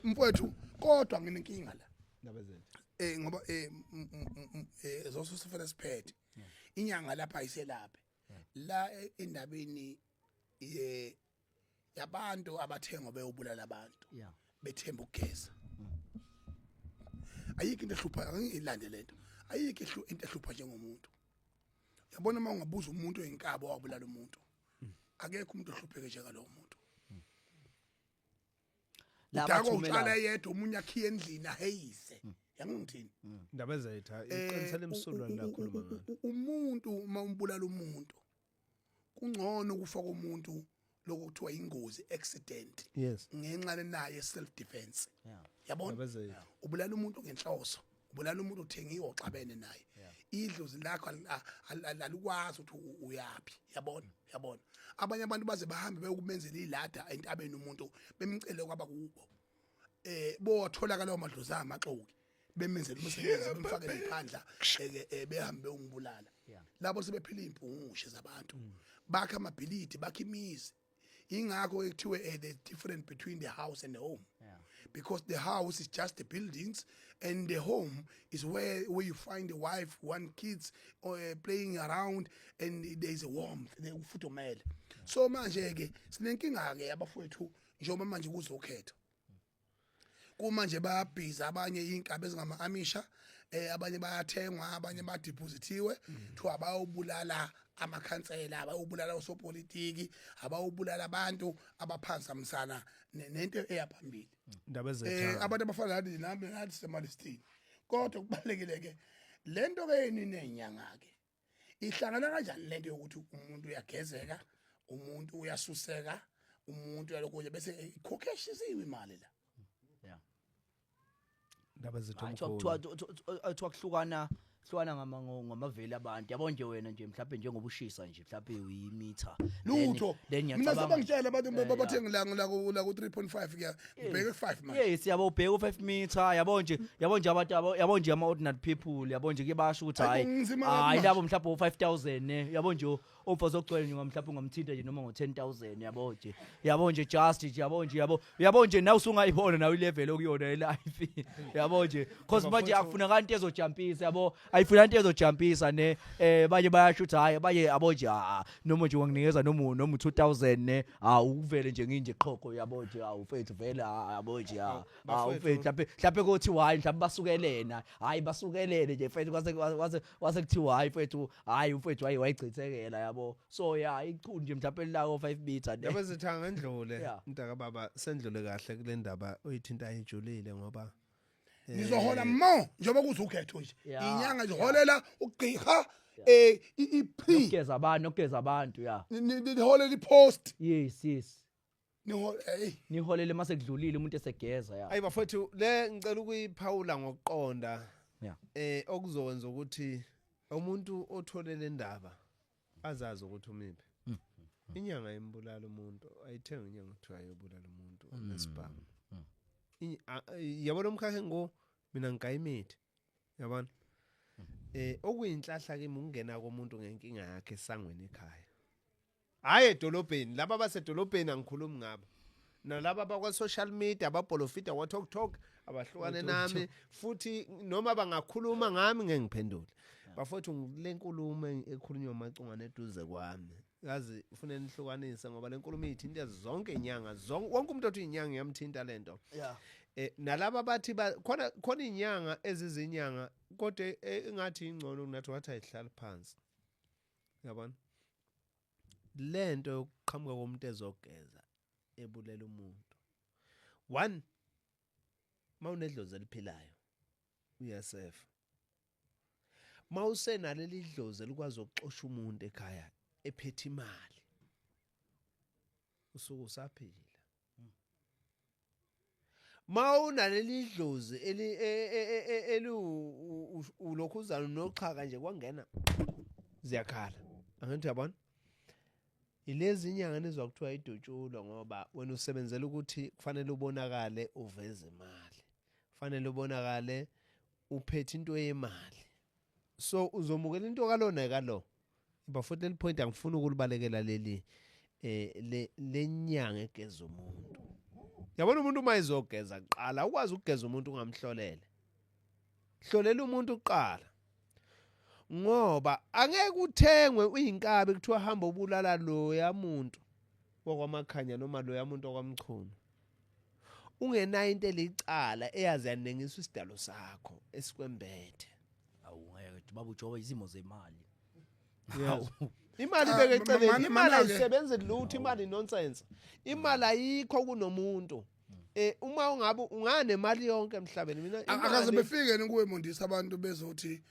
C: Mfowethu, kodwa nginenkinga la.
B: Ndaba zethu.
C: Ngoba zoso sifuna siphethe. Inyanga lapha ayiselaphe. La endabeni ye yabantu abathengwa beyobulala abantu. Bethemba ukugeza. Ayikho into ehlupha, angiyilande lento. Ayikho into ehlupha njengomuntu. Yabona uma ungabuza umuntu oyinkabo owabulala umuntu. Akekho umuntu ohlupheke njengalowo muntu.
A: La
C: Udakwa
A: bathumela-
C: utshala yedwa, omunye akhiye endlini aheyise. Yangithini?
B: Indaba zethu iqinisele emsulwa la khuluma ngalo.
C: Umuntu uma umbulala umuntu, kungcono ukufa komuntu lokuthiwa ingozi, accident. Ngenxa lenaye self defense. Yabona?
B: Indaba zethu.
C: Ubulala umuntu ngenhloso. Ubulala umuntu uthengiwe oxabene naye. Idlozi lakho alikwazi ukuthi uyapi. Yabona? Yabona? Abanye abantu baze bahambe beyokumenzela ilada entabeni umuntu, bemcele kwaba kubo. Botholakala lawo madlozi amaxoki. Bemenzela umsebenzi, bemfakele iphandla, behambe beyongibulala. Labo sebephila impungushe zabantu. Bakha amabhilidi, bakha imizi. Ingakho ekuthiwe the difference between the house and the home. Because the house is just the buildings and the home is where you find the wife, one kids playing around and there is a warmth, there ufudumele. So manje ke sinenkinga ke abafowethu, njengoba manje kuzokhetha. Kumanje bayabhiza abanye inkabi ezingama-amisha, abanye bayathengwa, abanye badepositiwe, kuthiwa bayobulala amakhansela, abayobulala osopolitiki, abayobulala abantu abaphansamsana nento eyaphambili.
B: Indaba ezethanda.
C: Abantu abafana nathi, nami nathi semalisini. Kodwa kubalekile ke lento ke yini nenyanga ke. Ihlangana kanjani lento yokuthi umuntu uyagezeka, umuntu uyasuseka, umuntu uyalokunye bese ikhokheshisiwe imali la?
B: Indaba zethu
A: Hayi,
B: omkhulu.
A: kuthiwa kuhlukana hlukana ngamaveli abantu, yabo nje wena nje mhlawumbe njengoba ushisa nje mhlawumbe uyimitha.
C: Lutho.
A: Then
C: Mina
A: ngiyacabanga
C: sebangitshela abantu bathe ngila ku 3.5, kuya ngibheke 5 manje.
A: Yes, yabo, ubheke u5 meter, yabo nje abantu yabo nje ama ordinary people, yabo nje ke basho ukuthi
C: Hayi,
A: hayi
C: kunzima
A: hayi
C: manje.
A: labo mhlawumbe u5000 ne, yabo nje, umfazi ogcwele nje mhlawumbe ungamthinta nje noma ngo10000, yabo nje just nje, yabo nje nawe usungayibona nawe ilevel okuyona elife, yabo nje, cause manje akufuneka into ezojumpisa, yabo, ayifuna into ezojumpisa ne. Baye bayasho ukuthi hayi, baye yabo nje, ah, noma nje wanginikeza noma 2000 ne, ah, uvele nje nginje qhoko, yabo nje, ah, ufethu vele, ah, yabo nje, ah, ah,
B: Bafowethu.
A: ufethu mhlawumbe kothi hayi, mhlawumbe basukelena, hayi, basukelele nje mfethu, kwase kuthiwa hayi mfethu, hayi mfethu, hayi, wayichithekela, yabo. So yeah, ichunu nje mhlawumbe lako 5 meter ne.
B: Yabo zitha ngendlule mntaka baba, sendlule kahle kule ndaba oyithinta ijulile ngoba
C: Nizohola mo njengoba kuze ukhetho nje. Inyanga iholela ugqiha i-EP.
A: Nokugeza abantu, ya.
C: Niholela ipost.
A: Yes.
C: Niholela, hey.
A: Niholele mase kudlulile umuntu esegeza, ya.
B: Ayi bafowethu, le ngicela ukuyiphawula ngokuqonda okuzokwenza ukuthi umuntu othole le ndaba azazi ukuthi umiphi. Inyanga imbulala umuntu, ayithenga inyanga kuthiwa ayobulala umuntu nesibhamu. Yabona umkhakha ngo mina ngigaya imithi. Yabona? Okuyinhlahla kimi ukungena komuntu ngenkinga yakhe esangweni ekhaya. Hayi edolobheni, laba basedolobheni angikhulumi ngabo. Nalaba bakwa social media abaprofita wa talk talk abahlukane nami, futhi noma bangakhuluma ngami ngeke ngiphendule. Bafowethu, le nkulumo ekhulunywa amacungane eduze kwami. Yazi ufune nihlukanise ngoba le nkulumo ithinta zonke inyanga, zonke, wonke umuntu othi inyanga iyamthinta lento. Nalaba bathi khona inyanga ezizinyanga kodwa engathi ingcono kunathi, wathi ayihlali phansi. Yabona? Lento yokuqhamuka komuntu ezogeza ebulela umuntu. One, mawunedlozi eliphilayo uyasefa. Mawusenaleli idlozi elikwazi ukuxosha umuntu ekhaya ephethe imali, usuku usaphila. Mawunaleli idlozi eli eli ulokhuzana noxhaka nje kwangena ziyakhala. Angithi uyabona? Ilezi inyanga nizwa kuthiwa idutshulwa ngoba wena usebenzela ukuthi kufanele ubonakale uveze imali. Kufanele ubonakale uphethe into yemali. So uzomukela into kalona kalo. Bafowethu, leli point angifuni ukulibalekela leli le lenyanga egeza umuntu. Yabona umuntu uma ezogeza kuqala, ukwazi ukugeza umuntu ungamhlolele. Hlolela umuntu kuqala. Ngoba angeke uthengwe uyinkabi kuthiwa hamba ubulala loya muntu wakwamakhanya noma loya muntu wakwamchunu. Ungenayo into elicala eyazi yanengisa isidalo sakho esikwembethe.
A: Awu ngeke baba uJobe, izimo zemali.
B: Yes. Imali
C: Ah,
B: ibeke eceleni, imali
C: mana-ke.
B: ayisebenzi lutho, imali nonsense. Imali ayikho kunomuntu. Uma ungabe unganemali yonke emhlabeni mina
C: Akaze befike ni kuwe Mondisa abantu bezothi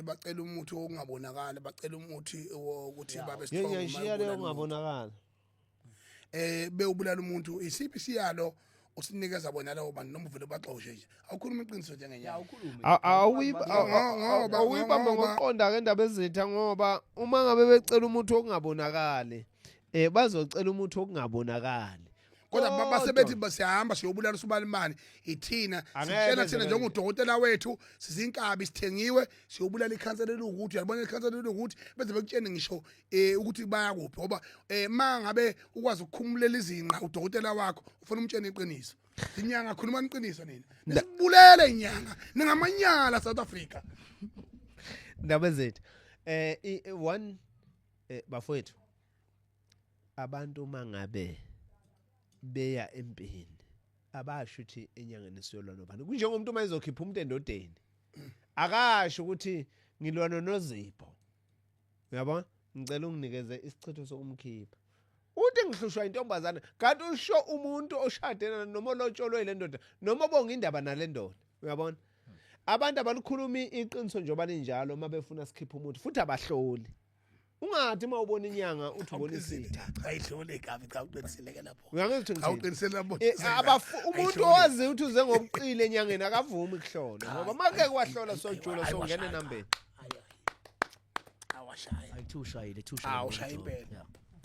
C: bacela umuthi okungabonakali, bacela umuthi wokuthi babe strong uma
B: Ngiyayishiya leyo
C: ubulala umuntu.
B: ungabonakala.
C: Bewubulala umuntu, isiphi isiyalo usinikeza bona lawo bantu noma uvele baxoshe nje? Awukhuluma iqiniso njengenyanga.
A: Awukhulume.
B: Awuyibambe ngokuqonda ke indaba ezitha, ngoba uma ngabe becela umuthi okungabonakali, bazocela umuthi okungabonakali.
C: Kodwa base bethi siyahamba siyobulala usubalimani ithina
B: Angeke
C: sitshela
B: benze
C: thina
B: kanje.
C: Njengodokotela wethu, sizinkabi, sithengiwe, siyobulala ikhansela elukuthi, uyalibona ikhansela elukuthi, beze bekutshene ngisho ukuthi bayakuphi, ngoba ma ngabe ukwazi ukukhumulela izinqa udokotela wakho ufuna umtshene iqiniso. Inyanga, khuluma iqiniso nina, nisibulele inyanga, ningamanyala South Africa.
B: Ndaba zethu, one, bafowethu, abantu mangabe beya empini abasho ukuthi enyangeni siyolwa nobani. Kunjengomuntu uma ezokhipha umuntu endodeni akasho ukuthi ngilwa noNozipho, uyabona, ngicela unginikeze isichitho sokumkhipha. Uthi ngihlushwa intombazane, kanti usho umuntu oshade noma olotsholwe le ndoda noma obonga indaba nale ndoda, uyabona. Abantu abalikhulumi iqiniso njengoba linjalo uma befuna sikhiphe umuntu, futhi abahloli. Ungathi uma ubona inyanga uthi ubona isitha.
C: Cha, ayidlule gabi. Cha, uqinisile ke lapho.
B: Uyangizwa ukuthi
C: Cha,
B: ngithini?
C: uqinisile lapho.
B: Umuntu owaziyo ukuthi uze ngobuqile enyangeni akavumi kuhlola, ngoba make kwahlola sojula songena enambeni.
C: Awashaya.
A: Ayi, ushayile, ushayile.
C: Ah, ushaya impela.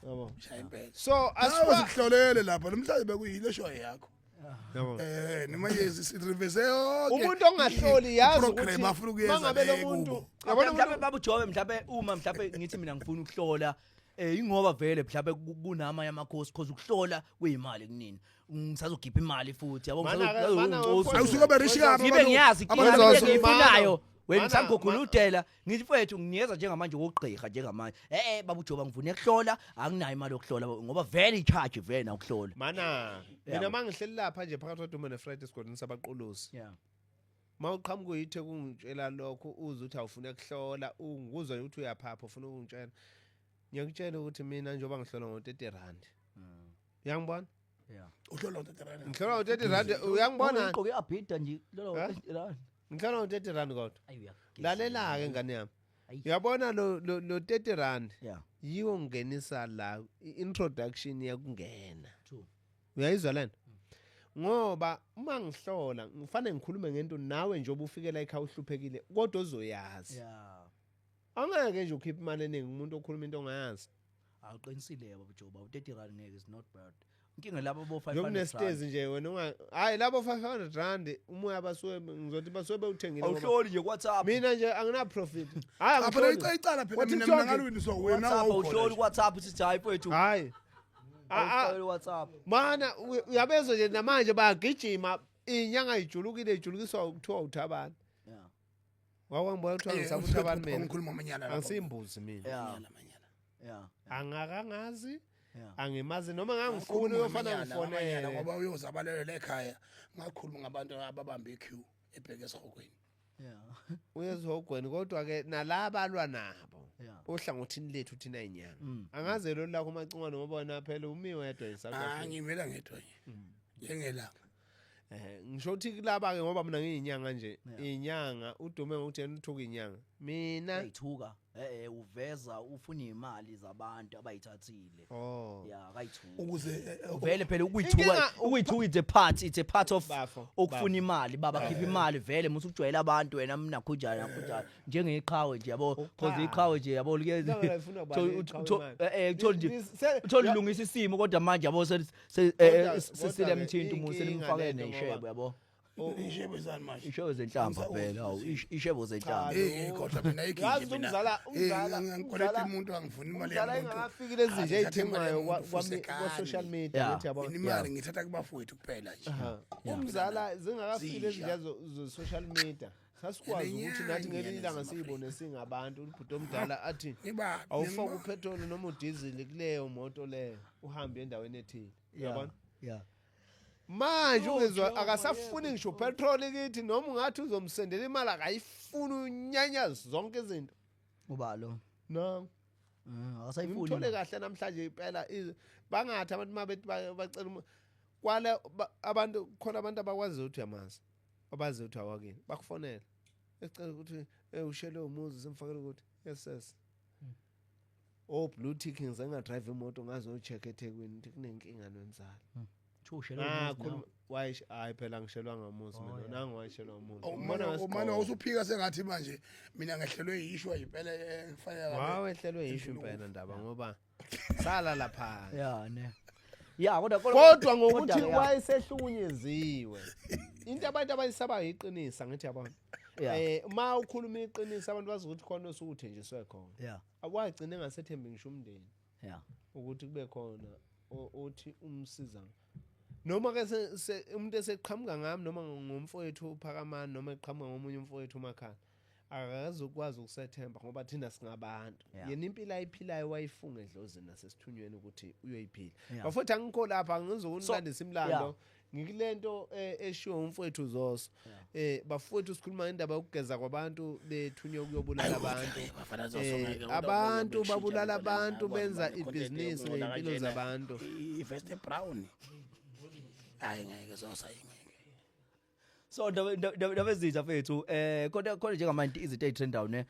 B: Yabo.
C: Shaya impela.
B: So
C: Nawe
B: asifa
C: sikuhlolele lapha namhlanje, bekuyile show yakho.
B: Yabo.
C: Noma nje sirevese yonke.
B: Umuntu ongahloli yazi
C: i-program
B: ukuthi
C: afuna ukuyenza
B: mangabe lo
C: le
B: muntu
C: kubo.
B: yabona
A: Mhlawumbe
B: umuntu
A: baba uJobe, mhlawumbe uma mhlawumbe ngithi mina ngifuna ukuhlola, ingoba vele mhlawumbe kunamanye amakhosi, cause ukuhlola kuyimali kunini, ngisazokhipha imali futhi, yabo.
B: Mana-
C: Awusuke berishi kabi.
A: Ngibe ngiyazi
C: abantu
A: inkinga
B: Abantu-
A: engiyifunayo wena.
B: Mana-
A: Ngisangiguguludela ngithi, mfethu, nginikeza njengamanje wokugqirha njengamanje. Baba uJoba, ngifuna ukuhlola, anginayo imali yokuhlola ngoba vele i-charge vele na ukuhlola.
B: Mana mina mangihleli lapha nje phakathi kwaDuma neFriday esigodini sabaqulusi, mawuqhamuka uyithe kungitshela lokho, uze uthi awufuna kuhlola, unguzwa nje ukuthi uyaphapha, ufuna ukungitshela, ngiyakutshela ukuthi mina njengoba ngihlola ngo-30 rand, uyangibona?
A: Yeah.
C: Uhlola ngo-30 rand.
B: Ngihlola ngo-30 rand, uyangibona?
A: Ugqoke abhida nje lolo.
B: Eh? Ngihlola ngo-30 rand kodwa
A: Ayi, uyageza.
B: lalela-ke ngane yami.
A: Ayi.
B: Uyabona lo 30 rand yiwo ngingenisa la i-introduction yakungena.
A: True.
B: Uyayizwa lena, ngoba uma ngihlola ngifanele ngikhulume ngento nawe nje obufikela ekhaya uhluphekile kodwa ozoyazi. Angeke nje ukhiphe imali eningi umuntu okhuluma into ongayazi.
A: Awuqinisile baba Joba, u-30 rand ngeke, is not bad. Inkinga labo bo 500.
B: Njengokunestezi nje wena unga hayi labo 500 rand umoya basuke ngizothi basuke bewuthengile ngoba
A: Awuhloli nje ku-WhatsApp.
B: Mina nje angina profit, hayi.
C: Cha, phela
B: Angihloli.
C: icala phela
B: Kwa
C: mina
B: TikTok.
C: mina ngalwiniswa wena.
A: WhatsApp
C: Wawukhona
A: awuhloli
C: nje.
A: ku-WhatsApp uthi hayi mfethu.
B: Hayi.
A: Awuhloli WhatsApp.
B: Mana uyabezwa nje namanje bayagijima, inyanga ijulukile, ijulukiswa kuthiwa uthabani. Wakwangibona kuthiwa ngisaba uthabani mina.
C: Ngikhuluma amanyala lapho.
B: Angisiyimbuzi mina.
C: Amanyala, amanyala.
B: Angakangazi.
A: Yeah.
B: Angimazi noma ngangifuna
C: Ngakhuluma
B: uyofana
C: ngamanyala, ngamanyala,
B: ngifonele.
C: Ngoba uyozabalela ekhaya, ngakhuluma ngabantu ababamba iqueue ebheke esihogweni.
B: Uyezihogweni kodwa ke nalaba alwa nabo ohlangothini lethu thina inyanga. Angaze lo lakho umacingwane ngoba wena phela umi wedwa eSouth
C: Ah,
B: Africa.
C: ngimela ngedwa nje njengelanga.
B: Ngisho ukuthi kulaba ke ngoba mina ngiyinyanga nje. Inyanga udume ngokuthi yena uthuka inyanga. Mina
A: Uyayithuka, uveza ufuna imali zabantu abayithathile.
B: Oh.
A: Yeah, akayithuka.
C: Ukuze
A: Vele phela ukuyithuka, ukuyithuka it's a part of
B: Bafo,
A: ukufuna imali baba, khipha imali vele musu ujwayela abantu wena mina khunjani nakhunjani njengeqhawe nje, yabo, cause iqhawe nje, yabo, like
B: Ilanga lifuna ubani iqhawe imali.
A: Uthola nje uthola ilungisa isimo kodwa manje, yabo, sesilemthinta umuntu
B: Kodwa-ke
A: selimfake
B: inkinga lento
A: neshebo,
B: ngoba
A: yabo.
C: Ishebo zani manje?
A: Ishebo zenhlamba vele, hawu, ishebo zenhlamba.
C: Kodwa mina
B: Yazi
C: ikinje mina
B: umzala
C: ngikweleta umuntu, angifuni imali
B: umzala
C: yomuntu.
B: engakafiki lezi nje
C: Ngithatha imali
B: ey'thengwayo
C: yomuntu futhi
B: kwa-social
C: sekani.
B: media ngithi yabo.
C: Mina imali ngithatha kubafowethu kuphela nje.
B: Umzala zingakafiki lezi
C: Zisha.
B: nje zo-social media sasikwazi ukuthi nathi ngelinye ilanga siyibone singabantu, ubhuti omdala athi
C: Ngiba
B: awufake upetroli noma udizili kuleyo moto leyo uhambe endaweni ethile, uyabona?
A: Yeah.
B: Manje ungezwa akasafuni ngisho upetroli kithi, noma ungathi uzomsendela imali akayifuni, unyanya zonke izinto.
A: Ubalo.
B: No.
A: Akasayifuni.
B: Ngimthole kahle namhlanje impela, bangathi abantu mabethi bacela kwale abantu khona, abantu abakwazi ukuthi uyamazi, abazi ukuthi awakini, bakufonela ecela ukuthi ushele umuzi simfakele ukuthi yes oh blue tick, ngize ngadrive imoto ngazocheck eThekwini ukuthi kunenkinga nomzala.
A: Thushela.
B: Ngakhuluma wayish, hayi phela ngishelwa ngamuzi mina, nangu wayishelwa umuzi. Ubona
C: Umane
B: ngesigqoko.
C: usuphika sengathi manje mina ngehlelwe yishwa impela ekufanele ngabe-
B: Wawehlelwe yisho impela ndaba ngoba sala lapha.
A: Yeah, ne. Yeah, kodwa
B: Kodwa ngokuthi
A: kodwa, yeah.
B: wayesehlukunyeziwe, into abantu abayisabayo iqinisa ngithi yabona. Ma ukhuluma iqiniso abantu bazi ukuthi khona osuke uthenjiswe khona. Akwagcina engasethembi ngisho umndeni ukuthi kube khona othi umsiza noma ke umuntu eseqhamuka ngami noma ngomfowethu uPhakamani noma eqhamuka ngomunye umfowethu uMakhala, akazukwazi ukusethemba ngoba thina singabantu. Yena impilo ayiphilayo wayifunga edlozini nasesithunyweni ukuthi uyoyiphila. Bafowethu, angikho lapha ngizokulandisa imilando, ngikulento eshiwo umfowethu Zoso. Bafowethu, sikhuluma ngendaba yokugeza kwabantu bethunywe ukuyobulala abantu.
C: Bafana Zoso, ngeke
B: Abantu
C: ukushintsha
B: babulala
C: lento lena,
B: abantu,
C: akwazi
B: benza
C: ukuba ne-content
B: ibhizinisi
C: yokuncola
B: ngey'mpilo
C: kanjena.
B: zabantu.
C: I-vest brown, hayi ngeke Zoso, hayi ngeke.
A: So ndabezitha fethu, kodwa khona njengamanje izinto ezitrendayo ne.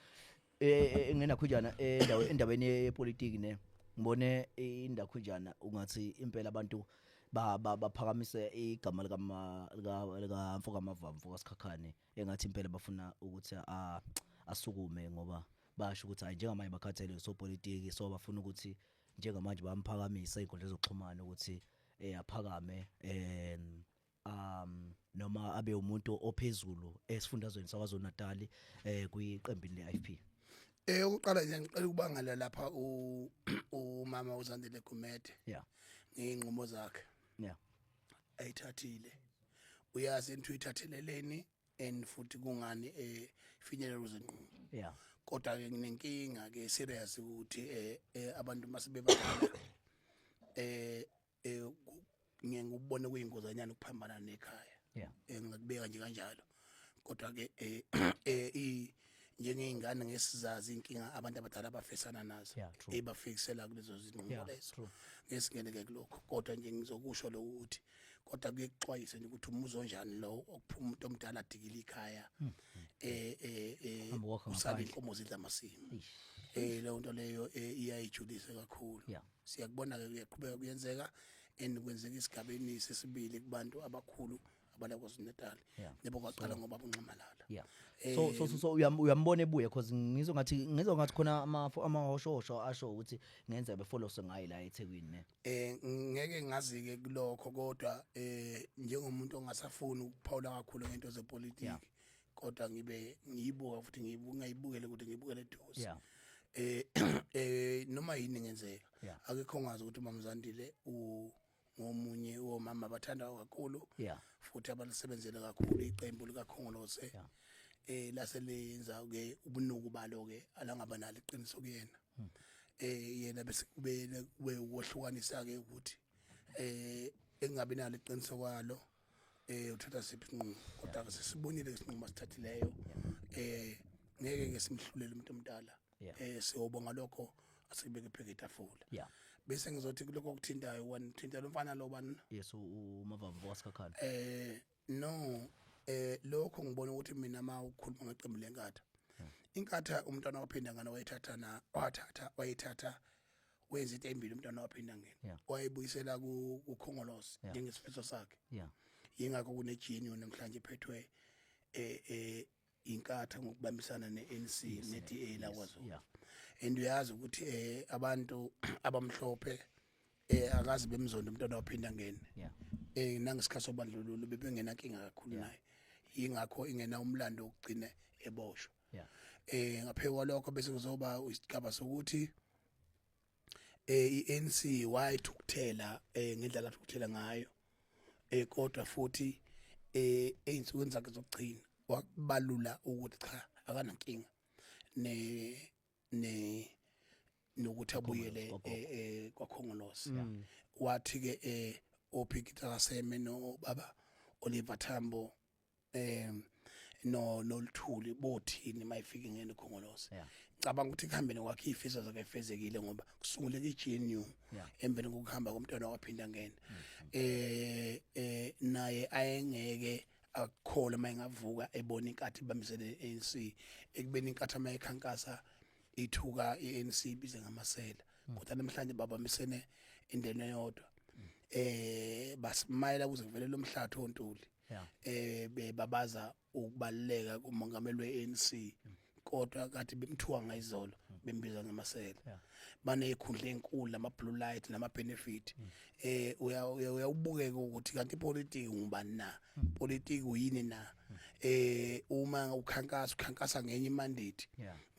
A: Engenakhunjana endawo endaweni yepolitiki ne, ngibone indakhunjana ungathi impela abantu baphakamise igama lika mfoka Mavava, mfoka Sikhakhane, engathi impela bafuna ukuthi asukume, ngoba basho ukuthi hayi, njengamanje bakhathele sopolitiki, so bafuna ukuthi njengamanje bamphakamise izinkundla zokuxhumana ukuthi aphakame noma abe umuntu ophezulu esifundazweni saKwaZulu Natal kwiqembu le-IFP.
C: Ukuqala nje ngicela ukubangela lapha umama uZandile Gumede ngeinqumo zakhe ayithathile. Uyazi into uyithatheleleni and futhi kungani finyelela uzinqumo. Kodwa ke nginenkinga ke serious ukuthi abantu masebebadala ngiye ngikubone kuyingozanyana ukuphambana nekhaya. Ngingakubeka nje kanjalo. Kodwa ke njengeyingane ngesizazi inkinga abantu abadala abafesana nazo ebafikisela kulezo zinqumo lezo. Ngesingene ke kulokho, kodwa nje ngizokusho lokhu ukuthi kodwa kuyekuxwayisa nje ukuthi umuzi onjani lo okuphuma umuntu omdala adikile ikhaya,
A: Hamba wakha
C: usale
A: ngaphandle.
C: Inkomo zidla amasimu.
A: Eish.
C: Leyo nto leyo iyayijulisa kakhulu. Siyakubona ke kuyaqhubeka kuyenzeka and kwenzeka isigabeni sesibili kubantu abakhulu abala KwaZulu Natal. Yebo, kwaqala ngoba uNxamalala.
A: So uyambona ebuye, because ngizwe ngathi khona amahoshosho asho ukuthi ngenza befolose ngaye la eThekwini ne.
C: Ngeke ngazi ke kulokho, kodwa njengomuntu ongasafuni ukuphawula kakhulu ngento zepolitiki, kodwa ngibe ngiyibuka futhi ngiyibuka ngayibukele ukuthi ngibukele eduze. Noma yini ngenzeka. Akekho ongazi ukuthi uMamzandile u ngomunye womama abathandwa kakhulu futhi abalisebenzele kakhulu iqembu likaKhongolose. Laselenza ke ubunuku balo ke alangaba nalo iqiniso kuyena. Yena bese kube ukwehlukanisa ke ukuthi engabi nalo iqiniso kwalo uthatha siphi isinqumo, kodwa ke sesibonile isinqumo asithathileyo. Ngeke ke simhlulele umuntu omdala. Siyobonga lokho, asikubeke pheke itafula. Bese ngizothi kulokho okuthintayo, wena thinta lo mfana lo bani?
A: Yes, uMavava waSikhakhane.
C: No, lokho ngibona ukuthi mina ma ukhuluma ngeqembu leNkatha, iNkatha umntwana waphinda ngana wayithatha na wathatha wayithatha wenza into embili umntwana waphinda ngena wayibuyisela kuKhongolose njengesifiso sakhe. Yingakho kune GNU namhlanje iphethwe iNkatha ngokubambisana neANC neDA la kwaZulu. And uyazi ukuthi abantu abamhlophe akazi bemzondo umntwana waphinda ngene. Nangesikhathi sobandlululo bebengena inkinga kakhulu naye, yingakho ingena umlando wokugcina eboshwa. Ngaphezulu kwalokho bese kuzoba isigaba sokuthi iANC wayithukuthela ngendlela athukuthela ngayo, kodwa futhi einsukwini zakhe zokugcina wakubalula ukuthi cha, akanankinga ne nokuthi abuyele
A: Gogo.
C: kwaKhongolose. Wathi ke oPeter Kaseme no baba Oliver Tambo no noluthuli bothini mayifike ngene Khongolose. Ngicabanga ukuthi kuhambeni kwakhe ifiso zakhe efezekile, ngoba kusunguleka iGNU emveni kokuhamba komntwana waphinda ngena. Naye ayengeke akukholwa mayengavuka ebona iNkatha ibambisene neANC, ekubeni iNkatha mayekhankasa ithuka iANC, ibize ngamasela, kodwa namhlanje babambisene endleleni eyodwa, basimayela kuze kuvele lo mhlatho oNtuli bebabaza ukubaluleka kumongameli weANC, kodwa kade bemthuka ngayizolo bembiza ngamasela. Banezikhundla ezinkulu, nama blue light, nama benefit. Uyawubukeka ukuthi kanti ipolitiki ngubani na, politiki uyini na? Uma ukhankasa, ukhankasa ngenye imandate,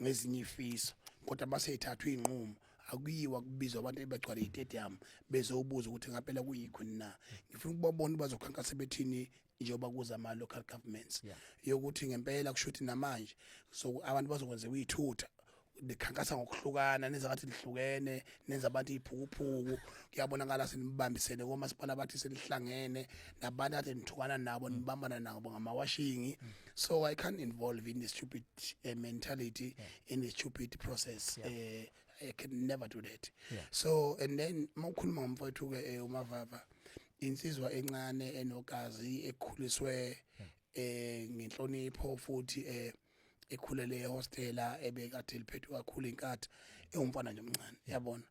C: ngezinye ifiso, kodwa baseyithathwa inqumo akuyiwa kubizwa abantu ebagcwala istadium bezobuza ukuthi ngampela kuyikho na. Ngifuna ukubabona bazokhankasa bethini njengoba kuza ama local governments, yokuthi ngempela kusho ukuthi namanje so abantu bazokwenza uyithutha nikhankasa ngokuhlukana, nenza ngathi nihlukene, nenza abantu iphukuphuku. Kuyabonakala senibambisene komasipala, bathi senihlangene nabantu ade nithukana nabo, nibambana nabo ngamawashingi. So I can't involve in the stupid mentality, in the stupid process. I can never do that. So and then mawukhuluma ngomfowethu ke uMavava, insizwa encane enogazi, ekhuliswe ngenhlonipho futhi. Ekhulele ehostela ebekade liphethwe kakhulu iNkatha, ewumfana nje omncane, yabona.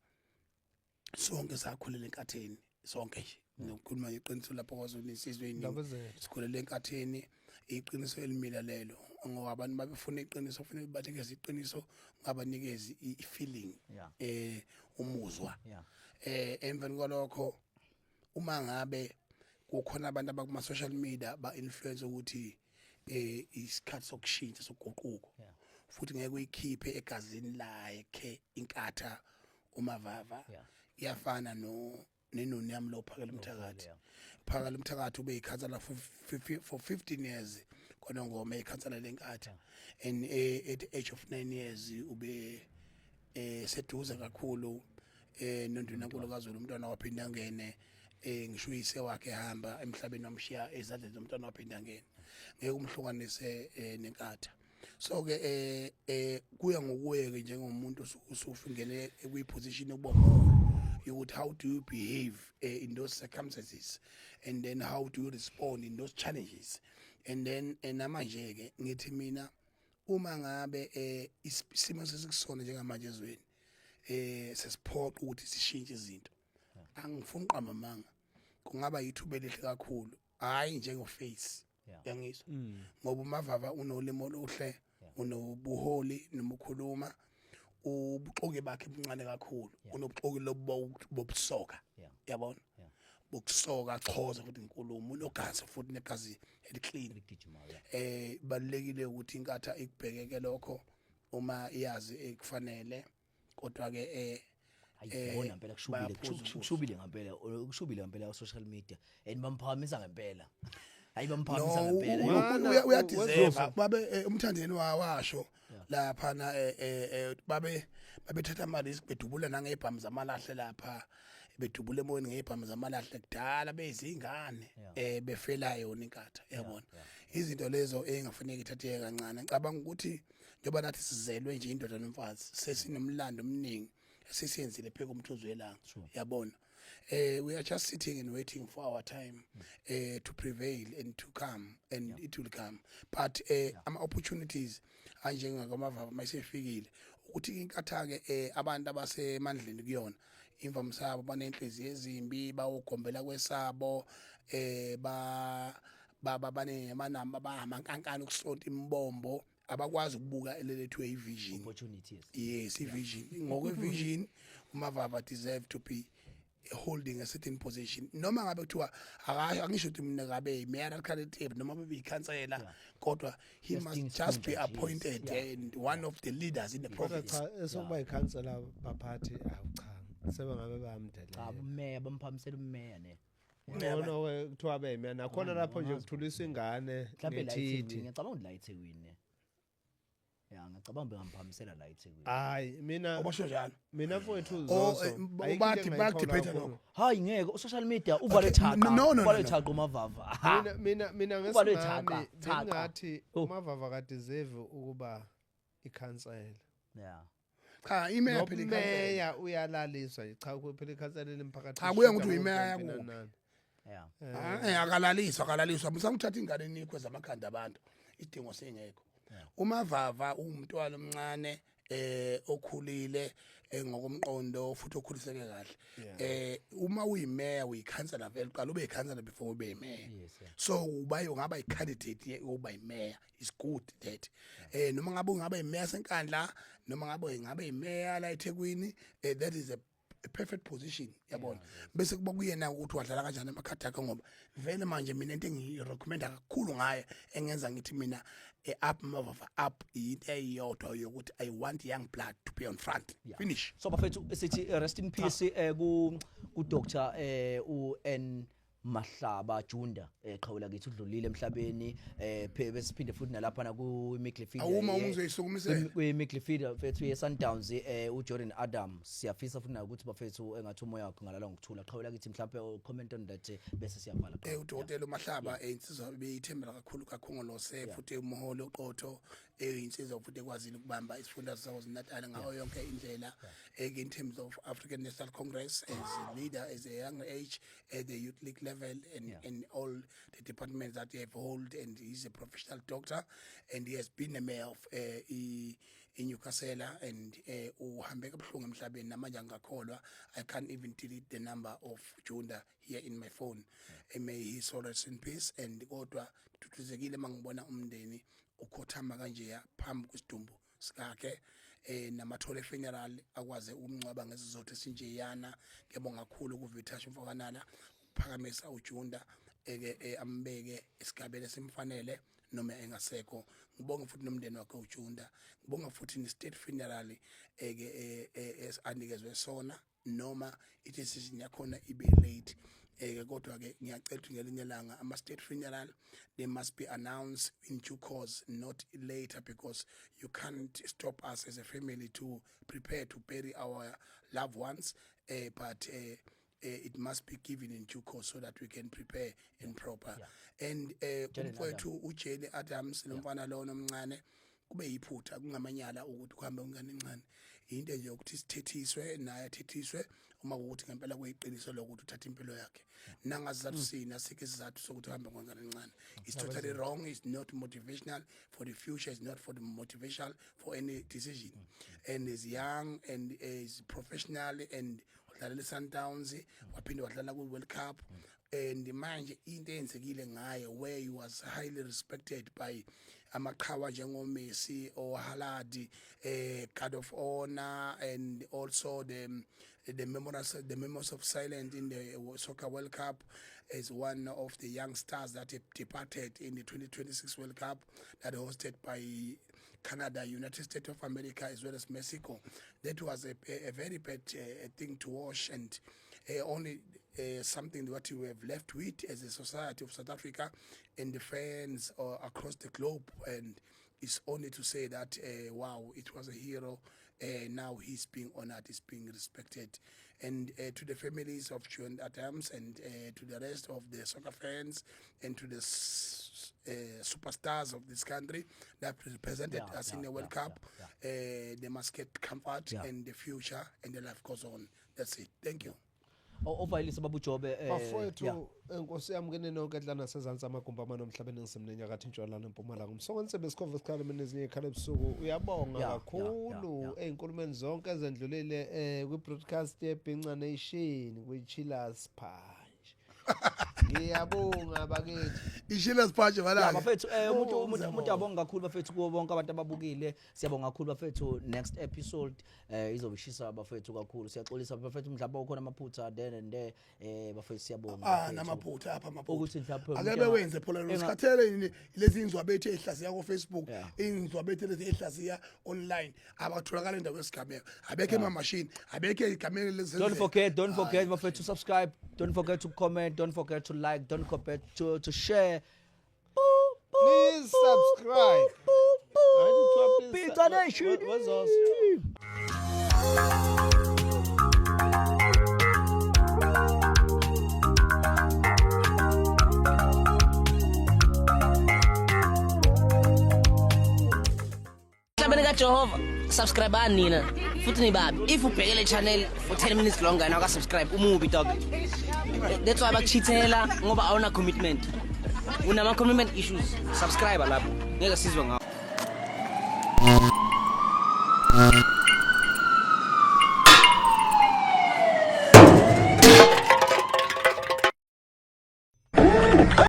C: Sonke sakhulela eNkatheni, sonke nje, nokukhuluma iqiniso lapho kwaZulu insizwe eningi sikhulele eNkatheni. Iqiniso elimila lelo, ngoba abantu babefuna iqiniso, kufanele banikeze iqiniso, ngabanikezi i-feeling, umuzwa. Emveni kwalokho, uma ngabe kukhona abantu abakuma social media ba influence ukuthi isikhathi sokushintsha, sokuguquko, futhi ngeke uyikhiphe egazini lakhe iNkatha uMavava. Iyafana no nenoni yami lo Phakela Umthakathi. Phakela Umthakathi ube yikhansela for 15 years kwaNongoma, ikhansela leNkatha, and at the age of 9 years ube seduze kakhulu noNdunankulu kaZulu, umntwana waphinda angene. Ngisho uyise wakhe ehamba emhlabeni, wamshiya ezandleni zomntwana waphinda angene. Ngeke umhlukanise neNkatha. So ke kuya ngokuye ke njengomuntu usufingene kwi-position yokuba umholi, ukuthi how do you behave in those circumstances and then how do you respond in those challenges. And then namanje ke ngithi mina, uma ngabe isimo sesikusona njengamanje ezweni, sesiphoqa ukuthi sishintshe izinto, angifuni uqamba amanga, kungaba yithuba elihle kakhulu, hayi njengo-face. Yangizwa, ngoba uMavava unolimo oluhle, unobuholi, noma ukhuluma ubuxoki bakhe buncane kakhulu, unobuxoki lobu bobusoka, yabona, bokusoka choza futhi inkulumo, unogazi futhi, negazi eli-clean.
A: Eligijimayo.
C: Balulekile ukuthi iNkatha ikubhekeke lokho uma iyazi ekufanele, kodwa ke
A: Hayi, yabona ngempela kushubile.
C: Bayaphuza ubuso.
A: Kushubile ngempela, kushubile ngempela social media and bamphakamisa ngempela. Hayi, bamphakamisa
C: No,
A: ngempela.
B: Mana,
C: uyadeserve.
B: wezofa.
C: Babe umthandeni washo laphana, babe babethatha ama-risk, bedubula nangezibhamu zamalahle lapha, bedubula emoyeni ngezibhamu zamalahle kudala beyizingane, befela yona iNkatha, yabona. Izinto lezo engafuneki ithatheke kancane. Ngicabanga ukuthi njengoba nathi sizelwe nje indoda nomfazi, sesinomlando omningi esisiyenzile pheka umthunzi welanga, yabona. We are just sitting and waiting for our time to prevail and to come, and it will come. But ama opportunities anjengakamavava mayisefikile, ukuthi iNkatha ke, abantu abasemandleni kuyona, imvamisa yabo banenhliziyo ezimbi, bawugombela kwesabo, ba baba bane manamba, bahamankankana ukusonta imbombo, abakwazi ukubuka elelethiwe i-vision.
A: Opportunities.
C: Yes, i-vision. Ngokwe-vision, uMavava deserve to be holding a certain position, noma ngabe kuthiwa akasho, angisho ukuthi mina ngabe i-mayoral candidate noma bebe yikhansela, kodwa he
A: Just
C: must
A: things
C: just be
A: nje, yes.
C: appointed and one of the leaders in the
B: Kodwa
C: province.
B: cha, esokuba yikhansela, baphathi, awu cha, sebengabe
A: Cha,
B: bayamdelela.
A: umeya, bamphakamisela umeya ne.
B: Ngcono ke kuthiwa beyimeya nakhona lapho nje kuthuliswa ingane
A: Mhlawumbe la eThekwini.
B: ngethithi.
A: Ngiyacabanga ukuthi la eThekwini ne. Ya, ngiyacabanga bengamphakamisela la eThekwini.
B: Hayi, mina
C: Obasho njalo.
B: mina mfowethu
C: Oh,
B: Zoso, ayikho into
C: bayadebate
B: engingayiphawula.
C: lokho.
A: Hayi ngeke, social media uvale
C: Okay,
A: thaqa.
C: no,
A: Uvale
C: no.
A: thaqa uMavava.
B: Mina
A: Uvalwe
B: ngesimami
A: thaqa, thaqa.
B: bengathi
A: Oh.
B: uMavava kadeserve ukuba ikhansela.
C: Cha, imeya phela, ikhansela.
B: Nomeya uyalaliswa nje. Cha, phela ikhansela lemphakathi.
C: Cha, kuya ngokuthi uyimeya yakuphi. Ah, akalaliswa, akalaliswa. Musangithatha ingane nikhweza amakhanda abantu, isidingo singekho. UMavava uwumntwana omncane okhulile ngokomqondo futhi okhuliseke kahle. Uma uyimeya, uyikhansela vele, uqala ube yikhansela before ube yimeya. So uba ungaba i-candidate yokuba yimeya is good that noma ngabe ungaba yimeya seNkandla, noma ngabe ingabe yimeya la eThekwini, that is a perfect position, yabona. Bese kuba kuyena ukuthi wadlala kanjani amakhadi akhe, ngoba vele manje mina into engiyirecommenda kakhulu ngaye, engenza ngithi mina up Mavava up, into eyodwa yokuthi I want young blood to be on front, finish.
A: So bafethu, sithi rest in peace ku Dr u N Mahlaba Junda, qhawula kithi, udlulile emhlabeni. Besiphinde futhi nalapha na ku midfield.
C: Awuma uma uzoyisukumisela.
A: Kwi midfield mfethu ye Sundowns, uJordan Adam, siyafisa futhi naye ukuthi bafethu engathi umoya wakhe ngalala ngokuthula. Qhawula kithi, mhlawumbe comment on that, bese siyavala.
C: Udokotela uMahlaba, insizwa beyithembela kakhulu kaKhongolose, futhi umholi oqotho, eyinsizwa futhi ekwazile ukubamba isifunda saKwaZulu-Natal ngayo yonke indlela, in terms of African National Congress as a leader, as a young age at the youth league. level and in all the departments that he have hold, and he's a professional doctor, and he has been a mayor of in Newcastle, and uhambe kabuhlungu emhlabeni. Namanje angakholwa, I can't even delete the number of Junda here in my phone. And may his soul rest in peace. And kodwa ngiduduzekile mangibona umndeni ukhothama kanjeya phambi kwesidumbu sikakhe, namathole funeral akwaze ukumncwaba ngesizotho esinjeyana. Ngiyabonga kakhulu kuVitash Mfokanala ukuphakamisa uJunda eke ambeke esigabeni esimfanele noma engasekho. Ngibonga futhi nomndeni wakhe uJunda, ngibonga futhi ne-state funeral eke anikezwe sona, noma i-decision yakhona ibe late, kodwa ke ngiyacela ukuthi ngelinye ilanga ama state funeral, they must be announced in due course, not later, because you can't stop us as a family to prepare to bury our loved ones, but it must be given in due course so that we can prepare in proper and
A: Jalen.
C: Umfowethu uJane Adams, nomfana lona omncane, kube yiphutha, kungamanyala ukuthi kuhambe ingane encane. Into nje yokuthi sithethiswe naye, athethiswe uma kuwukuthi ngempela kuyiqiniso lokuthi uthatha impilo yakhe nangazizathu sina sikho isizathu sokuthi uhambe ngengane encane. It's totally wrong. It's not motivational for the future. It's not for the motivational for any decision. And is young and is professional and udlalela i-Sundowns, waphinde wadlala kwi-World Cup. And manje into eyenzekile ngaye, where he was highly respected by amaqhawa njengoMessi or Haaland, guard of honor, and also the members of silence in the soccer World Cup, as one of the young stars that have departed in the 2026 World Cup that hosted by Canada, United States of America, as well as Mexico. That was a very bad thing to watch, and only something that we have left with as a society of South Africa and the fans across the globe. And it's only to say that, wow, it was a hero. Now he's being honored, he's being respected. And to the families of John Adams and to the rest of the soccer fans and to the superstars of this country that represented us in the World Cup, they must get comfort and the future and the life goes on. That's it. Thank you.
A: Ovayilisa baba uJobe.
B: Bafowethu, enkosi yami kini nonke enhla nasezansi, amagumbi amane omhlabeni, ngisemnenyakathi, intshonalanga, nempumalanga, umsonganisebe isikhova esikhala emini, ezinye ikhala ebusuku. Uyabonga kakhulu ey'nkulumeni zonke ezendlulile kwi-broadcast yeBhinca Nation kwi-Chillers Punch. Ngiyabonga bakithi.
C: Ishila siphatshe
A: Ya
C: balake.
A: bafethu, umuntu
B: Oh,
A: umuntu abonga kakhulu bafethu, kuwo bonke abantu ababukile. Siyabonga kakhulu bafethu. Next episode izobe ishisa bafethu kakhulu. Siyaxolisa bafethu mhlawumbe ukhona amaphutha there and there. Bafethu, siyabonga
C: Ah,
A: bafethu.
C: Namaphutha apha amaphutha.
A: Ukuthi mhlawumbe
C: Ake
A: umuntu
C: bewenze phela sikhathele yini lezi inzwabethu ezihlaziya ku Facebook, inzwabethu lezi ezihlaziya online, abatholakala endaweni yesigameko, abekho emamashini, abekho egameni lezi.
A: Don't forget bafethu to subscribe, don't forget to comment, don't forget to like, don't forget to share.
B: Please subscribe. Ayithi kuthiwa please
A: Bhinca Nation.
B: Wezos.
E: Emhlabeni kaJehova, subscribe nina futhi nibabi. If ubheke le channel for 10 minutes longer na ka-subscribe, umubi dog. That's why bakuchithela, ngoba awuna commitment, unama commitment issues. Subscribe lapho, ngeke sizwe ngawo.